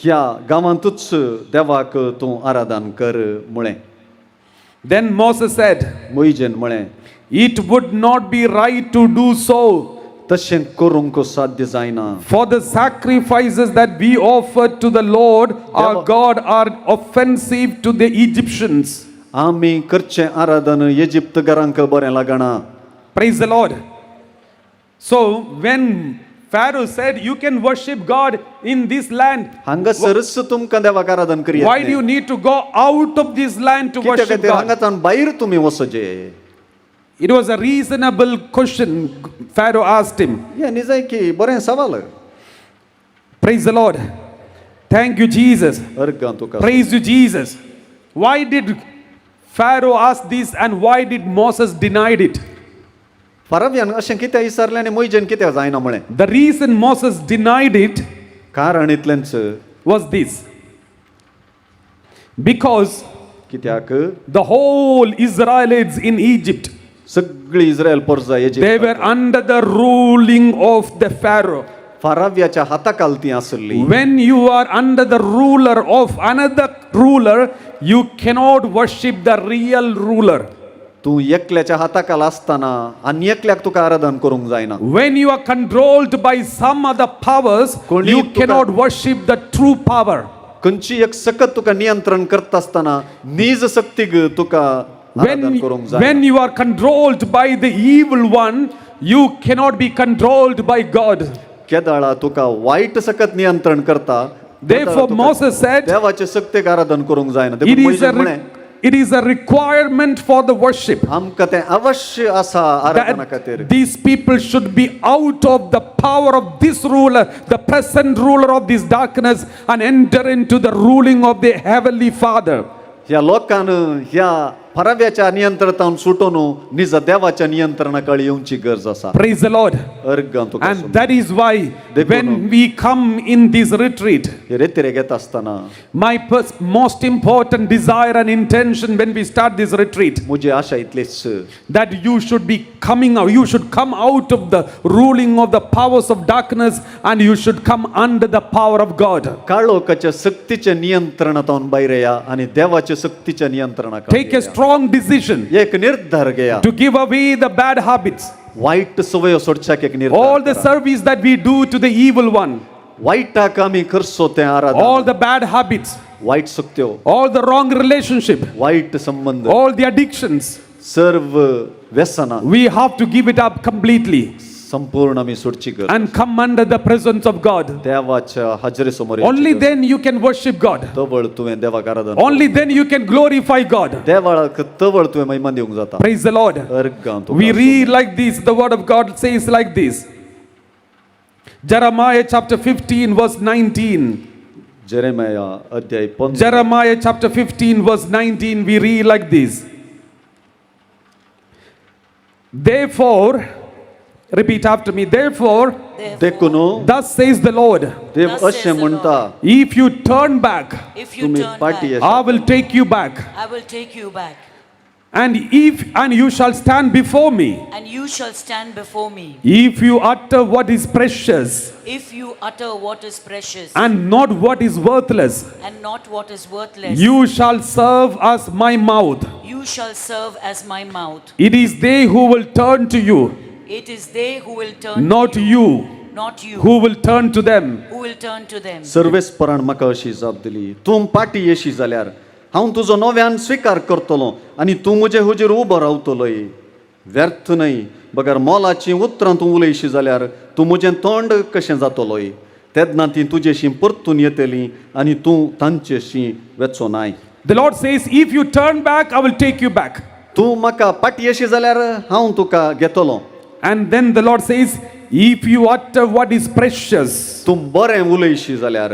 ह्या गांवांतूच देवाक तूं आराधन कर म्हळें. Then Moses said, मोयजेन म्हळें, "It would not be right to do so. तशें करूंक साध्य जायना. For the sacrifices that we offer to the Lord our God are offensive to the Egyptians." आमी करचें आराधन इजिप्तकारांक बरें लागना. Praise the Lord. So when Pharaoh said, "You can worship God in this land," हांगासरच तुमकां देवाक आराधन करया. why do you need to go out of this land to कित्या worship खातीर God? हांगाच्यान भायर तुमी वचचे? It was a reasonable question Pharaoh asked him. हें निजायकी बरें सवाल. Praise the Lord. Thank you, Jesus. अर्गां तुका. Praise you, Jesus. Why did Pharaoh ask this and why did Moses denied it? फाराव्यान अशें कित्याक विचारलें आनी मोयजेन कित्याक जायना म्हळें? The reason Moses denied it कारण इतलेंच was this. Because कित्याक the whole Israelites in Egypt, सगळी इस्रायल परजा they were under the ruling of the Pharaoh. फाराव्याच्या हाताखाल ती आसली. When you are under the ruler of another ruler, you cannot worship the real ruler. तूं एकल्याच्या हाताखाल आसतना आनी एकल्याक तुका आराधन करूंक जायना. When you are controlled by some other powers, कोणी you तुका- cannot worship the true power. खंयची एक सकत तुका नियंत्रण करता आसतना नीज शक्तीक तुका आराधन When, करूंक जायना. When you are controlled by the evil one, you cannot be controlled by God. केदाळा तुका वायट सकत नियंत्रण करता. Therefore, Moses said, देवाचे शक्तीक आराधन करूंक जायना. It देखून is मोयजेन a, म्हळें, it is a requirement for the worship आमकां तें अवश्य आसा आराधना खातीर that these people should be out of the power of this ruler, the present ruler of this darkness, and enter into the ruling of the heavenly Father. ह्या लोकान ह्या फराव्याच्या नियंत्रणांत सुटोवन निज देवाच्या नियंत्रणाकडे येवची गरज आसा. Praise the Lord. अर्गां तुका. And that is why when we come in this retreat, हे रेतिरे घेता आसतना my most important desire and intention when we start this retreat, म्हजी आशा इतलीच that you should be coming out, you should come out of the ruling of the powers of darkness and you should come under the power of God. काळोखाच्या सक्तीच्या नियंत्रणांत भायर या आनी देवाच्या सक्तीच्या नियंत्रणाकडे Take a strong decision एक निर्धार घेया to give away the bad habits, वायट सवयो सोडच्याक एक all निर्धार the करा. Service that we do to the evil one, वायटाक आमी करचो तें आराधन, all the bad habits, वायट सक्त्यो, all the wrong relationship, वायट संबंध, all the addictions. सर्व व्यसनां We have to give it up completely. संपूर्ण आमी सोडची गरज and come under the presence of God. देवाच्या हाजरे समोर येवची Only गरज. then you can worship God. तवळ तुवें देवाक आराधन Only then you can glorify God. देवाक तवळ तुवें महिमा दिवंक जाता Praise the Lord. अर्गां तुका We read like this, the word of God says like this. Jeremiah chapter 15, verse 19. Jeremiah अध्याय 15 Jeremiah chapter 15, verse 19, we read like this. Therefore, repeat after me, therefore, देखून thus says the Lord, देव अशें म्हणटा if you turn back, If you तुमी turn पाटी back, I will take you back, I will take you back, and you shall stand before me. and you shall stand before me. If you utter what is precious If you utter what is precious and not what is worthless, and not what is worthless, you shall serve as my mouth. you shall serve as my mouth. It is they who will turn to you, It is they who will turn, not you, not you, who will turn to them. who will turn to them. सर्वेस्परान म्हाका अशी जाप दिली तूं पाटी येशी जाल्यार हांव तुजो नव्यान स्विकार करतलो आनी तूं म्हजे हुजीर उबो रावतलोय व्यर्थ न्हय बगर मोलाचीं उतरां तूं उलयशी जाल्यार तूं म्हजें तोंड कशें जातलोय तेन्ना ती तुजेशी परतून येतली आनी तूं तांचेशी वेचो नाय The Lord says, If you turn back, I will take you back. तूं म्हाका पाटी येशी जाल्यार हांव तुका घेतलो And then the Lord says, If you utter what is precious तूं बरें उलयशी जाल्यार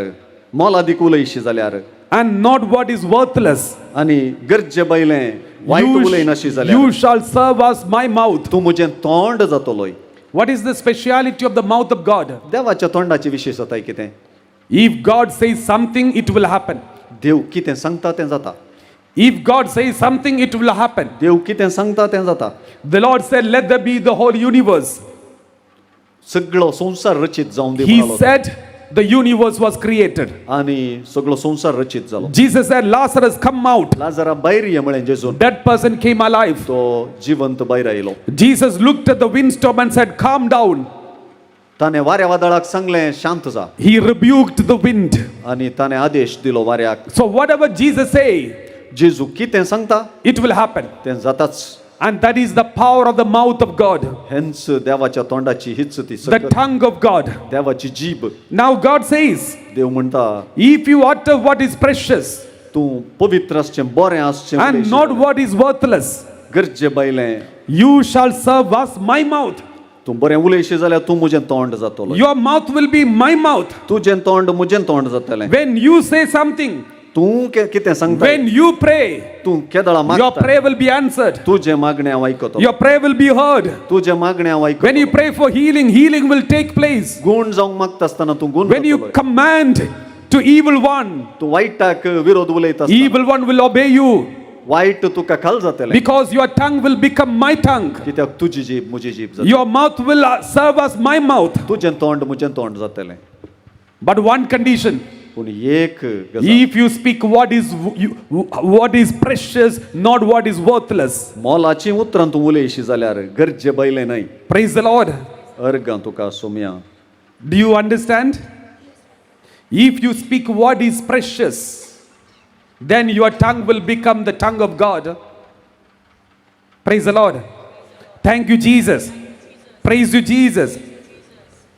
मोलादीक उलयशी जाल्यार and not what is worthless, आनी गरजे भायलें वायट you, उलयनाशी जाल्यार you shall serve as my mouth. तूं म्हजें तोंड जातलोय What is the speciality of the mouth of God? देवाच्या तोंडाची विशेषताय कितें If God says something, it will happen. देव कितें सांगता तें जाता If God says something, it will happen. देव कितें सांगता तें जाता The Lord said, Let there be the whole universe. सगळो संवसार रचीत जावन दी He म्हणालो. said, The universe was created. आनी सगळो संवसार रचीत जालो Jesus said, Lazarus, come out. लाजरा भायर ये म्हळें जेजून That person came alive. तो जिवंत भायर आयलो Jesus looked at the windstorm and said, Calm down. ताणें वाऱ्या वादळाक सांगलें शांत जा He rebuked the wind. आनी ताणें आदेश दिलो वाऱ्याक So whatever Jesus say, जेजू कितें सांगता it will happen. तें जाताच And that is the power of the mouth of God, हेंच देवाच्या तोंडाची हीच ती the सकत tongue of God. देवाची जीब Now God says, देव म्हणटा if you utter what is precious तूं पवित्र आसचें बरें आसचें and उलयशी not जाल्यार, what is worthless, गरजे भायलें you shall serve as my mouth. तूं बरें उलयशी जाल्यार तूं म्हजें तोंड जातलो Your mouth will be my mouth. तुजें तोंड म्हजें तोंड जातलें When you say something, तूं कितें सांगता when you pray, तूं केदळा your मागता prayer will be answered. तुजें मागणें हांव आयकतलो Your prayer will be heard. तुजें मागणें हांव When you आयकतलो pray for healing, healing will take place. गूण जावंक मागता आसतना तूं गूण When you जातलोय. command to evil one, तूं वायटाक विरोध उलयता आसतना evil one will obey you वायट तुका खाल जातलें because your tongue will become my tongue. कित्याक तुजी जीब म्हजी जीब जातली Your mouth will serve as my mouth. तुजें तोंड म्हजें तोंड जातलें But one condition: पूण एक गजाल if you speak what is precious, not what is worthless. मोलाचीं उतरां तूं उलयशी जाल्यार गरजे भायलें न्हय Praise the Lord. अर्गां तुका Saumya Do you understand? If you speak what is precious, then your tongue will become the tongue of God. Praise the Lord. Thank you, Jesus. Praise you, Jesus.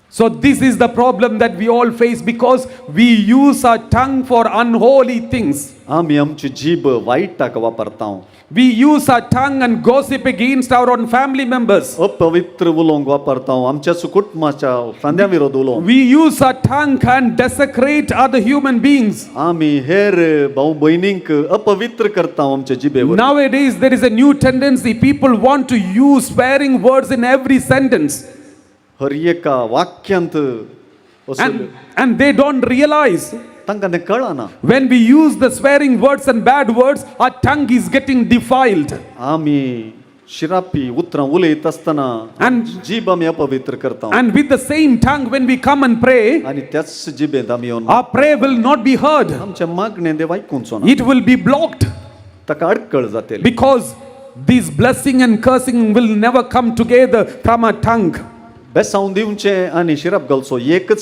So, this is the problem that we all face because we use our tongue for unholy things. आमी आमची जीब वायटाक वापरता We use our tongue and gossip against our own family members. अपवित्र उलोवंक वापरता आमच्याच कुटुंबाच्या फांद्या विरोध उलोवंक We use our tongue and desecrate other human beings. आमी हेर भाव भयणींक अपवित्र करता आमच्या जिबेवर Nowadays, there is a new tendency. People want to use swearing words in every sentence, हर एका वाक्यांत असो and they don't realize तांकां तें कळना when we use the swearing words and bad words, our tongue is getting defiled. आमी शिरापी उतरां उलयत आसतना And, जीब आमी अपवित्र करता and with the same tongue, when we come and pray, आनी त्याच जिबेंत आमी येवन our prayer will not be heard, आमचें मागणें देव आयकुचो ना it will be blocked ताका अडकळ जातली because this blessing and cursing will never come together from our tongue. बेसांव दिवचें आनी शिराप घालचो एकच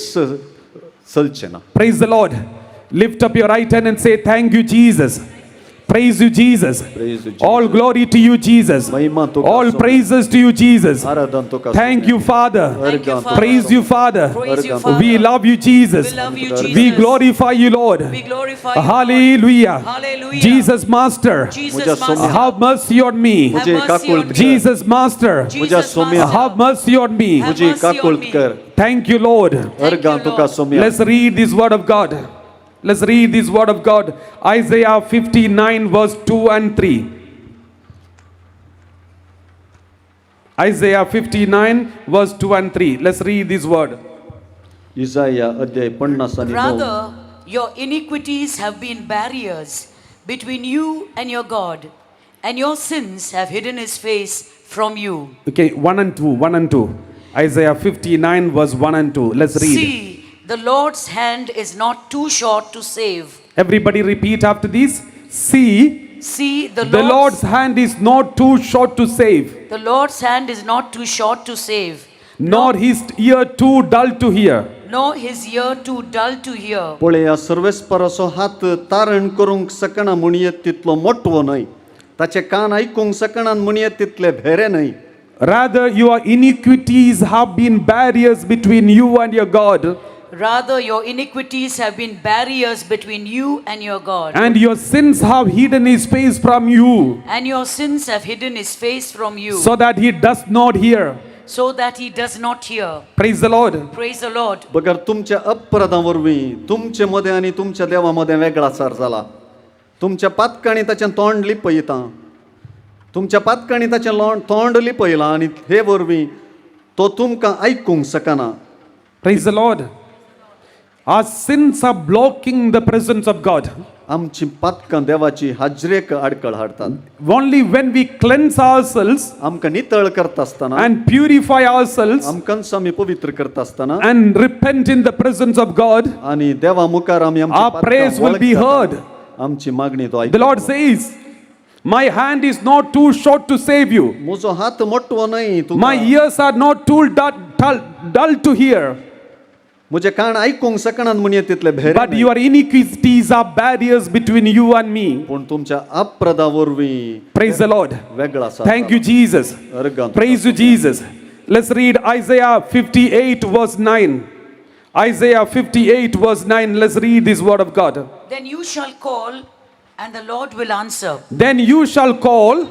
चलचें ना Praise the Lord. Lift up your right hand and say, Thank you, Jesus. Praise you, Jesus. Praise you, All glory to you, Jesus. महिमा तुका All Saumya. Praises to you, Jesus. आराधन तुका Thank Saumya. you, Father. Thank you, Father. Praise you, Father. Praise you, We Father. We love you, Jesus. We love you, We Jesus. Glorify you, Lord. We glorify you, Lord. Hallelujah. Hallelujah. Jesus, Master. Jesus म्हज्या Master. Saumya. Have mercy on me. Have म्हजी mercy काकूळट on me. कर. Jesus, Master. म्हज्या Jesus Saumya. Master. Have mercy on me. Have म्हजी mercy on काकूळट me. कर. Thank you, Lord. Thank you, अर्गां तुका Lord. Saumya. Let's read this word of God. Let's read this word of God. Isaiah 59, verse 2 and 3. Isaiah 59, verse 2 and 3. Let's read this word. इजाया अध्याय पन्नास आनी णव. Rather, your iniquities have been barriers between you and your God, and your sins have hidden his face from you. Okay, 1 and 2. 1 and 2. Isaiah 59, verse 1 and 2. Let's read. See, the Lord's hand is not too short to save. Everybody repeat after this. See, See, the the Lord's, Lord's hand is not too short to save, the Lord's hand is not too short to save, nor his ear too dull to hear. Nor his ear too dull to hear. पळया सर्वेस्पराचो हात तारण करूंक शकना म्हणयेत तितलो मोटवो न्हय, ताचे कान आयकूंक शकनात म्हणयेत तितले भेरे न्हय. Rather, your iniquities have been barriers between you and your God, Rather, your iniquities have been barriers between you and your God, and your sins have hidden his face from you, and your sins have hidden his face from you, so that he does not hear. So that he does not hear. Praise the Lord. Praise the Lord. बगर तुमच्या अपराधां वरवीं तुमचे मदें आनी तुमच्या देवा मदें वेगळाचार जाला. तुमच्या पातकांनी ताचें तोंड लिपयता, तुमच्या पातकांनी ताचें तोंड लिपयलां आनी हे वरवीं तो तुमकां आयकूंक शकना. Praise the Lord. Our sins are blocking the presence of God. आमची पातकां देवाची हाजरेक आडकळ हाडटात. Only when we cleanse ourselves आमकां नितळ करता आसतना and purify ourselves आमकांच आमी पवित्र करता आसतना and repent in the presence of God, आनी देवा मुखार आमी आमची our पातकां prayers will be वळखतात. Heard. आमची मागणी तो The Lord आयकतलो. says, "My hand is not too short to save you. म्हजो हात मोटवो न्हय तुका. My ears are not too dull to hear." म्हजे कान आयकूंक शकनात म्हणये तितले भेरे But न्हय. Your iniquities are barriers between you and me. पूण तुमच्या अपराधा वरवीं Praise the Lord. वेगळा आसा. Thank you, Jesus. अर्गां तुका Praise you, Saumya. Jesus. Let's read Isaiah 58, verse 9. Isaiah 58, verse 9. Let's read this word of God. Then you shall call, and the Lord will answer. Then you shall call,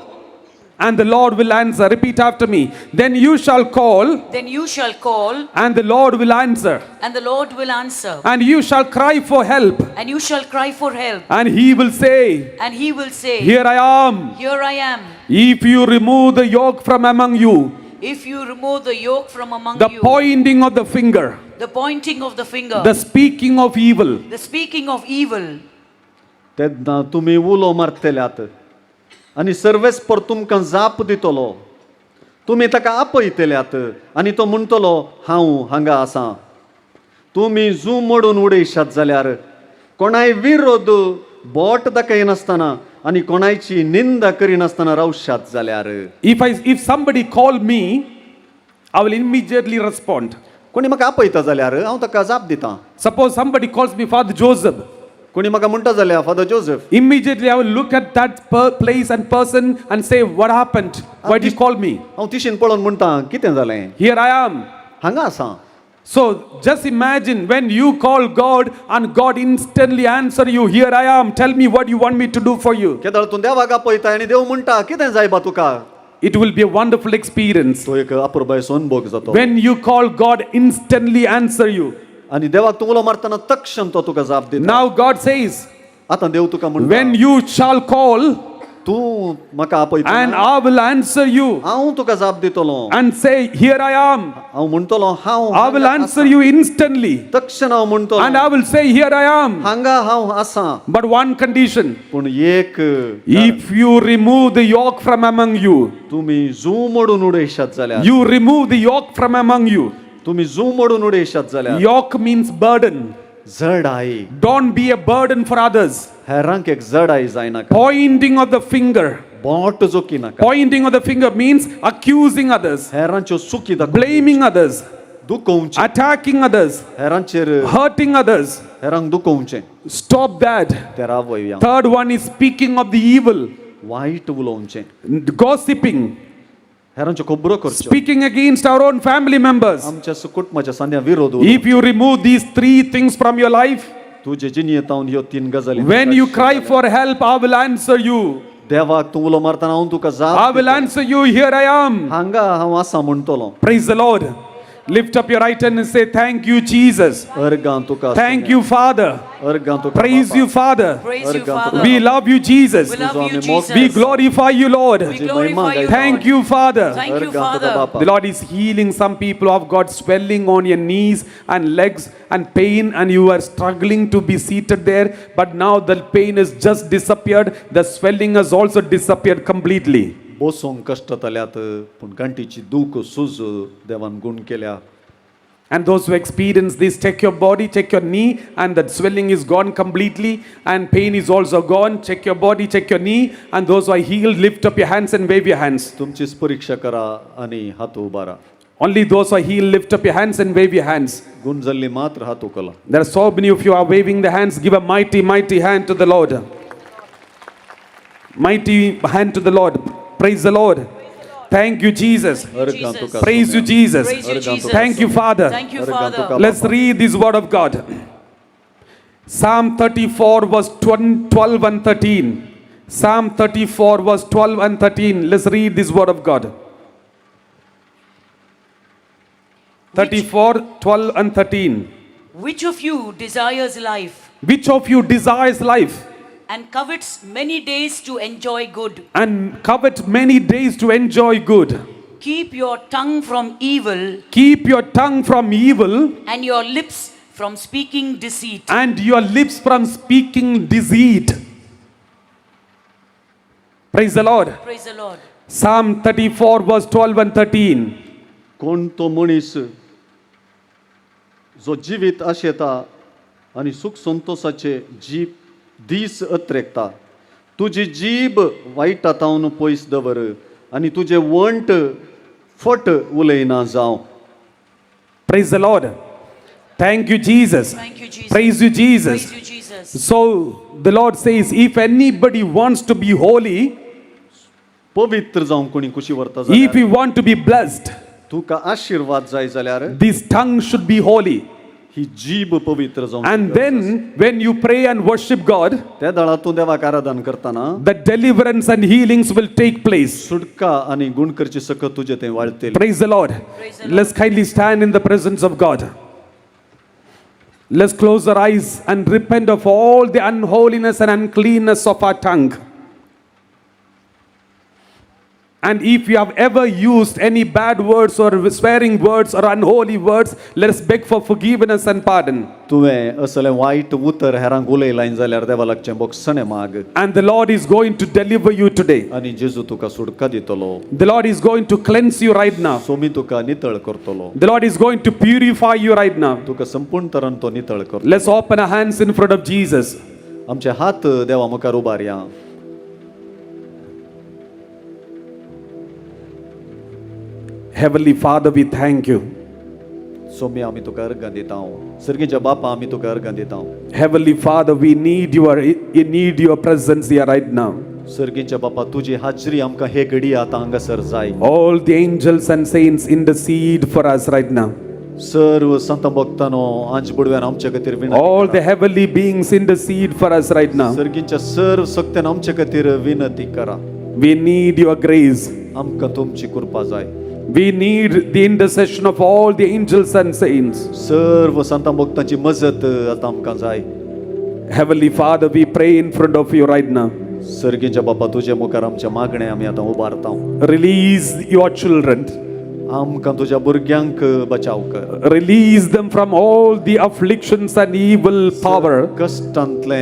and the Lord will answer. Repeat after me. Then you shall call, Then you shall call, and the Lord will answer. And the Lord will answer. And you shall cry for help, And you shall cry for help, and he will say, and he will say, "Here I am." Here I am. If you remove the yoke from among you, If you remove the yoke from among the you, pointing of the finger, the pointing of the finger, the speaking of evil, the speaking of evil, तेन्ना तुमी उलो मारतल्यात आनी सर्वेस्पर तुमकां जाप दितलो. तुमी ताका आपयतल्यात आनी तो म्हणटलो, हांव हांगा आसा. तुमी जू मोडून उडयशात जाल्यार कोणाय विरोध बोट दाखयनासतना आनी कोणायची निंदा करिनासतना रावशात जाल्यार. If somebody call me, I will immediately respond. कोणी म्हाका आपयता जाल्यार हांव ताका जाप दितां. Suppose somebody calls me Father Joseph. कोणी म्हाका म्हणटा जाल्यार father Joseph. Immediately I will look at that place and person and say, "What happened? Why did you call me?" हांव तिशीन पळोवन म्हणटा, कितें जालें? Here I am. हांगा आसा. So just imagine when you call God and God instantly answer you, "Here I am. Tell me what you want me to do for you." केदळ तूं देवाक आपयता आनी देव म्हणटा, कितें जाय बा तुका? It will be a wonderful experience. तो एक अपुरबायेचो अनुभव जातो. When you call, God instantly answer you. आनी देवाक तूं उलो मारतना तक्षण तो तुका जाप दिता. Now God says, आतां देव तुका म्हणटा, "When you shall call, तूं म्हाका आपयता and I will answer you हांव तुका जाप दितलो and say, 'Here I am.'" हांव म्हणटलो, हांव I will answer you instantly तक्षण हांव म्हणटलो and I will say, "Here I am." हांगा हांव आसा. But one condition: पूण एक, if you remove the yoke from among you, तुमी जू मोडून उडयशात जाल्यार, you remove the yoke from among you. तुमी जू मोडून उडयशात जाल्यार. Yoke means burden. जडाई. Don't be a burden for others. हेरांक एक जडाई जायनाका. Pointing of the finger. बोट जोकी नाका. Pointing of the finger means accusing others, हेरांच्यो चुकी दाखोवन blaming others. दुखोवचें, attacking others, हेरांचेर hurting others. हेरांक दुखोवचें. Stop that. ते रावया. Third one is speaking of the evil, वायट उलोवचें, gossiping, हेरांच्यो खबरो करच्यो, speaking against our own family members. आमच्या कुटुंबाच्या सांद्या विरोध. If you remove these three things from your life, तुजे जिणेंत ह्यो तीन गजाली, when you cry for help, I will answer you. देवाक तूं उलो मारतना हांव तुका I जाप will answer you. Here I am. हांगा हांव आसा म्हणटलो. Praise the Lord. Lift up your right hand and say, Thank you, Jesus. अर्गां तुका, Thank you, Father. अर्गां तुका, Praise you, Father. Praise you, Father. We love you, Jesus. We love you, Jesus. We glorify you, Lord. We glorify you, Thank Lord. you, Father. Thank you, अर्गां तुका Father. बापा. The Lord is healing some people who have got swelling on your knees and legs and pain, and you are struggling to be seated there. But now the pain has just disappeared. The swelling has also disappeared completely. बसूंक कश्ट जाल्यात पूण गांठीची दूख सूज देवान गूण केल्या. And those who experience this, check your body, check your knee, and that swelling is gone completely, and pain is also gone. Check your body, check your knee, and those who are healed, lift up your hands and wave your hands. तुमचीच परीक्षा करा आनी हात उबारा. Only those who are healed, lift up your hands and wave your hands. गूण जाल्ली मात्र हात उकला. There are so many of you are waving the hands. Give a mighty, mighty hand to the Lord. Mighty hand to the Lord. Praise the Lord. Thank you, Jesus. अर्गां तुका, Praise you, Jesus. Praise you, Jesus. Thank you, Father. Thank you, अर्गां Father. तुका. Let's read this word of God. Psalm 34, verse 12 and 13. Psalm 34, verse 12 and 13. Let's read this word of God. 34, 12 and 13. Which of you desires life Which of you desires life and covets many days to enjoy good? And covet many days to enjoy good? Keep your tongue from evil Keep your tongue from evil and your lips from speaking deceit. And your lips from speaking deceit. Praise the Lord. Praise the Lord. Psalm 34, verse 12 and 13. कोण तो मनीस जो जिवीत आशेता आनी सुख संतोसाचे जीब दीस अत्रेकता, तुजी जीब वायटा तावन पयस दवर आनी तुजे वंट फट उलयना जावं. Praise the Lord. Thank you, Jesus. Thank you, Jesus. Praise you, Jesus. Praise you, Jesus. So the Lord says, if anybody wants to be holy, पवित्र जावंक कोणी कुशी व्हरता if जाल्यार, you want to be blessed, तुका आशिर्वाद जाय जाल्यार, this tongue should be holy. ही जीब पवित्र जावंक. And then when you pray and worship God, त्या दळा तूं देवाक आराधन करतना, the deliverance and healings will take place. सुटका आनी गुण करची सकत तुजे थंय वाळतली. Praise the Lord. Let's kindly stand in the presence of God. Let's close our eyes and repent of all the unholiness and uncleanness of our tongue. And if you have ever used any bad words or swearing words or unholy words, let us beg for forgiveness and pardon. तुवें असलें वायट उतर हेरांक उलयलाय जाल्यार देवा लागचें बोगसणें माग. And the Lord is going to deliver you today. आनी जेजू तुका सुटका दितलो. The Lord is going to cleanse you right now. Somi तुका नितळ करतलो. The Lord is going to purify you right now. तुका संपूर्ण तरान तो नितळ करतलो. Let's open our hands in front of Jesus. आमचे हात देवा मुखार उबारया. Heavenly Father, we thank you. Somi आमी तुका अर्गां दिता, सर्गीच्या बापा आमी तुका अर्गां दिता. Heavenly Father, we need your presence here right now. सर्गीच्या बापा, तुजी हाजरी आमकां हे घडी आतां हांगासर जाय. All the angels and saints intercede for us right now. सर्व संत भक्तांनो आंज बुडव्यान आमच्या खातीर विनंती All करा. The heavenly beings intercede for us right now. सर्गीच्या सर्व शक्त्यान आमच्या खातीर विनंती करा. We need your grace. आमकां तुमची कृपा जाय. We need the intercession of all the angels and saints. सर्व संत भक्तांची मजत आतां आमकां जाय. Heavenly Father, we pray in front of you right now. सर्गीच्या बापा, तुजे मुखार आमच्या मागणें आमी आतां उबारता. Release your children. आमकां तुज्या भुरग्यांक बचाव कर. Release them from all the afflictions and evil power. कश्टांतले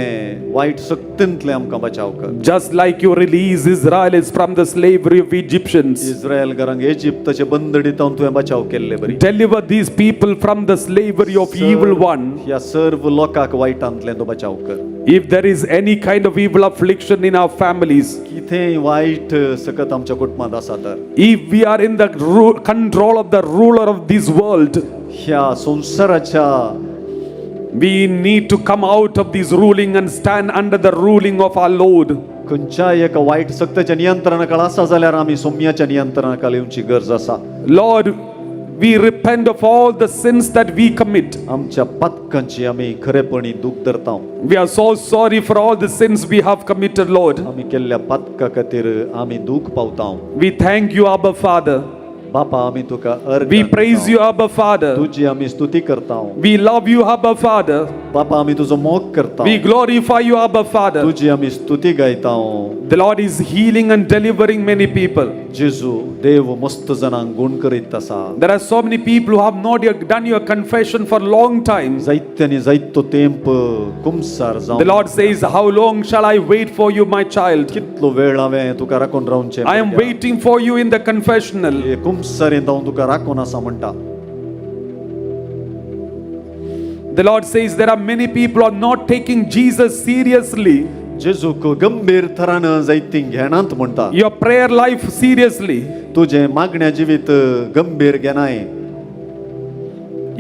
वायट शक्तींतले आमकां बचाव कर. Just like you release Israelis from the slavery of Egyptians. Israel घरांक इजिप्ताचे बंदडीतावन तुवें बचाव केल्ले बरी, Deliver these people from the slavery of evil one. ह्या सर्व लोकांक वायटांतले तूं बचाव कर. If there is any kind of evil affliction in our families, कितेंय वायट सकत आमच्या कुटुंबांत आसा तर, if we are in the control of the ruler of this world, ह्या संवसाराच्या, we need to come out of this ruling and stand under the ruling of our Lord. खंयच्याय एका वायट सक्ताच्या नियंत्रणाखाल आसा जाल्यार आमी सोम्याच्या नियंत्रणाखाल येवची गरज आसा. Lord, we repent of all the sins that we commit. आमच्या पातकांची आमी खरेपणी दूख धरता. We are so sorry for all the sins we have committed, Lord. आमी केल्ल्या पातका खातीर आमी दूख पावता. We thank you, Abba Father. बापा, आमी तुका अर्घ We praise you, Abba Father. तुजी आमी स्तुती करता. We love you, Abba Father. बापा, आमी तुजो मोग करता. We glorify you, Abba Father. तुजी आमी स्तुती गायता. The Lord is healing and delivering many people. जेजू देव मस्त जाणांक गुण करीत आसा. There are so many people who have not yet done your confession for long time. जायत्यांनी जायतो तेंप कुमसार The जावन. Lord says, "How long shall I wait for you, my child?" कितलो वेळ हांवें तुका राखून रावचें? I am waiting for you in the confessional. हे कुमसारींत हांव तुका राखून आसा म्हणटा. The Lord says there are many people who are not taking Jesus seriously. जेजूक गंभीर थरान जायतीं घेणात म्हणटा. Your prayer life seriously. तुजें मागण्या जिवीत गंभीर घेनाय.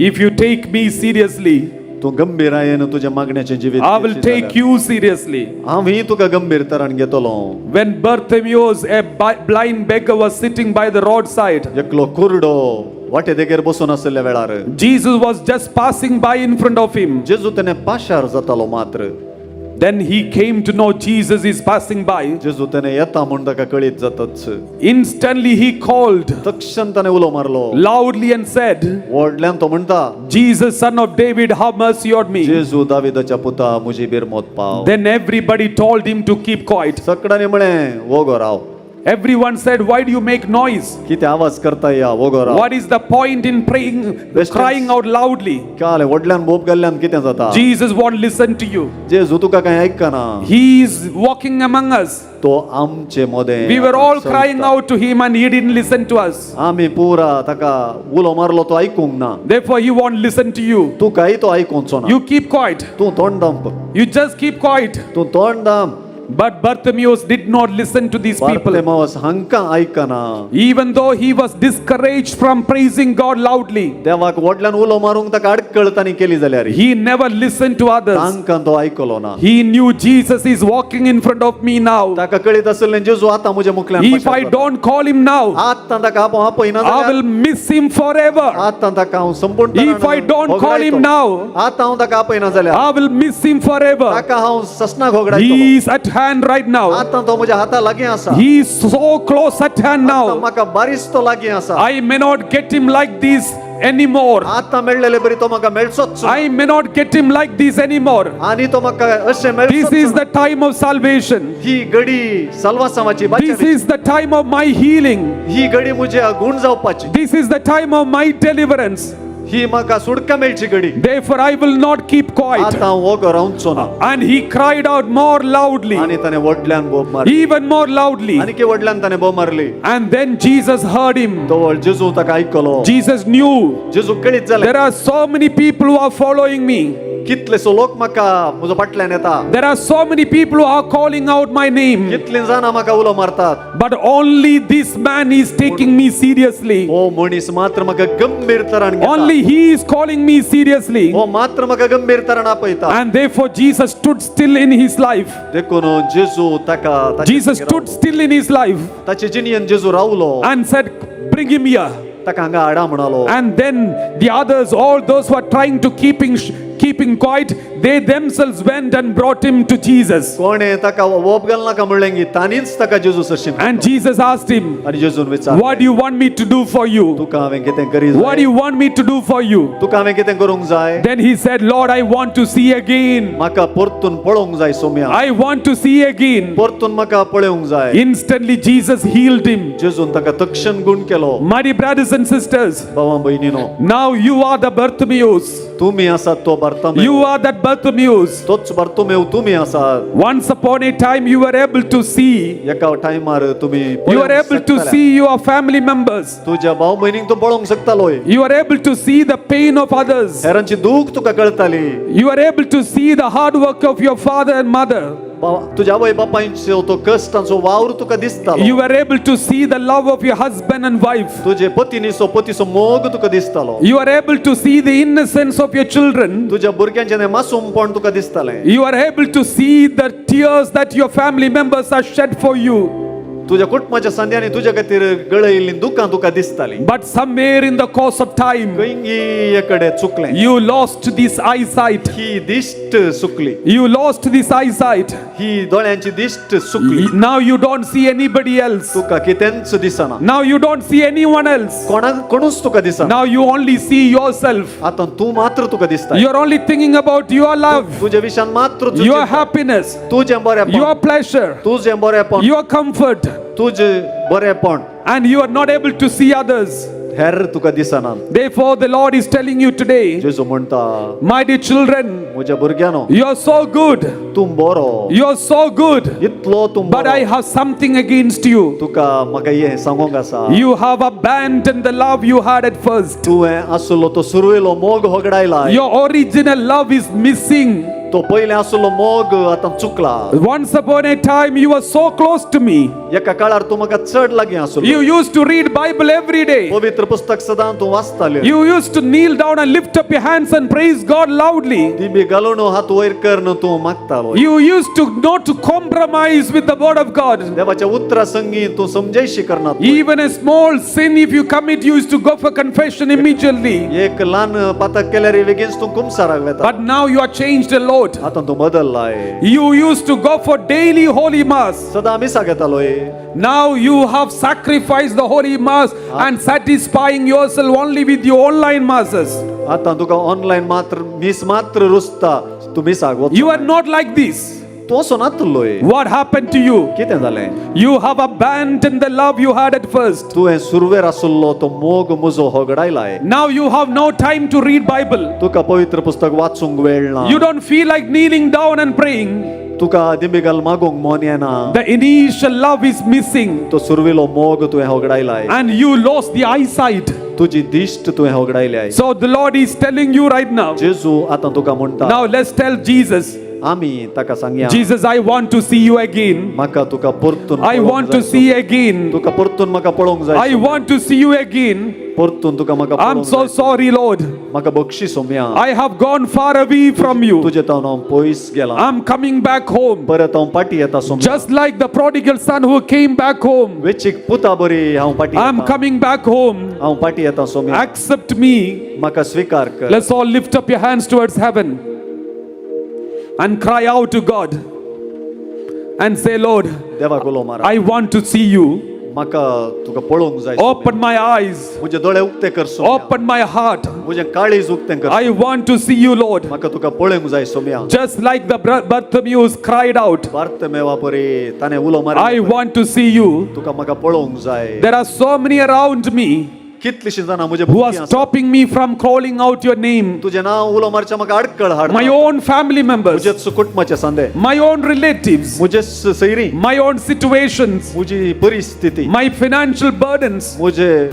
If you take me seriously, तूं गंभीरायेन तुज्या मागण्याचें जिवीत I will घेतली take जाल्यार you seriously. हांवूय तुका गंभीर तरान घेतलो. When Bartimaeus, a blind beggar, was sitting by the roadside, एकलो कुरडो वाटे देगेर बसून आशिल्ल्या वेळार, Jesus was just passing by in front of him. जेजू तेणे पाशार जातालो मात्र. Then he came to know Jesus is passing by. जेजू तेणे येता म्हूण ताका कळीत जातच. Instantly he called तक्षण ताणें उलो मारलो loudly and said, व्हडल्यान तो म्हणटा, "Jesus, son of David, have mercy on me." जेजू दाविदाच्या पुता, म्हजी बिरमोत पाव. Then everybody told him to keep quiet. सगळ्यांनी म्हळें, वोगो राव. Everyone said, "Why do you make noise? कितें आवाज करता या, वोगो राव. What is the point in praying, crying out loudly? काल व्हडल्यान बोब घाल्ल्यान कितें जाता? Jesus won't listen to you. जेजू तुका कांय आयकना. He is walking among us." तो आमचे मदें We were all चलता. Crying out to him and he didn't listen to us. आमी पुरा ताका उलो मारलो, तो आयकूंक ना. Therefore, he won't listen to you. तुकाय तो आयकुचो ना. You keep quiet. तूं तोंड दांप. You just keep quiet. तूं तोंड दांप. But Bartimaeus did not listen to these people. बार्तेमावस हांकां आयकना. Even though he was discouraged from praising God loudly, देवाक व्हडल्यान उलो मारूंक ताका आडखळ तांणी केली जाल्यार, he never listened to others. तांकां तो आयकलो ना. He knew Jesus is walking in front of me now. ताका कळीत आसलें, जेजू आतां म्हज्या मुखल्यान If पाशार I जाता. Don't call him now, आतां ताका आपूण आपयना I जाल्यार will miss him forever. आतां ताका हांव संपूर्ण If I don't call him now, आतां हांव ताका आपयना जाल्यार I will miss him forever. ताका हांव ससनाक होगडायतलो. He is at hand right now. आतां तो म्हज्या हाता लागीं आसा. He is so close at hand आतां now. म्हाका बारीस तो लागीं आसा. I may not get him like this anymore. आतां मेळ्ळेले बरी तो म्हाका मेळचोच ना. I may not get him like this anymore. आनी तो म्हाका अशें This मेळचोच is ना. the time of salvation. ही घडी साल्वासांवाची, This बाच्याची. Is the time of my healing. ही घडी म्हज्या गूण जावपाची. This is the time of my deliverance. ही म्हाका सुटका मेळची घडी. Therefore, I will not keep quiet. आतां हांव वोगो रावचो ना. And he cried out more loudly, आनी ताणें व्हडल्यान बोब मारली. Even more loudly. आनी व्हडल्यान ताणें बोब मारली. And then Jesus heard him. तवळ जेजू ताका आयकलो. Jesus knew जेजू कळीत जालें, there are so many people who are following me. कितलेसो लोक म्हाका म्हजो फाटल्यान येता. There are so many people who are calling out my name. कितलीं जाणां म्हाका उलो मारतात. But only this man is taking me seriously. हो मनीस मात्र म्हाका गंभीर तरान घेता. Only he is calling me seriously. हो मात्र म्हाका गंभीर तरान आपयता. And therefore, Jesus stood still in his life. देखून जेजू ताका ताचे Jesus लागीं stood रावलो. Still in his life ताचे जिणयेन जेजू रावलो. And said, "Bring him here." ताका हांगा हाडा म्हणालो. And then the others, all those who are trying to keeping quiet, they themselves went and brought him to Jesus. कोणे ताका वोप घालनाका म्हणलें की तांणीच ताका जेजू सरशी. And Jesus asked him, आनी जेजून विचारलें, "What do you want me to do for you? तुका हांवें कितें करी What do जाय? You want me to do for you?" तुका हांवें कितें करूंक जाय? Then he said, "Lord, I want to see again. म्हाका परतून पळोवंक जाय Saumya. I want to see again." परतून म्हाका पळोवंक जाय. Instantly, Jesus healed him. जेजून ताका तक्षण गूण केलो. My dear brothers and sisters, भावा भयणीनो, now you are the Bartimaeus. तुमी आसात तो Bartimeo. You are that Bartimaeus. तोच बार्तोमेव तुमी आसात. Once upon a time, you were able to see. एका टायमार तुमी You are able to see your family members. तुज्या भाव भयणींक तूं पळोवंक शकतालोय. You are able to see the pain of others. हेरांची दूख तुका कळटाली. You are able to see the hard work of your father and mother. तुज्या आवय बापायचो तो कश्टांचो वावर तुका दिसतालो. You were able to see the love of your husband and wife. तुजे पतिनीचो पतीचो मोग तुका दिसतालो. You are able to see the innocence of your children. तुज्या भुरग्यांचें तें मासूमपण तुका दिसतालें. You are able to see the tears that your family members have shed for you. तुज्या कुटुंबाच्या सांद्यांनी तुज्या खातीर गळयिल्लीं दुकां तुका दिसतालीं. But somewhere in the course of time, खंय कडेन चुकलें. you lost this eyesight. ही दिश्ट सुकली. You lost this eyesight. ही दोळ्यांची दिश्ट सुकली. Now you don't see anybody else. तुका कितेंच दिसना. Now you don't see anyone else. कोणाक कोणूच तुका दिसना. Now you only see yourself. आतां तूं मात्र तुका दिसता. You are only thinking about your love, तुज्या विशयान मात्र तूं your चिंतता. happiness, तुजें बरेंपण, your pleasure, तुजें बरेंपण, your comfort, तुजें बरेंपण, and you are not able to see others. हेर तुका दिसना. Therefore, the Lord is telling you today, जेजू म्हणटा, my dear children, म्हज्या भुरग्यांनो, you are so good. तूं बरो, You are so good. इतलो तूं But बरो. I have something against you. तुका म्हाका हें सांगूंक आसा. You have abandoned the love you had at first. तुवें आसलो तो सुरवेलो मोग होगडायला. Your original love is missing. तो पयलें आसलो मोग आतां चुकला. Once upon a time, you were so close to me. एका काळार तूं म्हाका चड लागीं आसलो. You used to read Bible every day. पवित्र पुस्तक सदां तूं वाचतालें. You used to kneel down and lift up your hands and praise God loudly. दिंबी घालून हात वयर करून तूं मागतालो. You used to not to compromise with the word of God. देवाच्या उतरा संगी तूं समजायशी करना. Even a small sin, if you commit, you used to go for confession immediately. एक ल्हान पातक केल्यार बेगीनच तूं कुमसाराक वेता. But now you are changed a lot. आतां तूं बदललाय. You used to go for daily holy mass. सदां मिसाक येतालोय. Now you have sacrificed the holy mass and satisfying yourself only with your online masses. आतां तुका ऑनलायन मात्र मीस मात्र रुचता, तूं मिसाक वच. You are not like this. तूं असो नातलोय. What happened to you? कितें जालें? You have abandoned the love you had at first. तुवें सुरवेर आसलो तो मोग म्हजो होगडायलाय. Now you have no time to read Bible. तुका पवित्र पुस्तक वाचूंक वेळ ना. You don't feel like kneeling down and praying. तुका दिंबी घाल मागूंक मन येना. The initial love is missing. तो सुरवेलो मोग तुवें होगडायलाय. And you lost the eyesight. तुजी दिश्ट तुवें होगडायल्याय. So the Lord is telling you right now. जेजू आतां तुका म्हणटा. Now let's tell Jesus. आमी ताका सांगया. Jesus, I want to see you again. म्हाका तुका परतून I want to see again. तुका परतून म्हाका पळोवंक जाय. I want to see you again. परतून तुका म्हाका I'm so sorry, Lord. म्हाका बक्षीस Saumya. I have gone far away from you. तुजे तावन हांव पयस गेला. I'm coming back home. परत हांव फाटी येता Saumya. Just like the prodigal son who came back home. वेचीक पुता बरी हांव फाटी. I'm coming back home. हांव फाटी येता सोम्या. Accept me. म्हाका स्वीकार कर. Let's all lift up your hands towards heaven and cry out to God and say, Lord, देवाक उलो मार. I want to see you. म्हाका तुका पळोवंक जाय. Open my eyes. म्हजे दोळे उक्ते कर सोम्या. Open my heart. म्हजें काळीज उक्तें कर. I want to see you, Lord. म्हाका तुका पळोवंक जाय Saumya. Just like the Bartimaeus cried out, बार्तमेवा परी ताणें उलो मार. I want to see you. तुका म्हाका पळोवंक जाय. There are so many around me कितलीशीं जाणां म्हजे who are stopping me from calling out your name. तुजें नांव उलो मारचें म्हाका आडखळ हाड. My own family members, म्हजेच कुटुंबाचे सांदे, my own relatives, म्हजेच सैरी, my own situations, म्हजी परिस्थिती, my financial burdens, म्हजे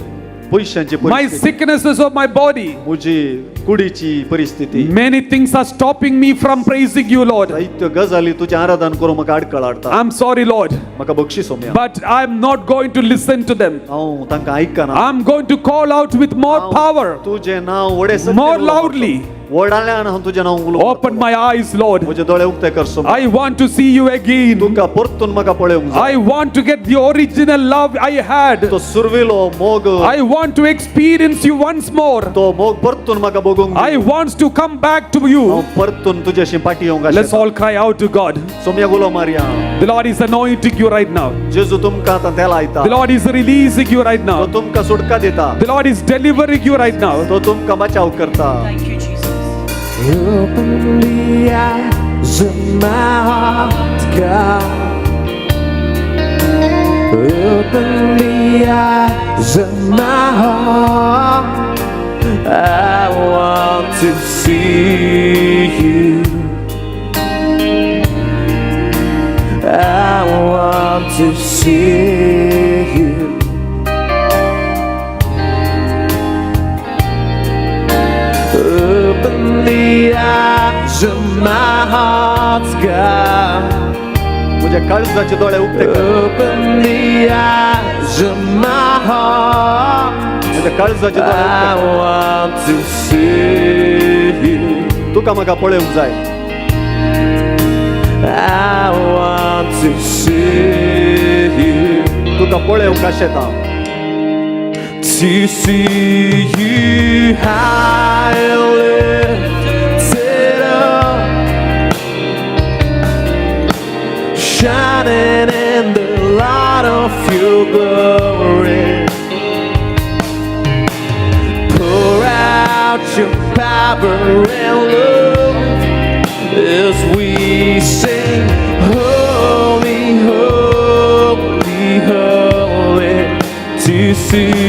पयशांची my परिस्थिती, sicknesses of my body. म्हजी कुडीची परिस्थिती. Many things are stopping me from praising you, Lord. जायत्यो गजाली तुजें आराधन करूंक म्हाका आडखळ हाडटा. I'm sorry, Lord, म्हाका बक्षीस Saumya. but I'm not going to listen to them. हांव तांकां आयकना. I'm going to call out with more power, तुजें नांव व्हडे शक्तीन more उलो मारतलो. loudly. व्हडाल्यान हांव तुजें नांव उलो. Open my eyes, Lord. म्हजे दोळे उक्ते कर Saumya. I want to see you again. तुका परतून म्हाका पळोवंक जाय. I want to get the original love I had. तो सुरवेलो मोग, I want to experience you once more. तो मोग परतून म्हाका भोगूंक. I want to come back to you. हांव परतून तुजेशी फाटी येवंक. Let's all cry out to God. Saumya उलो मारया. The Lord is anointing you right now. जेजू तुमकां आतां तेलायता. The Lord is releasing you right तो now. तुमकां सुटका दिता. The Lord is delivering you right now. तो तुमकां बचाव करता. Thank you, Jesus. Open the eyes of my heart, God. Open the eyes of my heart. I want to see you. I want to see you. Open the eyes of my heart, God. म्हज्या काळजाचे दोळे उक्ते कर. Open the eyes of my heart. म्हज्या काळजाचे दोळे I उक्ते कर. Want to see you. तुका म्हाका पळोवंक जाय. I want to see you. तुका पळोवंक आशेता. To see you high and lifted up, shining in the light of your glory. Pour out your power and love as we sing, "Holy, holy, holy." To see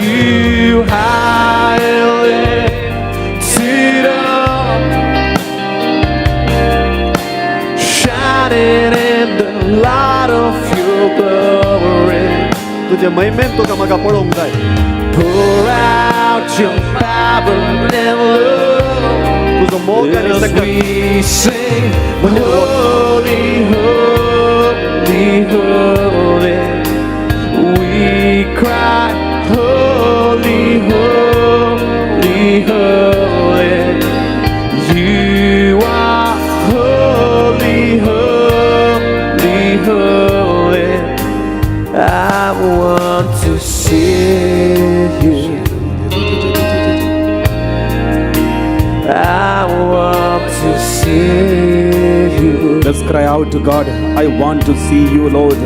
you high and lifted up, shining in the light of your glory. तुजे महिमेन तुका म्हाका पळोवंक जाय. Pour out your power and love तुजो मोग आनी as सकत we sing, "Holy, holy, holy." We cry, "Holy, holy, holy." You are holy, holy, holy. I want to see you. I want to see you. Let's cry out to God. I want to see you, Lord.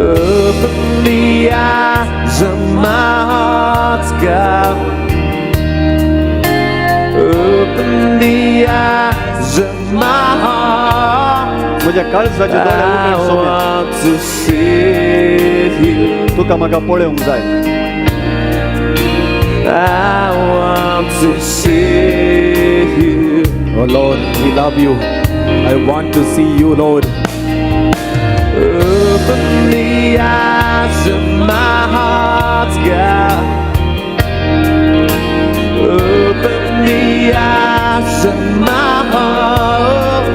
Open the eyes of my heart, God. Open the eyes of my heart. म्हज्या काळजाचे दोळे I उगड Saumya. Want to see you. तुका म्हाका पळोवंक जाय. I want to see you. Oh Lord, we love you. I want to see you, Lord. Open the eyes of my heart, God. Open the eyes of my heart.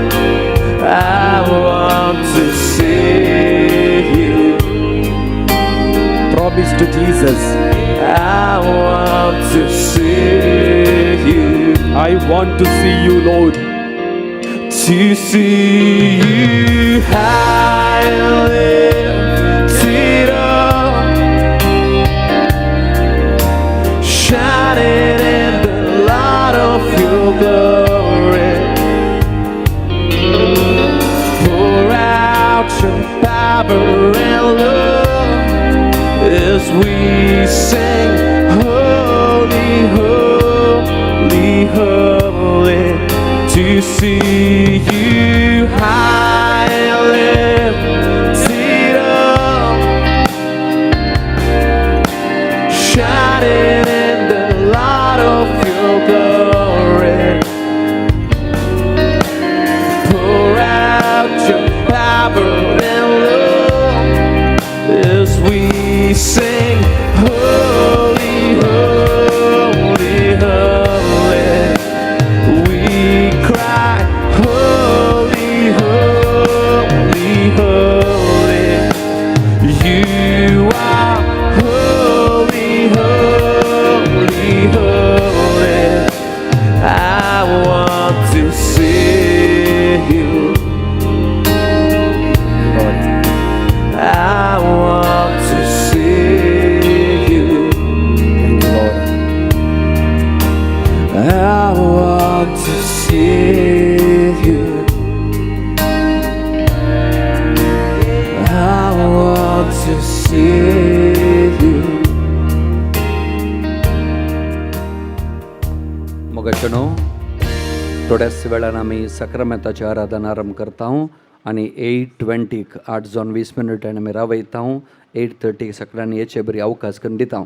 I want to see you. Promise to Jesus. I want to see you. I want to see you, Lord. To see you high and lifted up, shining in the light of your glory. Pour out your power and love as we sing, "Holy, holy, holy." To see you high and lifted up, shining in the light of your glory. Pour out your power and love as we sing, "Holy, holy, holy." We cry, "Holy, holy, holy." You are holy, holy, holy. I want to see you. Lord. I want to see you. Thank you, Lord. I want to see you. I want to see you. मोगाचेनो, थोड्याच वेळान आमी साक्रामेंताची आराधना आरंभ करता आनी 8:20क, 8 जावन 20 मिनटांनी आमी रावयता. 8:30क सगळ्यांनी येचे बरी अवकाश करून दिता.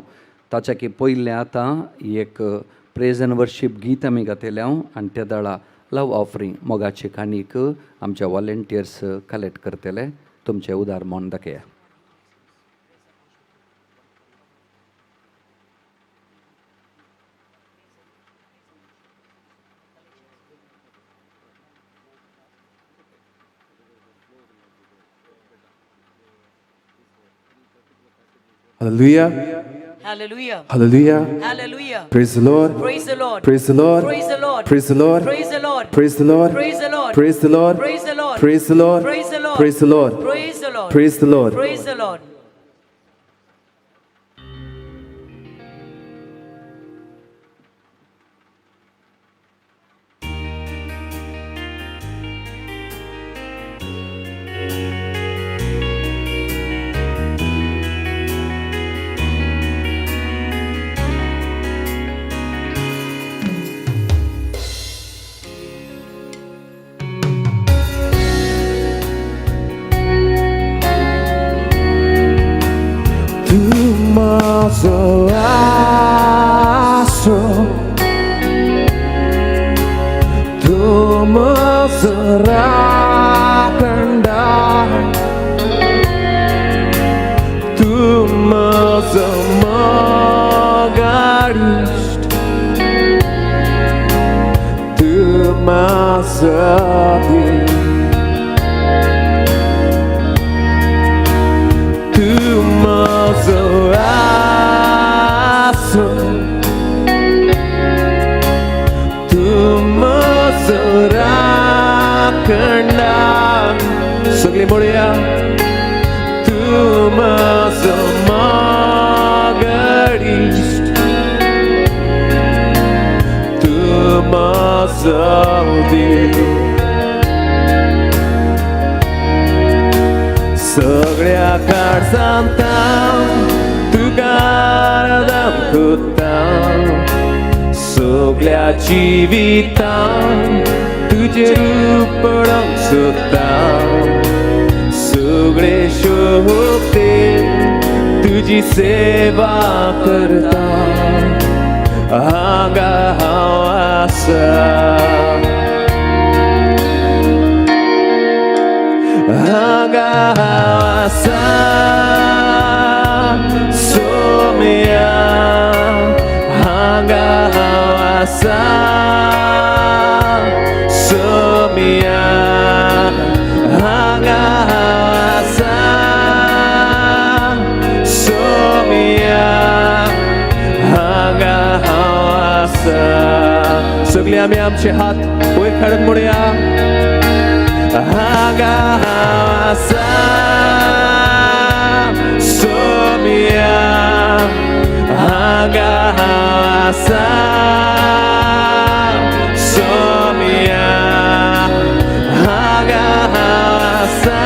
ताच्या की पयलें आतां एक प्रेज एंड वर्शीप गीत आमी गातले हांव आनी ते दाळा लव ऑफरींग मोगाचे काणीक आमचे वॉलेंटियर्स कलेक्ट करतले. तुमचें उदार मन दाखया. Hallelujah. Hallelujah. Hallelujah. Hallelujah. Praise the Lord. Praise the Lord. Praise the Lord. Praise the Lord. Praise the Lord. Praise the Lord. Praise the Lord. Praise the Lord. Praise the Lord. Praise the Lord. Praise the Lord. Praise the Lord. Praise the Lord. Praise the Lord. Praise the Lord. Praise the Lord. सगळी म्हणूया तूं म्हजो मोगडिश्ट तूं म्हजो देव सगळ्या काळजांत तुका दाखोता सगळ्या जिवितांत तुजें रूप पळोवंक सोदता सगळे शोभते तुजी सेवा करता हांगा हांव आसा हांगा हांव आसा सोम्या हांगा हांव आसा सोम्या हांगा हांव आसा सोम्या हांगा हांव आसा. सगळे आमी आमचे हात वयर काडून म्हणुया हांगा हांव आसा सोम्या हांगा हांव आसा सोम्या हांगा हांव आसा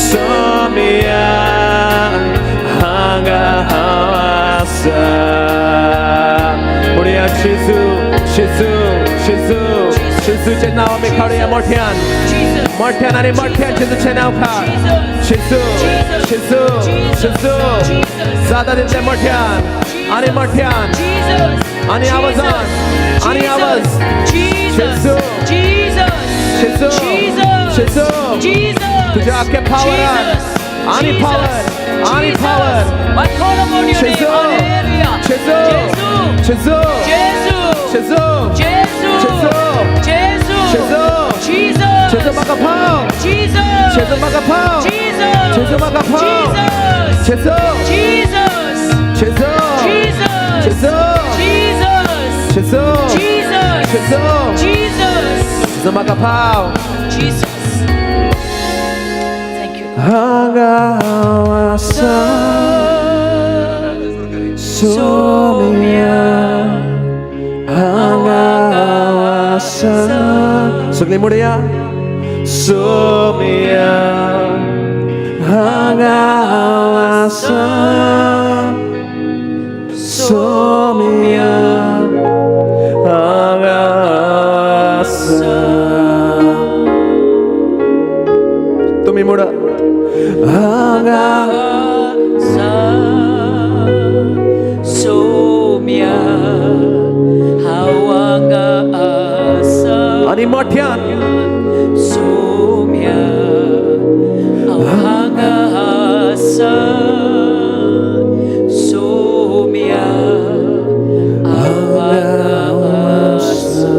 सोम्या हांगा हांव आसा. म्हणुया जेजू जेजू जेजू जेजूचें नांव आमी काडुया मोठ्यान मोठ्यान आनी मोठ्यान जेजूचें नांव काड. जेजू जेजू जेजू जाता तितलें मोठ्यान आनी मोठ्यान आनी आवाजान आनी आवाज. जेजू जेजू जेजू तुज्या आख्या पावरान आनी पावर आनी पावर. जेजू जेजू जेजू जेजू जेजू जेजू जेजू म्हाका पाव जेजू म्हाका पाव जेजू म्हाका पाव जेजू जेजू जेजू जेजू जेजू जेजू म्हाका पाव. हांगा हांव आसा सोम्या हांगा हांव आसा. सगळी म्हणुया सोम्या हांगा हांव आसा सोम्या हांगा हांव आसा. तुमी म्हणा हांगा आसा. आनी मोठ्यान सोम्या हांव हांगा आसा सोम्या हांव हांगा आसा.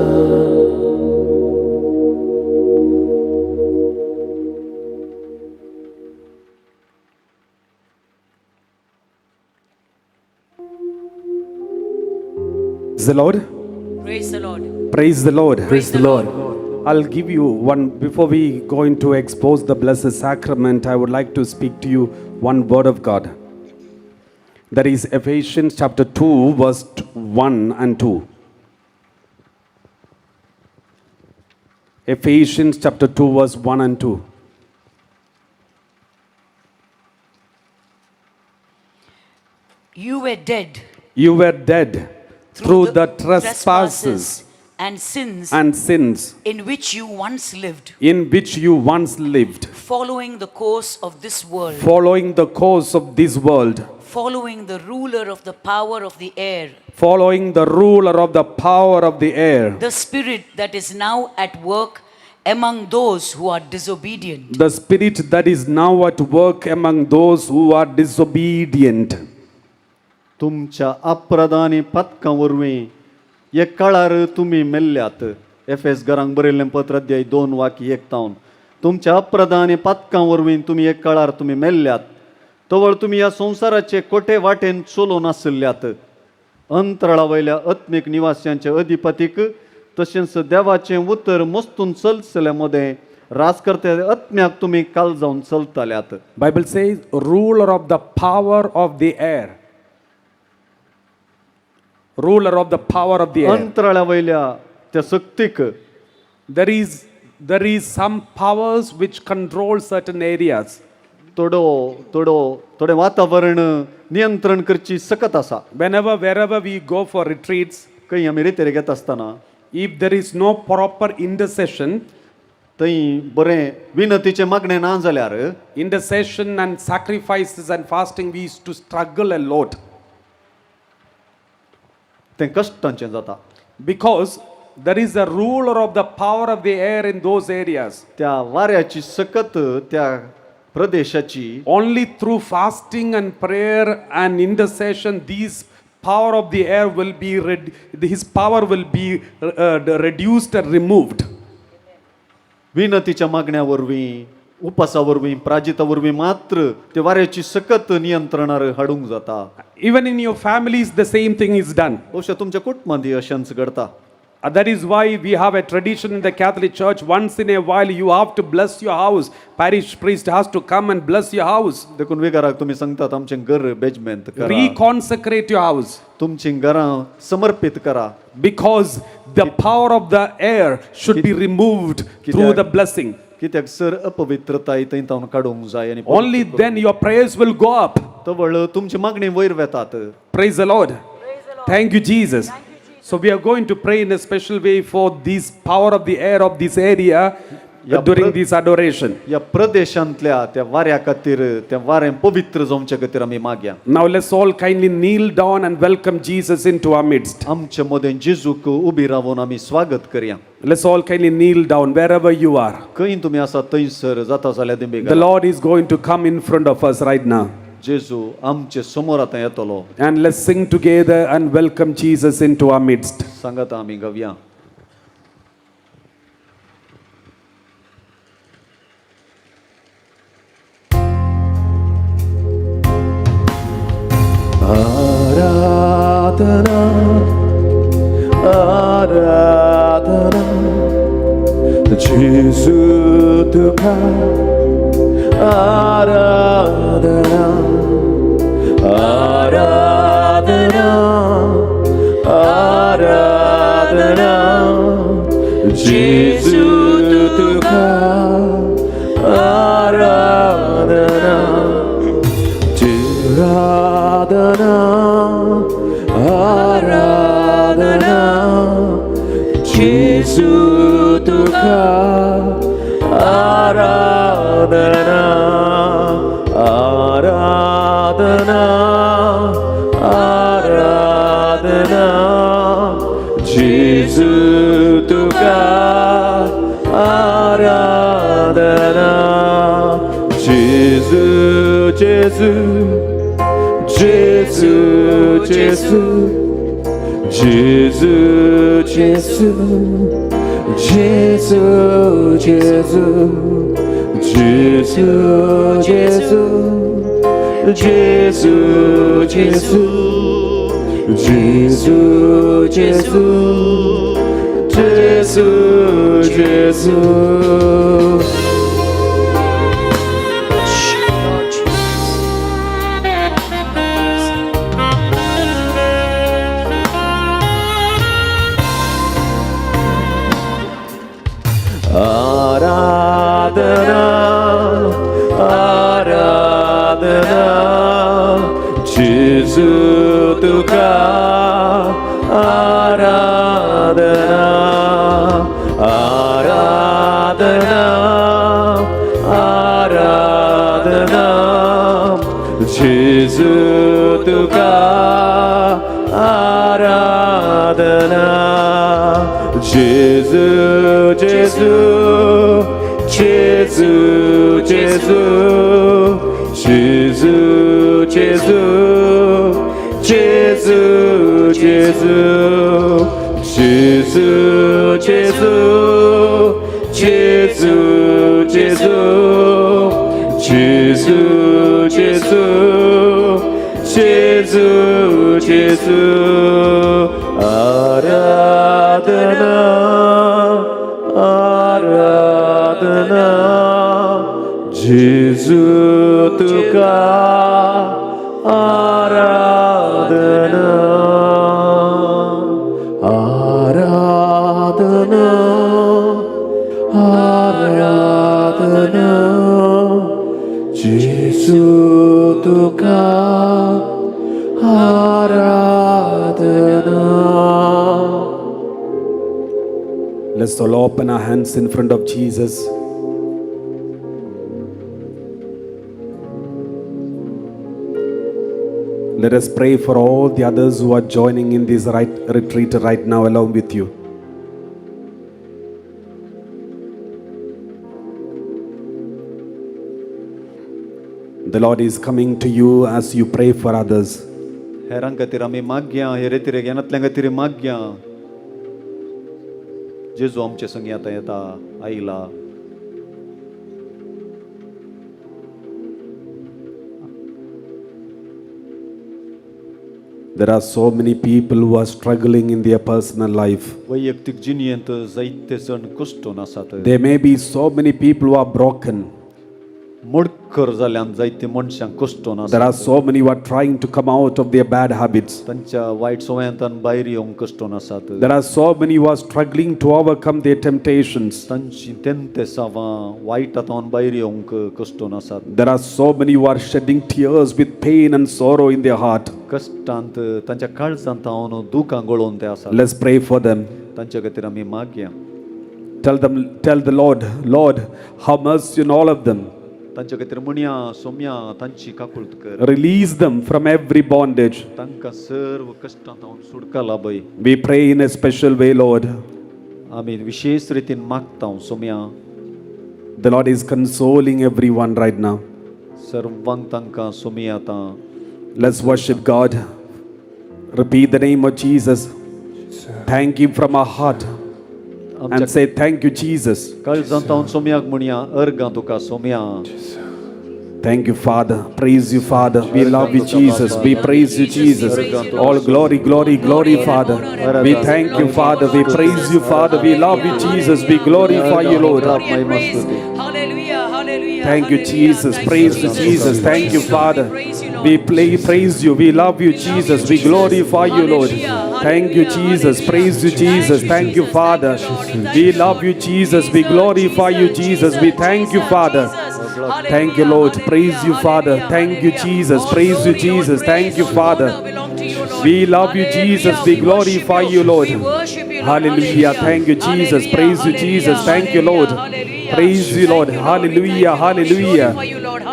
Praise the Lord. Praise the Lord. Praise the Lord. Praise the Lord. I'll give you one before we go into expose the Blessed Sacrament. I would like to speak to you one word of God. That is Ephesians chapter 2, verse 1 and 2. Ephesians chapter 2, verse 1 and 2. You were dead You were dead through the trespasses and sins and sins in which you once lived, in which you once lived, following the course of this world, following the course of this world, following the ruler of the power of the air, following the ruler of the power of the air, the spirit that is now at work among those who are disobedient. the spirit that is now at work among those who are disobedient. तुमच्या अपराधां आनी पातकां वरवीं एक काळार तुमी मेल्ल्यात. F S घरांक बरयल्लें पत्र अध्याय 2 वाक्य 1 तावन. तुमच्या अपराधां आनी पातकां वरवीं तुमी एक काळार तुमी मेल्ल्यात. तवळ तुमी ह्या संवसाराचे कोटे वाटेन चलोवन आशिल्ल्यात. अंतराळा वयल्या आत्मीक निवास्यांचे अधिपतीक तशेंच देवाचें उतर मस्तून चलचल्या मदें राजकर्त्या आत्म्याक तुमी काल जावन चलताल्यात. Bible says, ruler of the power of the air. Ruler of the power of the air. अंतराळा वयल्या त्या शक्तीक There is some powers which control certain areas. थोडो थोडो थोडें वातावरण नियंत्रण करची सकत आसा. Whenever, wherever we go for retreats, खंय आमी रितेर घेता आसतना if there is no proper intercession, थंय बरें विनतीचें मागणें ना जाल्यार intercession and sacrifices and fasting, we used to struggle a lot तें कश्टांचें जाता. because there is a ruler of the power of the air in those areas. त्या वाऱ्याची सकत त्या प्रदेशाची Only through fasting and prayer and intercession, these power of the air will be his power will be reduced and removed. विनतीच्या मागण्या वरवीं उपासा वरवीं प्राजिता वरवीं मात्र ते वाऱ्याची सकत नियंत्रणार हाडूंक जाता. Even in your families, the same thing is done. बहुशा तुमच्या कुटुंबांत अशेंच घडता. That is why we have a tradition in the Catholic Church. Once in a while, you have to bless your house. Parish priest has to come and bless your house. देखून विगाराक तुमी सांगतात आमचें घर बेजमेंत करा, Reconsecrate your house. तुमचीं घरां समर्पीत करा. Because the power of the air should be removed through the blessing. कित्याक सर अपवित्रताय थंय तावन काडूंक जाय आनी Only then your prayers will go up. तवळ तुमची मागणी वयर वेतात. Praise the Lord. Thank you, Jesus. So we are going to pray in a special way for this power of the air of this area during this adoration. ह्या प्रदेशांतल्या त्या वाऱ्या खातीर त्या वारें पवित्र जावचे खातीर आमी मागया. Now let's all kindly kneel down and welcome Jesus into our midst. आमचे मदें जेजूक उबी रावन आमी स्वागत करया. Let's all kindly kneel down wherever you are. खंय तुमी आसा थंयसर जाता जाल्यार दिंबी The Lord is going to come in front of us right now. जेजू आमचे समोर आतां येतलो. And let's sing together and welcome Jesus into our midst. सांगात आमी गावया. आराधना आराधना जेजू तुका आराधना आराधना आराधना जेजू तुका आराधना आराधना आराधना जेजू तुका आराधना आराधना आराधना जेजू तुका आराधना जेजू जेजू जेजू जेजू जेजू जेजू जेजू जेजू जेजू जेजू जेजू जेजू जेजू जेजू जेजू जेजू. आराधना आराधना जेजू तुका आराधना आराधना आराधना जेजू तुका आराधना जेजू जेजू जेजू जेजू जेजू जेजू जेजू जेजू जेजू जेजू जेजू जेजू जेजू जेजू जेजू जेजू. आराधना आराधना जेजू तुका आराधना आराधना आराधना जेजू तुका आराधना. Let's all open our hands in front of Jesus. Let us pray for all the others who are joining in this retreat right now along with you. The Lord is coming to you as you pray for others. हेरां खातीर आमी मागया, हे रेतिरेक येनातल्या खातीर मागया. जेजू आमचे संगी आतां येता आयला. There are so many people who are struggling in their personal life. वैयक्तीक जिणेंत जायते जण कश्टून आसात. There may be so many people who are broken. Modkar जाल्यान जायते मनशां कश्टून There are आसात. so many who are trying to come out of their bad habits. तांच्या वायट संवयांतल्यान भायर येवंक कश्टून आसात. There are so many who are struggling to overcome their temptations. तांची तेंतेसावां वायटांतल्यान भायर येवंक कश्टून आसात. There are so many who are shedding tears with pain and sorrow in their heart. कश्टांत तांच्या काळजांत हांव दुकां गळोवन ते आसात. Let's pray for them. तांच्या खातीर आमी मागया. Tell them, tell the Lord, Lord, have mercy on all of them. तांच्या खातीर म्हणया, सोम्या तांची काकूळत कर. Release them from every bondage. तांकां सर्व कश्टांत हांव सुटका लाभय. We pray in a special way, Lord. आमी विशेश रितीन मागता Saumya. The Lord is consoling everyone right now. सर्वांक तांकां सोम्या आतां. Let's worship God. Repeat the name of Jesus. Thank Him from our heart. And say, thank you, Jesus. काळजांत हांव सोम्याक म्हणया, अर्गां तुका Saumya. Thank you, Father. Praise you, Father. We love you, Jesus. We praise you, Jesus. All glory, glory, glory, Father. We thank you, Father. We praise you, Father. We love you, Jesus. We glorify you, Lord. Hallelujah, hallelujah. Thank you, Jesus. Praise you, Jesus. Thank you, Father. We praise you. We love you, Jesus. We glorify you, Lord. Thank you, Jesus. Praise you, Jesus. Thank you, Father. We love you, Jesus. We glorify you, Jesus. We thank you, Father. Thank you, Lord. Praise you, Father. Thank you, Jesus. Praise you, Jesus. Thank you, Father. We love you, Jesus. We glorify you, Lord. Hallelujah. Thank you, Jesus. Praise you, Jesus. Thank you, Lord. Praise you, Lord. Hallelujah. Hallelujah.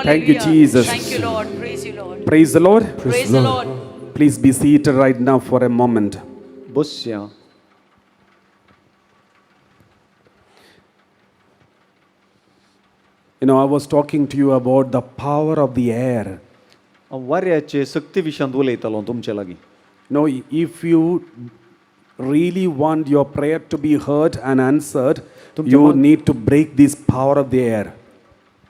Thank you, Jesus. Thank you, Lord. Praise you, Lord. Praise the Lord. Praise the Lord. Please be seated right now for a moment. बसया. I was talking to you about the power of the air. हांव वाऱ्याचे सक्ती विशयांत उलयतालो तुमचे लागीं. No, if you really want your prayer to be heard and answered, you need to break this power of the air.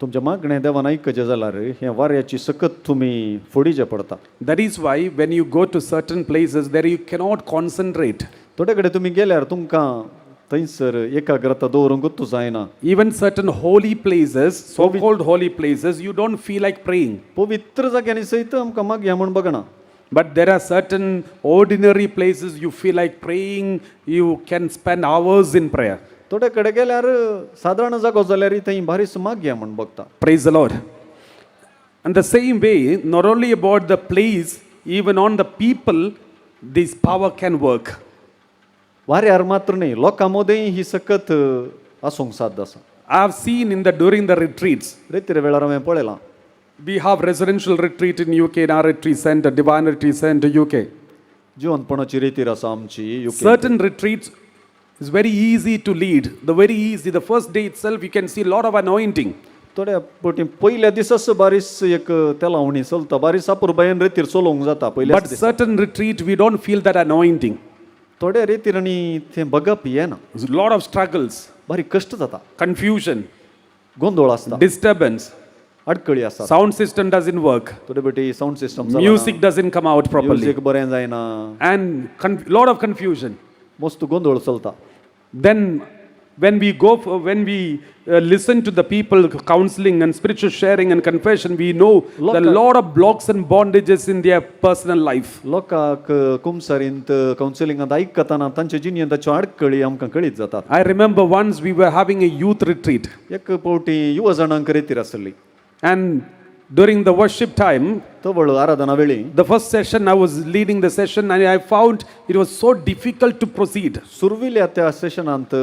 तुमचें मागणें देवान आयकचें जाल्यार हें वाऱ्याची सकत तुमी फोडीचें पडटा. That is why when you go to certain places, there you cannot concentrate. थोडे कडेन तुमी गेल्यार तुमकां थंयसर एकाग्रता दवरूंकूच जायना. Even certain holy places, so called holy places, you don't feel like praying. पवित्र जाग्यांनी सयत आमकां मागया म्हूण बगना. But there are certain ordinary places you feel like praying, you can spend hours in prayer. थोडे कडेन गेल्यार सादारण जागो जाल्यार थंय बारीस मागया म्हूण बगता. Praise the Lord. And the same way, not only about the place, even on the people, this power can work. वाऱ्यार मात्र न्ही, लोकां मदीं ही सकत आसूंक साध्य आसा. I have seen in the during the retreats. रेतीर वेळार हांवें पळयलां. We have residential retreat in UK in our retreat center, Divine Retreat Center, UK. जिवंतपणाची रेतीर आसा आमची UK. Certain retreats is very easy to lead. The very easy. The first day itself, you can see a lot of anointing. थोड्या पटी पयल्या दिसाच बारीस एक तेलावणी चलता, बारीस अपुरबायेन रेतीर चलोवंक जाता पयल्या. But certain retreat, we don't feel that anointing. थोड्या रेतीरांनी तें बगप येना. There's a lot of struggles, बारीक कश्ट जाता, confusion, गोंदळ आसता, disturbance. अडकळी आसता. Sound system doesn't work. थोडे पटी sound system, Music doesn't come out properly. Music बरें जायना. And lot of confusion. मस्त गोंदळ चलता. Then when we go for, when we listen to the people counseling and spiritual sharing and confession, we know there are a lot of blocks and bondages in their personal life. लोकांक कुमसारींत कावन्सिलिंगांत आयकतना तांच्या जिणेंत ताच्यो अडकळी आमकां कळीत जातात. I remember once we were having a youth retreat, एक फावटी युवा जाणांक रेतीर आसली. And during the worship time, तवळ आराधना वेळी, the first session I was leading the session, and I found it was so difficult to proceed. सुरविल्या त्या सेशनांत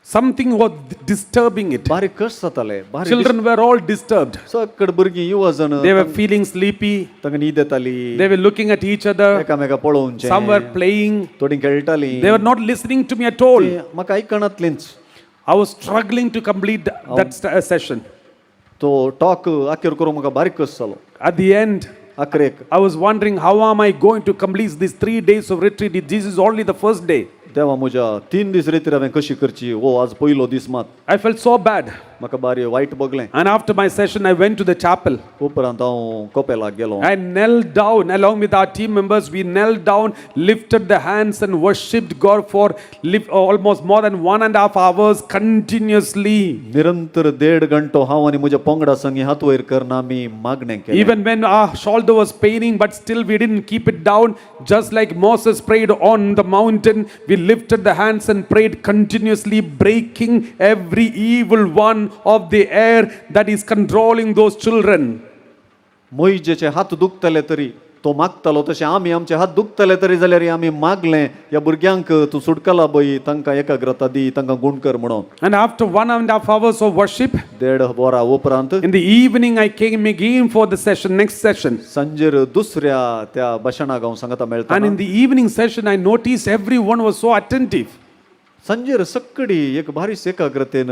Something was disturbing it. बारीक कश्ट जाताले बारीक. Children were all disturbed. सकड भुरगीं युवा जाण They were feeling sleepy. तांकां न्हीद येताली. They were looking at each other. एकामेका पळोवचें. Some were playing. थोडीं खेळटालीं. They were not listening to me at all. तीं म्हाका आयकनातलींच. I was struggling to complete that session. तो टॉक अखेर करूंक म्हाका बारीक कश्ट जालो. At the end, अखेरेक, I was wondering, how am I going to complete these 3 days of retreat? This is only the first day. देवा म्हज्या, 3 दीस रेतीर हांवें कशी करची? हो आज पयलो दीस मात. I felt so bad. म्हाका बारी वायट बगलें. And after my session, I went to the chapel. उपरांत हांव कोपेलाक गेलो. I knelt down along with our team members. We knelt down, lifted the hands, and worshipped God for almost more than 1.5 hours continuously. निरंतर देड घंटो हांव आनी म्हज्या पंगडा संगी हात वयर करना आमी मागणें केलें. Even when our shoulder was paining, but still we didn't keep it down. Just like Moses prayed on the mountain, we lifted the hands and prayed continuously, breaking every evil one of the air that is controlling those children. मोइजेचे हात दुखतले तरी तो मागतालो, तशें आमी आमचे हात दुखतले तरी जाल्यार आमी मागलें, ह्या भुरग्यांक तूं सुटकाला बय, तांकां एकाग्रता दी, तांकां गूण कर म्हणून. And after 1.5 hours of worship, देड वरां उपरांत, in the evening I came again for the session, next session. सांजेर दुसऱ्या त्या भाशणाक हांव सांगता मेळटा. And in the evening session, I noticed everyone was so attentive. सांजेर सक्कडी एक बारीस एकाग्रतेन.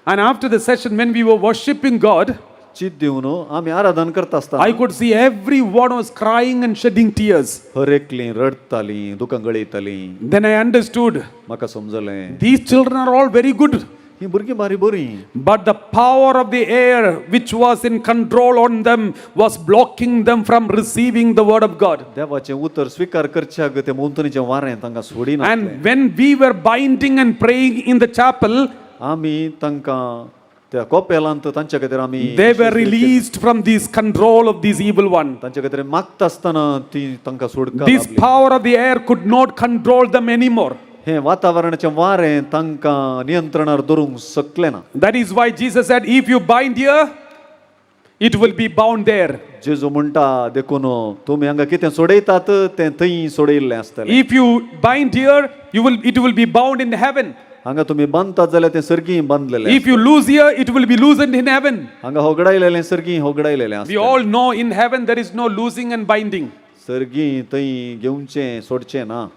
And after the session, when we were worshipping God, चित दिवन आमी आराधन करता आसतना, I could see everyone was crying and shedding tears. हर एकलीं रडटालीं, दुकां गळयतालीं. Then I understood म्हाका समजलें, these children are all very good. ही भुरगीं बारी बरीं. But the power of the air which was in control on them was blocking them from receiving the word of God. देवाचें उतर स्विकार करच्याक तें भोंवतणीचें वारें तांकां सोडिना. And when we were binding and praying in the chapel, आमी तांकां त्या कोपेलांत तांच्या खातीर आमी they were released from this control of this evil one. तांच्या खातीर मागता आसतना ती तांकां सोडका. This power of the air could not control them anymore. हें वातावरणाचें वारें तांकां नियंत्रणार दवरूंक शकलें ना. That is why Jesus said, "If you bind here, it will be bound there." जेजू म्हणटा, देखून तुमी हांगा कितें सोडयतात तें थंय सोडयिल्लें आसतलें. If you bind here, it will be bound in heaven. हांगा तुमी बांदतात जाल्यार तें सर्गीं बांदलेलें. If you loose here, it will be loosened in heaven. हांगा होगडायलेलें सर्गीं होगडायलेलें We आसतलें. All know in heaven there is no loosing and binding. सर्गीं थंय घेवचें सोडचें ना.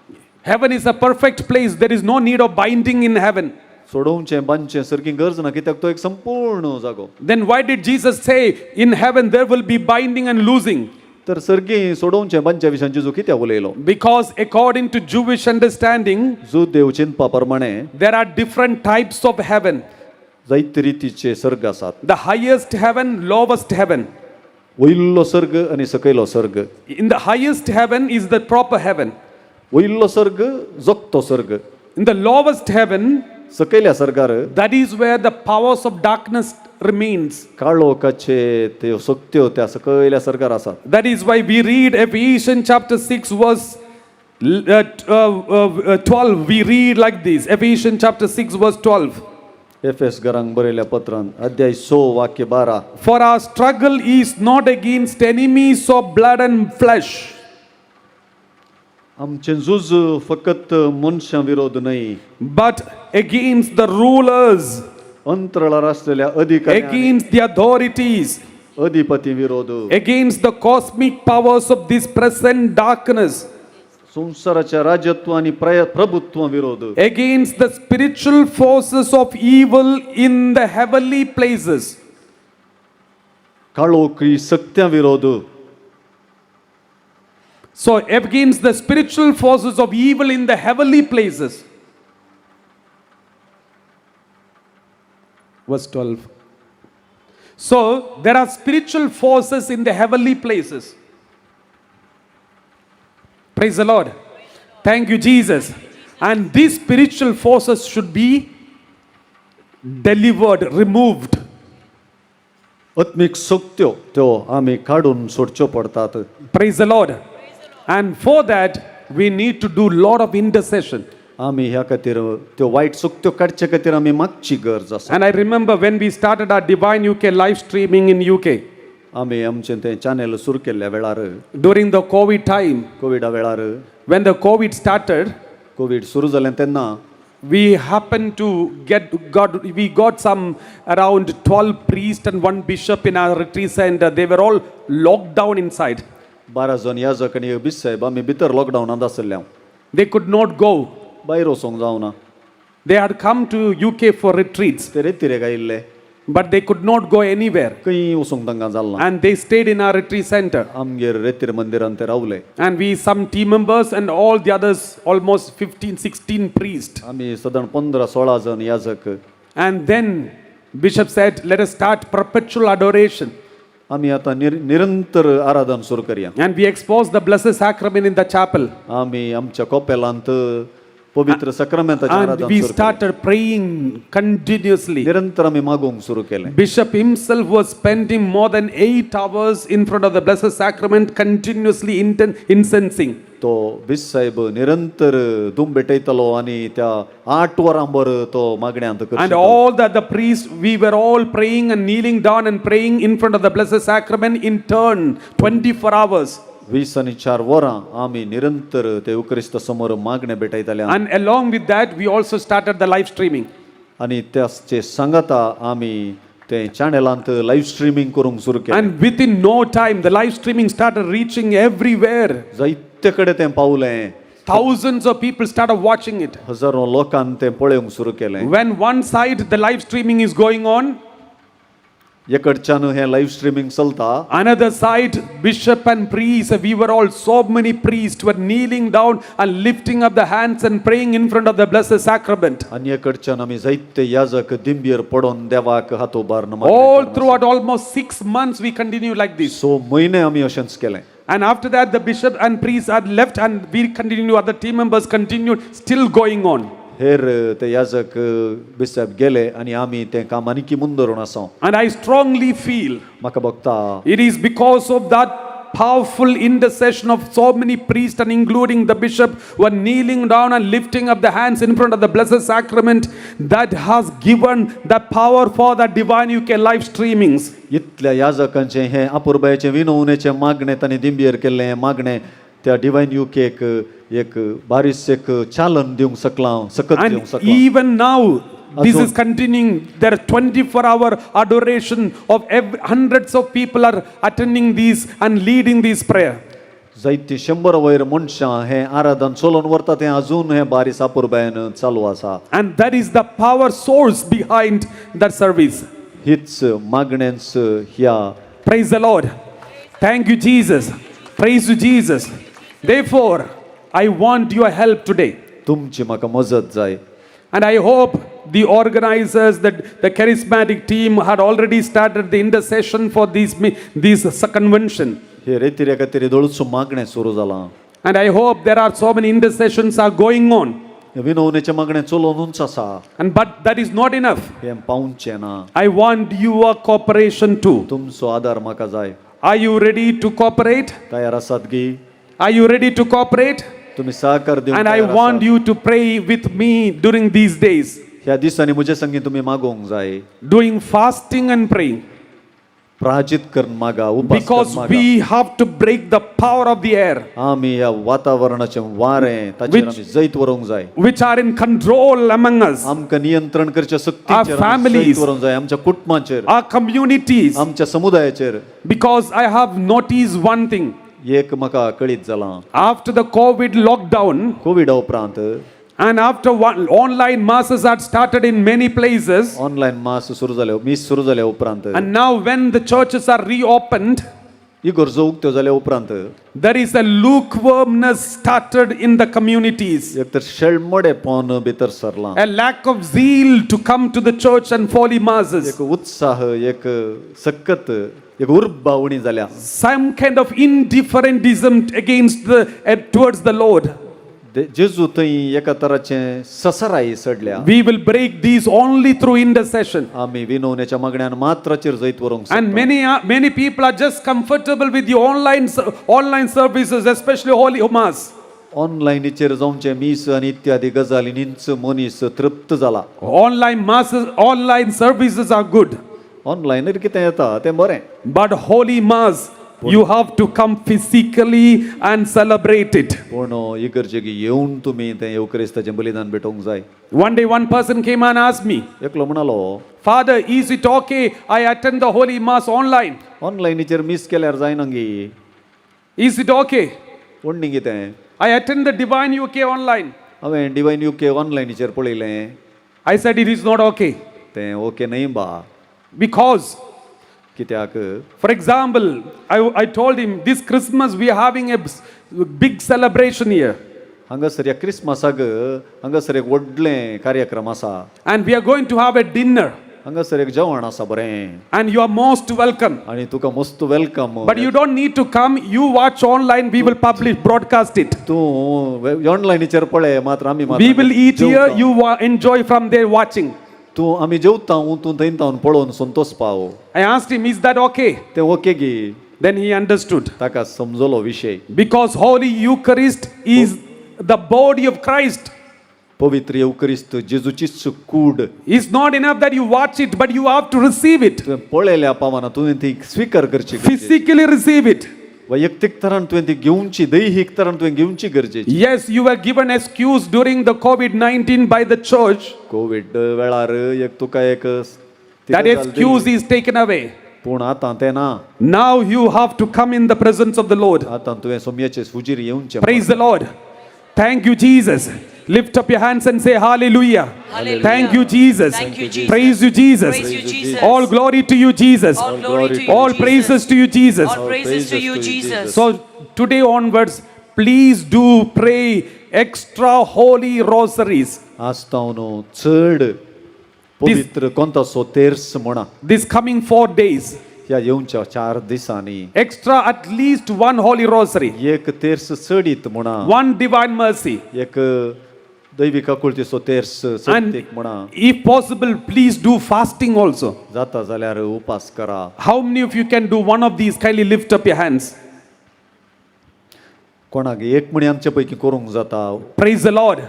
Heaven is a perfect place. There is no need of binding in heaven. सोडोवचें बांदचें सारकी गरज ना कित्याक तो एक संपूर्ण जागो. Then why did Jesus say, in heaven there will be binding and loosing? तर सर्गी सोडोवचें बांदच्या विशयान जेजू कित्याक उलयलो? Because according to Jewish understanding, जुदेव चिंतपा प्रमाणे there are different types of heaven. जायते रितीचे सर्ग आसात. The highest heaven, lowest heaven. वयलो सर्ग आनी सकयलो सर्ग. In the highest heaven is the proper heaven. वयलो सर्ग जोगतो सर्ग. In the lowest heaven, सकयल्या सर्गार that is where the powers of darkness remains. काळोखाचे त्यो सक्त्यो त्या सकयल्या सर्गार आसात. That is why we read Ephesians chapter 6 verse 12. We read like this. Ephesians chapter 6 verse 12. FS घरांक बरयल्या पत्रान अध्याय 6 वाक्य 12. For our struggle is not against enemies of blood and flesh, आमचें झूज फकत मनशां विरोध न्हय, but against the rulers, अंतराळार आसलेल्या अधिकारी, against the authorities, अधिपती विरोध, against the cosmic powers of this present darkness, संवसाराच्या राजत्व आनी प्रभुत्व विरोध, against the spiritual forces of evil in the heavenly places. काळोखी सक्त्यां विरोध. So against the spiritual forces of evil in the heavenly places. Verse 12. So there are spiritual forces in the heavenly places. Praise the Lord. Thank you, Jesus. And these spiritual forces should be delivered, removed. आत्मीक सक्त्यो त्यो आमी काडून सोडच्यो पडटात. Praise the Lord. And for that, we need to do lot of intercession. आमी ह्या खातीर त्यो वायट सक्त्यो काडचे खातीर आमी मागची गरज आसा. And I remember when we started our Divine UK live streaming in UK. आमी आमचें तें चॅनल सुरू केल्ल्या वेळार, during the COVID time, कोविडा वेळार, when the COVID started, Covid सुरू जालें तेन्ना, we happened to get we got some around 12 priests and 1 bishop in our retreat center. They were all locked down inside. 12 जण याजक आनी बीस साहेब आमी भितर लॉकडावनांत आसले. They could not go. भायर वचोंक जावना. They had come to UK for retreats. ते रेतिरेक आयिल्ले. But they could not go anywhere. खंय वचूंक तांकां जालें. And they stayed in our retreat center. आमगेर रेतीर मंदिरांत ते रावले. And we some team members and all the others, almost 15, 16 priests. आमी सदां 15-16 जण याजक. And then Bishop said, let us start perpetual adoration. आमी आतां निरंतर आराधन सुरू करया. And we exposed the Blessed Sacrament in the chapel. आमी आमच्या कोपेलांत पवित्र सक्रमेंताचें And आराधन we सुरू केलें. started praying continuously. निरंतर आमी मागूंक सुरू केलें. Bishop himself was spending more than 8 hours in front of the Blessed Sacrament, continuously incensing. तो बीस साहेब निरंतर धूम भेटयतलो आनी त्या 8 वरां बर तो मागण्यांत And करशितालो. all the priests, we were all praying and kneeling down and praying in front of the Blessed Sacrament in turn, 24 hours. 24 वरां आमी निरंतर ते उक्रिस्त समोर मागणे भेटयताले. And along with that, we also started the live streaming. आनी त्याचे सांगाता आमी ते चॅनलांत लायव्ह स्ट्रीमिंग करूंक सुरू केलें. And within no time, the live streaming started reaching everywhere. जायते कडेन तें पावलें. Thousands of people started watching it. हजारो लोकांनी तें पळोवंक सुरू केलें. When one side the live streaming is going on, एकडच्यान हें लायव्ह स्ट्रीमिंग चलता, another side bishop and priests, we were all, so many priests were kneeling down and lifting up the hands and praying in front of the Blessed Sacrament. आनी एकडच्यान आमी जायते याजक दिंबीर पडोन देवाक हात उबारून All throughout almost 6 months we continue like this. 6 म्हयने आमी अशेंच केलें. And after that the bishop and priests had left and we continue, other team members continued, still going on. हेर ते याजक बिसाब गेले आनी आमी तें काम आनीकी मुंदरून आसा. And I strongly feel म्हाका भोगता it is because of that powerful intercession of so many priests and including the bishop who are kneeling down and lifting up the hands in front of the Blessed Sacrament that has given the power for the Divine UK live streamings. इतल्या याजकांचें हें अपुरबायेचें विनवणेचें मागणें तांणी दिंबीर केल्लें हें मागणें त्या divine युकेक एक बारीस एक चालन दिवंक शकलां, सकत And दिवंक शकलां. even now this is continuing. There are 24-hour adoration of hundreds of people are attending these and leading this prayer. जायतीं शंबर वयर मनशां हें आराधन चलोवन व्हरता तें अजून हें बारीस अपुरबायेन चालू आसा. And that is the power source behind that service. हीच मागणेंच ह्या. Praise the Lord. Thank you, Jesus. Praise you, Jesus. Therefore, I want your help today. तुमची म्हाका मजत जाय. And I hope the organizers, the charismatic team had already started the intercession for this convention. हे रेतिऱ्या खातीर येदोळूच मागणें सुरू जालां. And I hope there are so many intercessions are going on. विनवणेचें मागणें चलोवनूच आसा. And but that is not enough. हें पावचें ना. I want your cooperation too. तुमचो आदार म्हाका जाय. Are you ready to cooperate? तयार आसात गी? Are you ready to cooperate? तुमी सहकार दिवंक And I तयार want आसात? You to pray with me during these days, ह्या दिसांनी म्हजे संगी तुमी मागोवंक जाय. Doing fasting and praying. प्राचित करून मागा, उपास Because करून मागा. We have to break the power of the air, आमी ह्या वातावरणाचें वारें ताचेर आमी जैत व्हरूंक जाय. Which are in control among us, आमकां नियंत्रण करच्या शक्तीचेर Our आमी जैत families, व्हरूंक जाय, आमच्या कुटुंबाचेर, our communities. आमच्या समुदायाचेर. Because I have noticed one thing. एक म्हाका कळीत जालां. After the COVID lockdown, कोविडा उपरांत, and after one, online masses had started in many places, online मास सुरू जाले, मीस सुरू जाल्या उपरांत, and now when the churches are reopened, इगर्जो उक्त्यो जाल्या उपरांत, there is a lukewarmness started in the communities, एक तर शेळमडेपण भितर सरलां, a lack of zeal to come to the church and holy masses, एक उत्साह, एक सक्कत, एक उर्बा उणी जाल्या, some kind of indifferentism against the towards the Lord. जेजू थंय एका तराचें ससराय चडल्या. We will break these only through intercession. आमी विनवण्याच्या मागण्यान मात्राचेर जैत व्हरूंक And शकता. many people are just comfortable with the online services, especially Holy Mass. ऑनलायनीचेर जावचें मीस आनी इत्यादी गजालींनीच मनीस तृप्त जाला. Online masses, online services are good. ऑनलायनीर कितें येता तें बरें. But Holy Mass, you have to come physically and celebrate it. पूण इगर्जेक येवन तुमी तें येवक्रिस्ताचें बलिदान भेटोवंक जाय. One day, one person came and asked me, एकलो म्हणालो, "Father, is it okay I attend the Holy Mass online?" ऑनलायनीचेर मीस केल्यार जायना गी? "Is it okay?" कोण कितें? "I attend the Divine UK online." हांवें डिवायन युके ऑनलायनीचेर पळयलें. I said, "It is not okay." तें ओके न्हय बा. Because, कित्याक, for example, I told him, this Christmas we are having a big celebration here. हांगासर ह्या क्रिसमसाक हांगासर एक व्हडलें कार्यक्रम आसा. And we are going to have a dinner. हांगासर एक जेवण आसा बरें. And you are most welcome. आनी तुका मस्त welcome. But you don't need to come. You watch online. We will publish, broadcast it. तूं ऑनलायनीचेर पळय मात्र, आमी मात्र We will eat here. जेवता. You enjoy from there watching. तूं आमी जेवता, तूं थंय तावन पळोवन संतोष पाव. I asked him, "Is that okay?" तें ओके गी? Then he understood. ताका समजलो विशय. Because Holy Eucharist is the body of Christ. पवित्र येवक्रिस्त जेजूचीच कूड. It's not enough that you watch it, but you have to receive it. तुवें पळयल्या पावना, तुवें ती स्विकार करची गरजेची. Physically receive it. वैयक्तीक तरान तुवें ती घेवची, दैहीक तरान तुवें घेवची गरजेची. Yes, you were given excuse during the COVID 19 by the church. Covid वेळार एक तुका एक ती That गजाल excuse दिली. Is taken away. पूण आतां तें ना. Now you have to come in the presence of the Lord. आतां तुवें सोमयाचे हुजीर येवचें. Praise the Lord. Thank you, Jesus. Lift up your hands and say hallelujah. Hallelujah. Thank you, Jesus. Thank you, Jesus. Praise you, Jesus. Praise you, Jesus. All glory to you, Jesus. All glory to you, All Jesus. Praises to you, Jesus. All praises to you, Jesus. So today onwards, please do pray extra holy rosaries. आसता न्हू चड पवित्र कोंतासो तेर्स म्हणा. This coming 4 days, ह्या येवच्या चार दिसांनी, extra at least one holy rosary, एक तेर्स चडीत म्हणा, one divine mercy. एक दैवीक आकुळतीचो तेर्स चडतीक म्हणा. If possible, please do fasting also. जाता जाल्यार उपास करा. How many of you can do one of these? Kindly lift up your hands. कोणाक एक म्हणी आमचे पैकी करूंक जाता? Praise the Lord.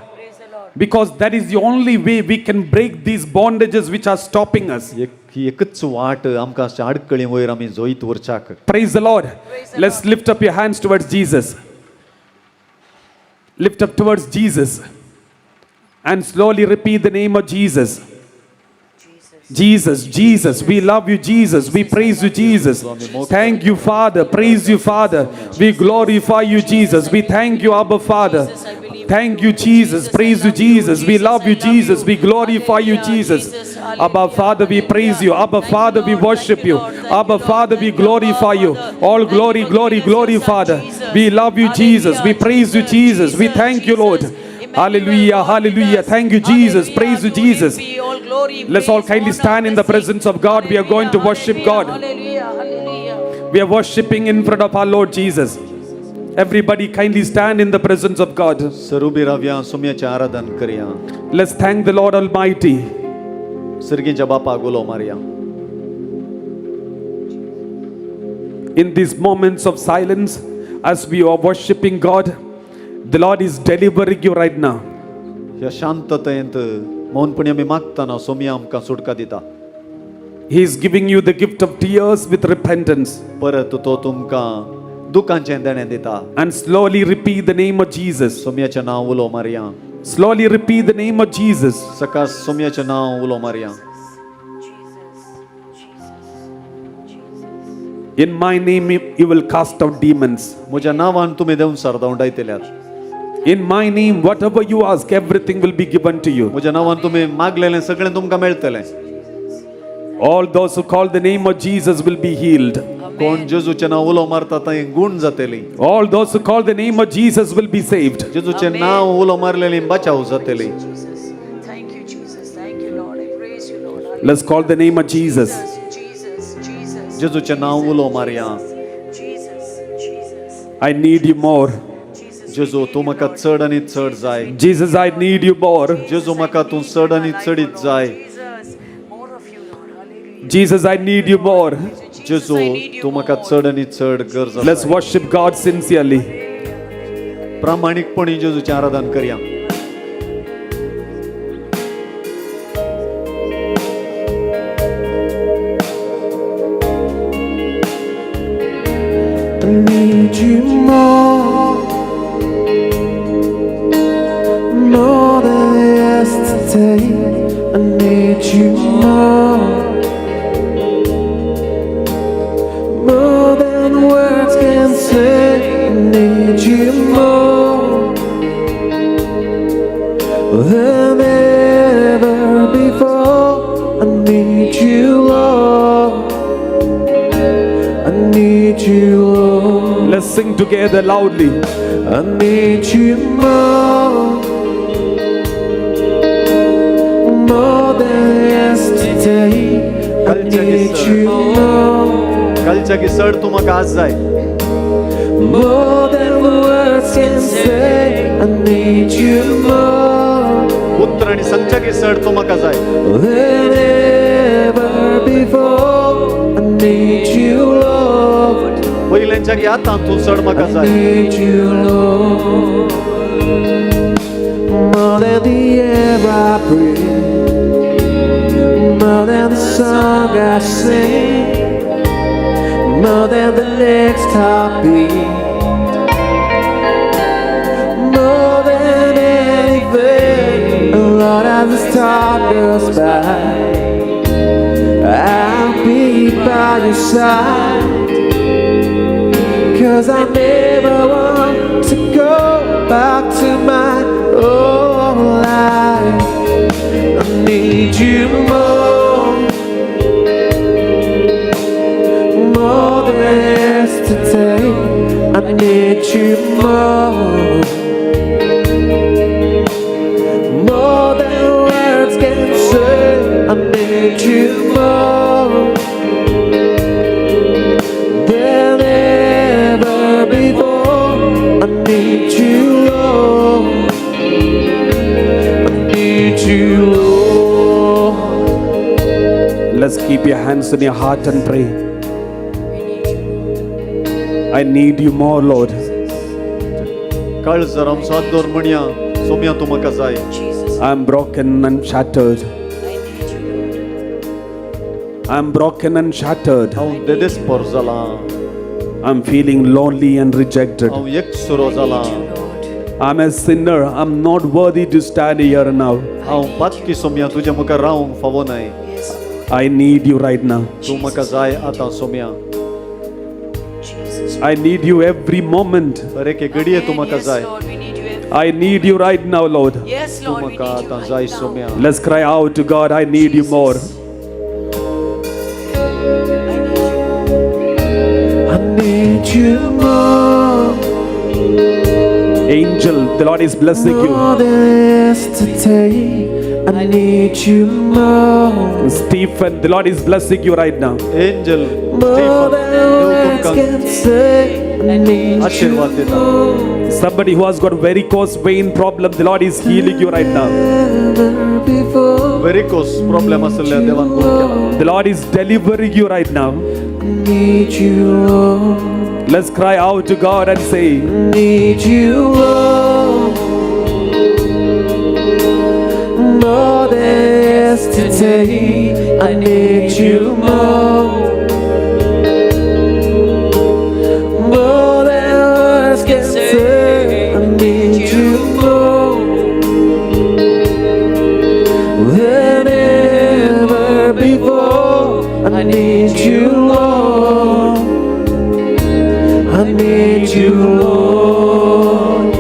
Because that is the only way we can break these bondages which are stopping us. एक ही एकच वाट आमकां अशा आडकळी वयर आमी जैत व्हरच्याक. Praise the Lord. Let's lift up your hands towards Jesus. Lift up towards Jesus. And slowly repeat the name of Jesus. Jesus. Jesus, Jesus, we love you, Jesus. We praise you, Jesus. Thank you, Father. Praise you, Father. We glorify you, Jesus. We thank you, Abba, Father. Thank you, Jesus. Praise you, Jesus. We love you, Jesus. We glorify you, Jesus. Abba, Father, we praise you. Abba, Father, we worship you. Abba, Father, we glorify you. All glory, glory, glory, Father. We love you, Jesus. We praise you, Jesus. We thank you, Lord. Hallelujah, hallelujah. Thank you, Jesus. Praise you, Jesus. Let's all kindly stand in the presence of God. We are going to worship God. We are worshiping in front of our Lord Jesus. Everybody kindly stand in the presence of God. Sir उबी रावया, सोमयाचें आराधन करया. Let's thank the Lord Almighty. सर्गीच्या बापाक उलो मारया. In these moments of silence, as we are worshiping God, the Lord is delivering you right now. ह्या शांततेंत मौनपणी आमी मागतना सोमया आमकां सुटका दिता. He is giving you the gift of tears with repentance. परत तो तुमकां दुकांचें देणें दिता. And slowly repeat the name of Jesus. सोमयाचें नांव उलो मारया. Slowly repeat the name of Jesus. सकाळ सोमयाचें नांव उलो मारया. In my name, you will cast out demons. म्हज्या नांवान तुमी देंवचार धांवडायतल्यात. In my name, whatever you ask, everything will be given to you. म्हज्या नांवान तुमी मागलेलें सगळें तुमकां मेळटलें. All those who call the name of Jesus will be healed. कोण जेजूचें नांव उलो मारता थंय गूण जातली. All those who call the name of Jesus will be saved. जेजूचें नांव उलो मारलेली बचाव जातली. Thank you, Jesus. Thank you, Lord. I praise you, Lord. Let's call the name of Jesus. Jesus, Jesus, जेजूचें नांव उलो मारया. Jesus, Jesus. I need you more. जेजू तूं म्हाका चड आनी चड जाय. Jesus, I need you more. जेजू म्हाका तूं चड आनी चडीत जाय. Jesus, I need you more. जेजू तूं म्हाका चड आनी चड गरज आसा. Let's worship God sincerely. प्रामाणीकपणी जेजूचें आराधन करया. I need you more, more than yesterday. I need you more, more than words can say. I need you more than ever before. I need you, Lord. I need you, Lord. Let's sing together loudly. I need you more, more than yesterday. I need you more, कालच्या की चड तूं म्हाका आज जाय. more than words can say. I need you more उतरांनी सांगच्या की चड तूं म्हाका जाय. than ever before. I need you, Lord. पयल्यांच्या की आतां तूं चड म्हाका I जाय. need you, Lord, more than the air I breathe, more than the song I sing, more than the next heartbeat, more than anything. Lord, as this time goes by, I'll be by your side. 'Cause I never want to go back to my old life. I need you more, more than yesterday. I need you more, more than words can say. I need you more than ever before. I need you, Lord. I need you, Lord. Let's keep your hands on your heart and pray. I need you more, Lord. काळजार आमचो हात दवर म्हणया, सोमया तूं म्हाका जाय. I'm broken and shattered. I'm broken and shattered. हांव देदेस्पोर जालां. I'm feeling lonely and rejected. हांव एकसुरो जालां. I'm a sinner. I'm not worthy to stand here now. हांव पातकी सोमया तुज्या मुखार रावंक फावो न्हय. I need you right now. तूं म्हाका जाय आतां Saumya. I need you every moment. हर एके घडये तूं म्हाका Yes, जाय. Lord, we need you. I need you right now, Lord. Yes, तूं Lord, we म्हाका need you आतां right जाय now. Saumya. Let's cry out to God, I need you more. I need you more. Angel, the Lord is blessing you. More than yesterday. I need you more. Stephen, the Lord is blessing you right now. Angel More Stephen, than देव words तुमकां can say. I need you आशिर्वाद दिता. more. Somebody who has got varicose vein problem, the Lord is healing you right now. Ever before. Varicose problem आशिल्ल्या देवान बरो केला. The Lord is delivering you right now. I need you, Lord. Let's cry out to God and say, Need you, Lord. More than yesterday. I need you more. More than words can say. I need you more than ever before. I need you, Lord. I need you, Lord.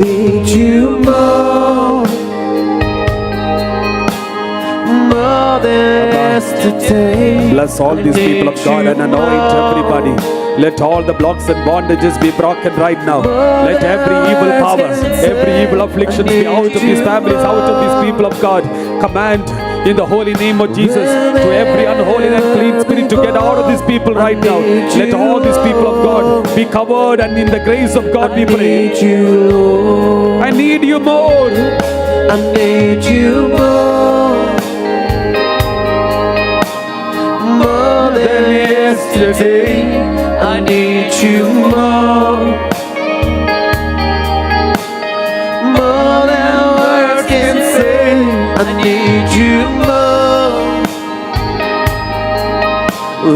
Need you more, more than yesterday. Bless all these people of God and anoint everybody. Let all the blocks and bondages be broken right now. Let every evil power, every evil affliction be out of these families, out of these people of God. Command in the holy name of Jesus to every unholy and unclean spirit to get out of these people right now. Let all these people of God be covered, and in the grace of God we pray. Need you, Lord. I need you more. I need you more, more than yesterday. I need you more, more than words can say. I need you more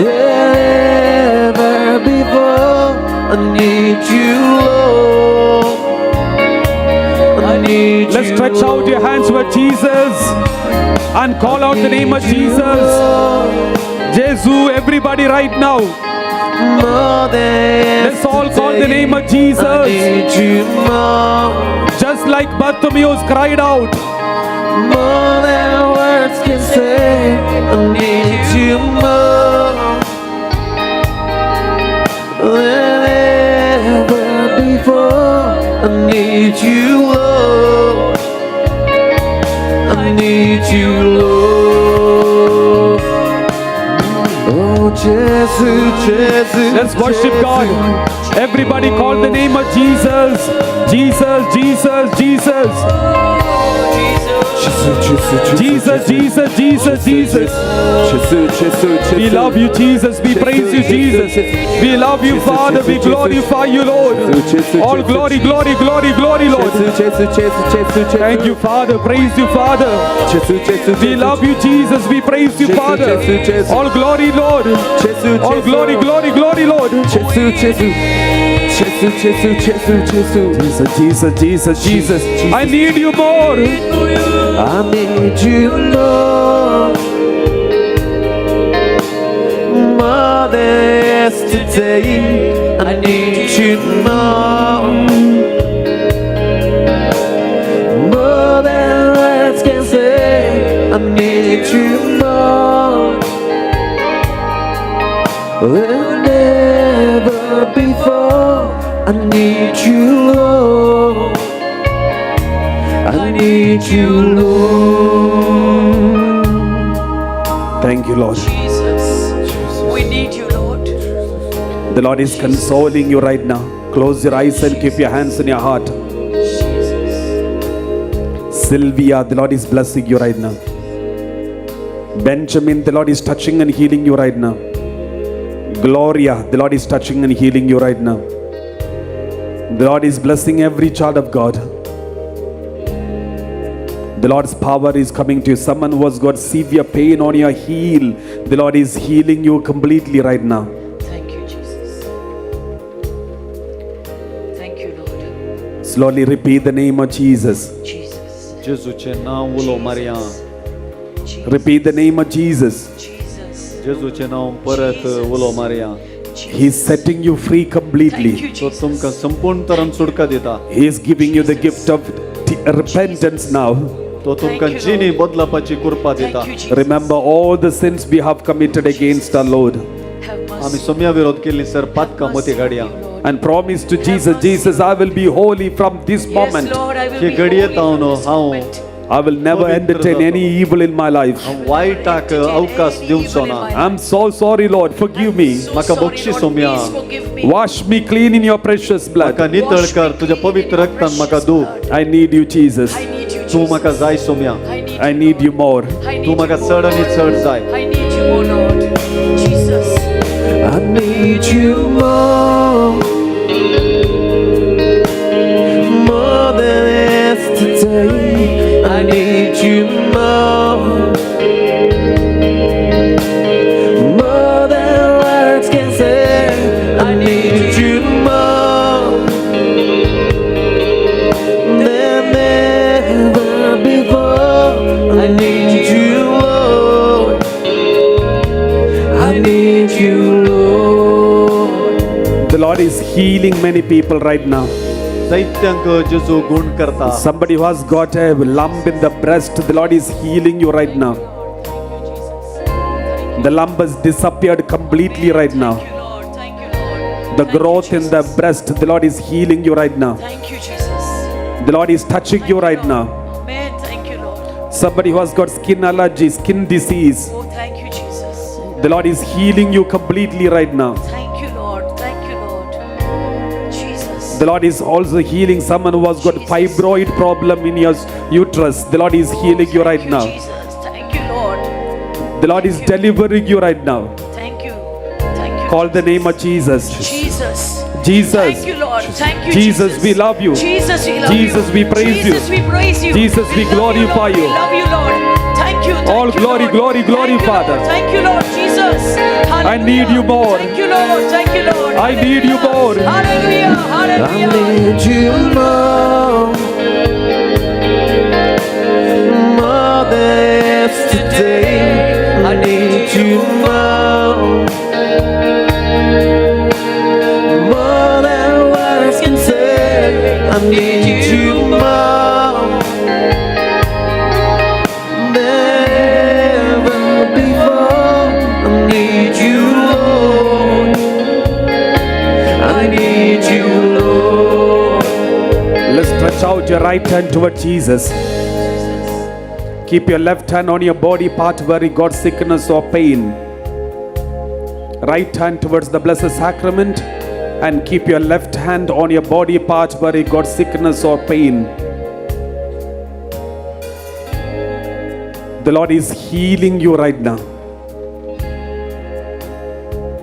than ever before. I need you, Lord. I need Let's you, stretch out your hands toward Jesus and call out the name of Jesus. Jesus, everybody right now. More than Let's all call the name of I Jesus. need you more, Just like Bartimaeus cried out, more than words can say. I need you more than ever before. I need you, Lord. I need you, Lord. Oh, Jesus, Jesus. Let's worship God. Everybody call the name of Jesus. Jesus, Jesus, Jesus. Jesus, Jesus, Jesus, Jesus. We love you, Jesus. We praise you, Jesus. We love you, Father. We glorify you, Lord. All glory, glory, glory, glory, Lord. Thank you, Father. Praise you, Father. We love you, Jesus. We praise you, Father. All glory, Lord. All glory, glory, glory, Lord. Jesus, Jesus, Jesus, Jesus. I need you more. I need you, Lord, more than yesterday. I need you more, more than words can say. I need you more than ever before. I need you, Lord. I need you, Lord. Thank you, Lord. Jesus, we need you, Lord. The Lord is consoling you right now. Close your eyes and keep your hands in your heart. Sylvia, the Lord is blessing you right now. Benjamin, the Lord is touching and healing you right now. Gloria, the Lord is touching and healing you right now. The Lord is blessing every child of God. The Lord's power is coming to you. Someone who has got severe pain on your heel, the Lord is healing you completely right now. Thank you, Jesus. Thank you, Lord. Slowly repeat the name of Jesus. Jesus. जेजूचें नांव उलो मारया. Jesus. Repeat the name of Jesus. जेजूचें नांव परत उलो मारया. He is setting you free completely. तो तुमकां संपूर्ण तरान सुटका दिता. He is giving you the gift of repentance now. तो तुमकां जिणी बदलपाची कृपा दिता. Remember all the sins we have committed against our Lord. आमी सोम्या विरोध केल्ली सर पातकां मती घाडया. And promise to Jesus, Jesus, I will be holy from this moment. Lord, I will हे be घडये holy तावन from this हांव moment. I will never पवित्र entertain जातलो. any evil in my life. हांव वायटाक अवकाश दिवचो ना. I'm so sorry, Lord. Forgive me. So म्हाका sorry, बक्षीस Lord. Saumya. Please forgive me. Wash me clean in your precious blood. म्हाका नितळ कर तुज्या पवित्र रक्तान म्हाका धू. I need you, Jesus. I need you, तूं Jesus. म्हाका जाय Saumya. I need I you, need you Lord. more. I need तूं म्हाका you more, चड आनी Lord. चड जाय. I need you more, Lord. Jesus. I need you more, more than yesterday. I need you more, more than words can say. I need you more than ever before. I need you, Lord. I need you, Lord. The Lord is healing many people right now. दैत्यांक जेजू गुण करता. Somebody who has got a lump in the breast, the Lord is healing you right now. The lump has disappeared completely right now. Thank you, Lord. Thank you, Lord. The Thank you, growth in the Jesus. breast, the Lord is healing you right now. Thank you, Jesus. The Lord is touching you right now. Amen. Thank you, Lord. Somebody who has got skin allergy, skin disease, Oh, thank you, Jesus. the Lord is healing you completely right now. Thank you, Lord. Thank you, Lord. Jesus. The Lord is also healing someone who has got Jesus. fibroid problem in your uterus. The Lord is healing you Thank right you, now. Jesus. Thank you, Lord. The Lord is delivering you right now. Thank you. Thank you. Call the name of Jesus. Jesus. Jesus. Thank you, Lord. Thank you, Jesus, we love you. Jesus, we love Jesus, you. we praise you. Jesus, we praise you. Jesus, we love you, glorify Lord. you. We love you, Lord. Thank you. Thank All you, glory, Lord. glory, glory, Thank you, Father. Lord. Thank you, Lord Jesus. I need you more. Thank you, Lord. Thank you, Lord. I need you more. Hallelujah. Hallelujah. I need you more, more than yesterday. I need you more, more than words can say. I need you more than ever before. I need you, Lord. I need you, Lord. Let's stretch out your right hand toward Jesus. Keep your left hand on your body part where you got sickness or pain. Right hand towards the Blessed Sacrament, and keep your left hand on your body part where you got sickness or pain. The Lord is healing you right now.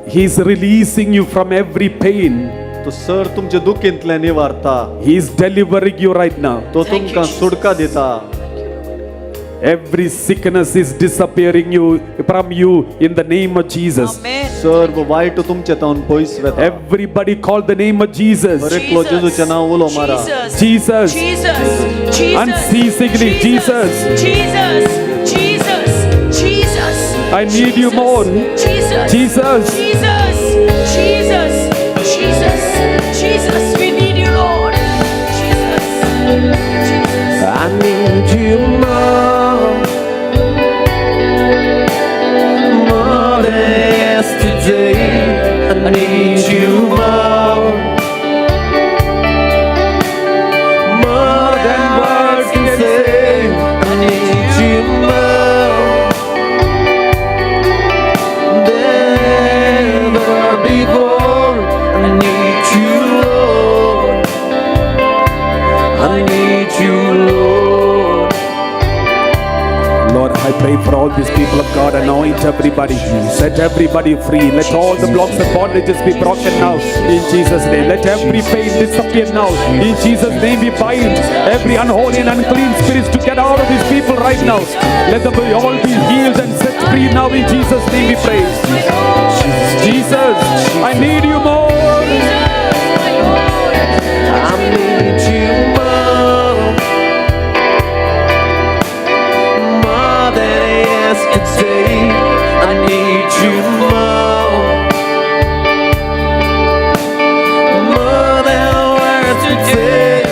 He is releasing you from every pain. तो sir तुमचे दुखींतल्यान निवारता. He is delivering you right now. तो तुमकां सुटका दिता. Every sickness is disappearing you from you in the name of Jesus. Amen. सर्व वायट तुमचे तावन पयस वता. Everybody call the name of Jesus. हर एकलो जेजूचें नांव उलो मारा. Jesus. Jesus. Jesus. Jesus. Unceasingly, Jesus. Jesus. Jesus. Jesus. I need you more. Jesus. Jesus. Jesus. Jesus. Jesus. Jesus. We need you, Lord. Jesus. Jesus. I need you more, more than yesterday. I need you more, more than words can say. I need you more than ever before. I need you, Lord. I need you, Lord. Lord, I pray for all these people of God. Anoint everybody. Set everybody free. Let all the blocks and bondages be broken now. In Jesus' name. Let every pain disappear now. In Jesus' name we bind every unholy and unclean spirits to get out of these people right now. Let them all be healed and set free now. In Jesus' name we pray. Jesus, I need you more. I need you more, more than words can say. I need you more, more than words can say.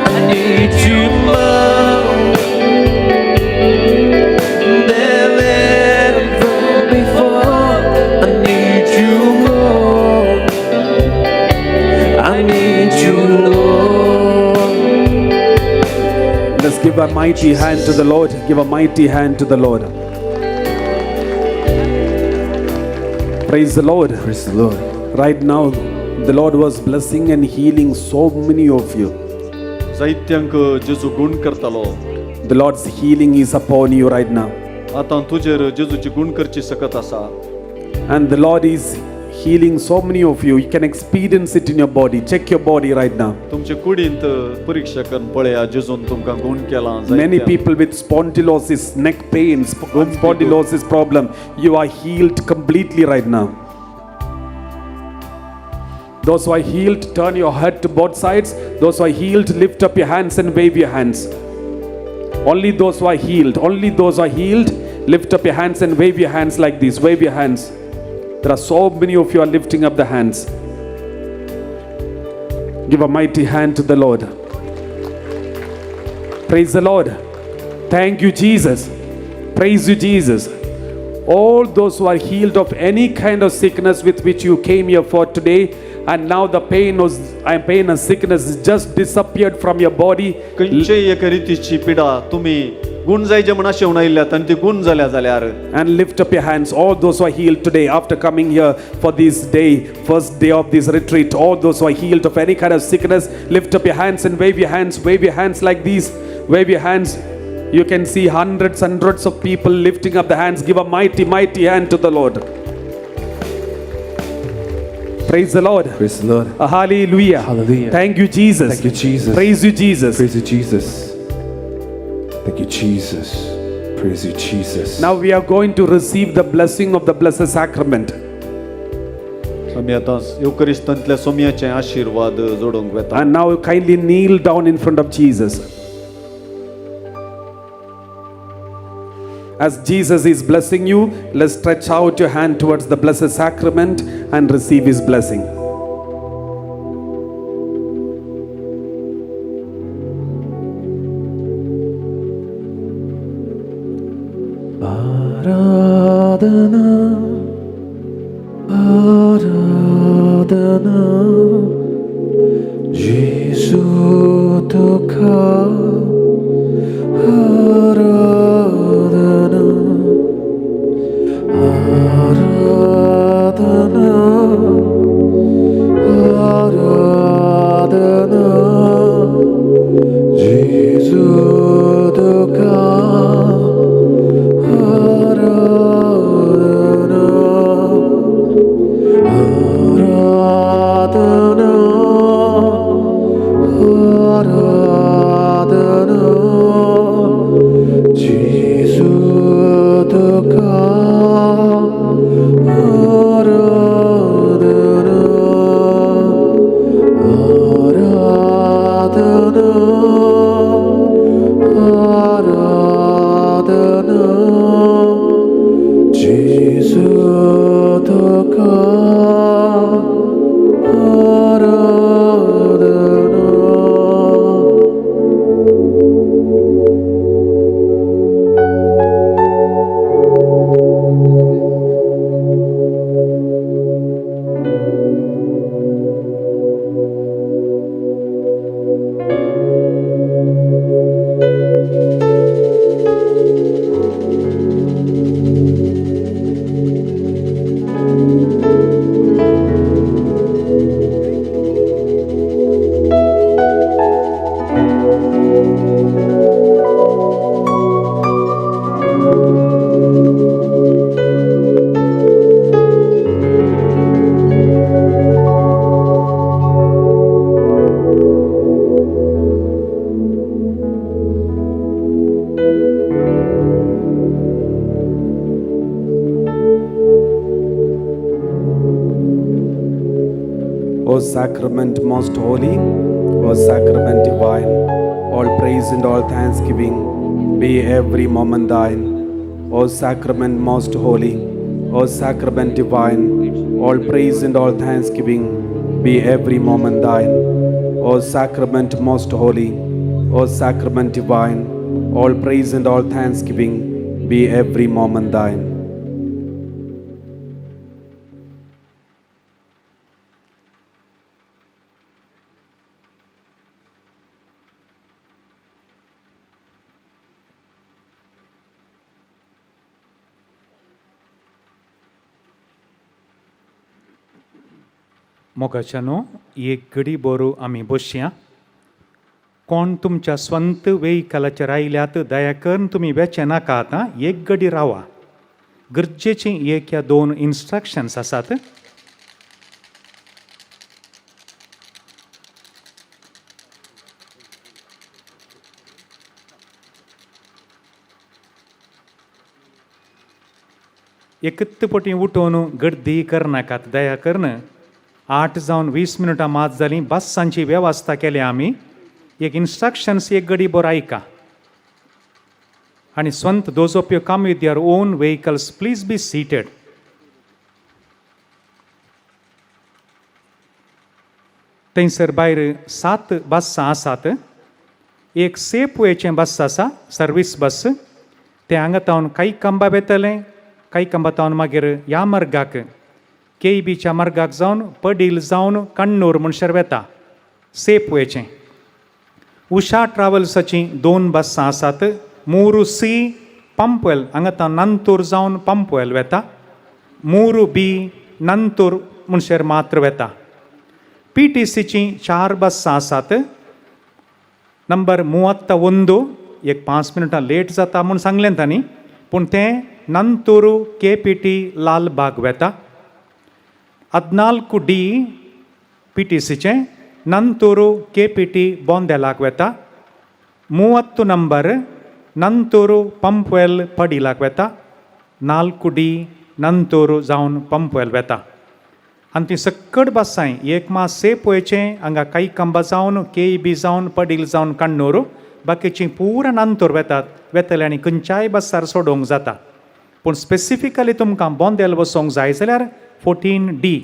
I need you more than ever before. I need you more. I need you, Lord. Let's give a mighty hand to the Lord. Give a mighty hand to the Lord. Praise the Lord. Praise the Lord. Right now, the Lord was blessing and healing so many of you. जायत्यांक जेजू गुण करतालो. The Lord's healing is upon you right now. आतां तुजेर जेजूची गुण करची सकत आसा. And the Lord is healing so many of you. You can experience it in your body. Check your body right now. तुमचे कुडींत परीक्षा करून पळया जेजून तुमकां गुण केला. Many people with spondylosis, neck pain, spondylosis problem, you are healed completely right now. Those who are healed, turn your head to both sides. Those who are healed, lift up your hands and wave your hands. Only those who are healed, only those who are healed, lift up your hands and wave your hands like this. Wave your hands. There are so many of you are lifting up the hands. Give a mighty hand to the Lord. Praise the Lord. Thank you, Jesus. Praise you, Jesus. All those who are healed of any kind of sickness with which you came here for today, and now the pain was pain and sickness just disappeared from your body. खंयचेय एका रितीची पिडा तुमी गुण जायचे म्हण आशेवन आयिल्ल्यात आनी ती गुण जाल्या जाल्यार And lift up your hands, all those who are healed today after coming here for this day, first day of this retreat. All those who are healed of any kind of sickness, lift up your hands and wave your hands, wave your hands like these, wave your hands. You can see hundreds, hundreds of people lifting up the hands. Give a mighty, mighty hand to the Lord. Praise the Lord. Praise the Lord. Hallelujah. Hallelujah. Thank you, Jesus. Thank you, Jesus. Praise you, Jesus. Praise you, Jesus. Thank you, Jesus. Praise you, Jesus. Now we are going to receive the blessing of the Blessed Sacrament. आमी आतां येवकरिस्तांतल्या सोम्याचे आशिर्वाद जोडूंक वेता. And now kindly kneel down in front of Jesus. As Jesus is blessing you, let's stretch out your hand towards the Blessed Sacrament and receive His blessing. Aradhana, Aradhana, Jesu tuka Aradhana, Aradhana, Aradhana, Jesu tuka Aradhana, Aradhana, Aradhana, Jesu tuka Aradhana, Aradhana, Aradhana, Jesu tuka Aradhana. O sacrament most holy, O sacrament divine, all praise and all thanksgiving be every moment thine. O sacrament most holy, O sacrament divine, all praise and all thanksgiving be every moment thine. O sacrament most holy, O sacrament divine, all praise and all thanksgiving be every moment thine. मोगाच्यानो एक घडी बोरू आमी बसया. कोण तुमच्या स्वंत वेहिकलाचेर आयल्यात दया करून तुमी वेचे नाका, आतां एक घडी रावा. गरजेचीं एक या दोन इन्स्ट्रक्शन्स आसात. एकच पटी उठोवन गर्दी करनाकात दया करून. 8 जावन 20 मिनटां मात जालीं. बसांची वेवस्था केल्या आमी. एक इन्स्ट्रक्शन्स एक घडी बरो आयका. आनी स्वंत those of you come with your own vehicles please be seated. थंयसर भायर 7 बसां आसात. एक सेफ वेचें बस आसा, सर्वीस बस. तें हांगा तावन कांय वेतलें, कांय तावन मागीर ह्या मार्गाक केबीच्या मार्गाक जावन पडील जावन कण्णूर म्हणसर वेता, सेफ वेचें. उषा ट्रॅव्हल्साचीं 2 बसां आसात. मोरू सी पंपवेल हांगा तावन नंतूर जावन पंपवेल वेता, मोरू बी नंतूर म्हणसर मात्र वेता. पी टी सीचीं 4 बसां आसात. नंबर 31 एक 5 मिनटां लेट जाता म्हूण सांगलें तांणी, पूण तें नंतूर के पी टी लालबाग वेता. 14 डी पी टी सीचें नंतूर के पी टी बोंदेलाक वेता. 30 नंबर नंतूर पंपवेल पडिलाक वेता. 4 डी नंतूर जावन पंपवेल वेता. आनी ती सक्कड बसांय एक मास सेफ वयचें हांगा कांय जावन के बी जावन पडील जावन कण्णूर, बाकीचीं पुरा नंतूर वेतात. वेतले आनी खंयच्याय बसार सोडोवंक जाता. पूण स्पेसिफिकली तुमकां बोंदेल वचोंक जाय जाल्यार 14 डी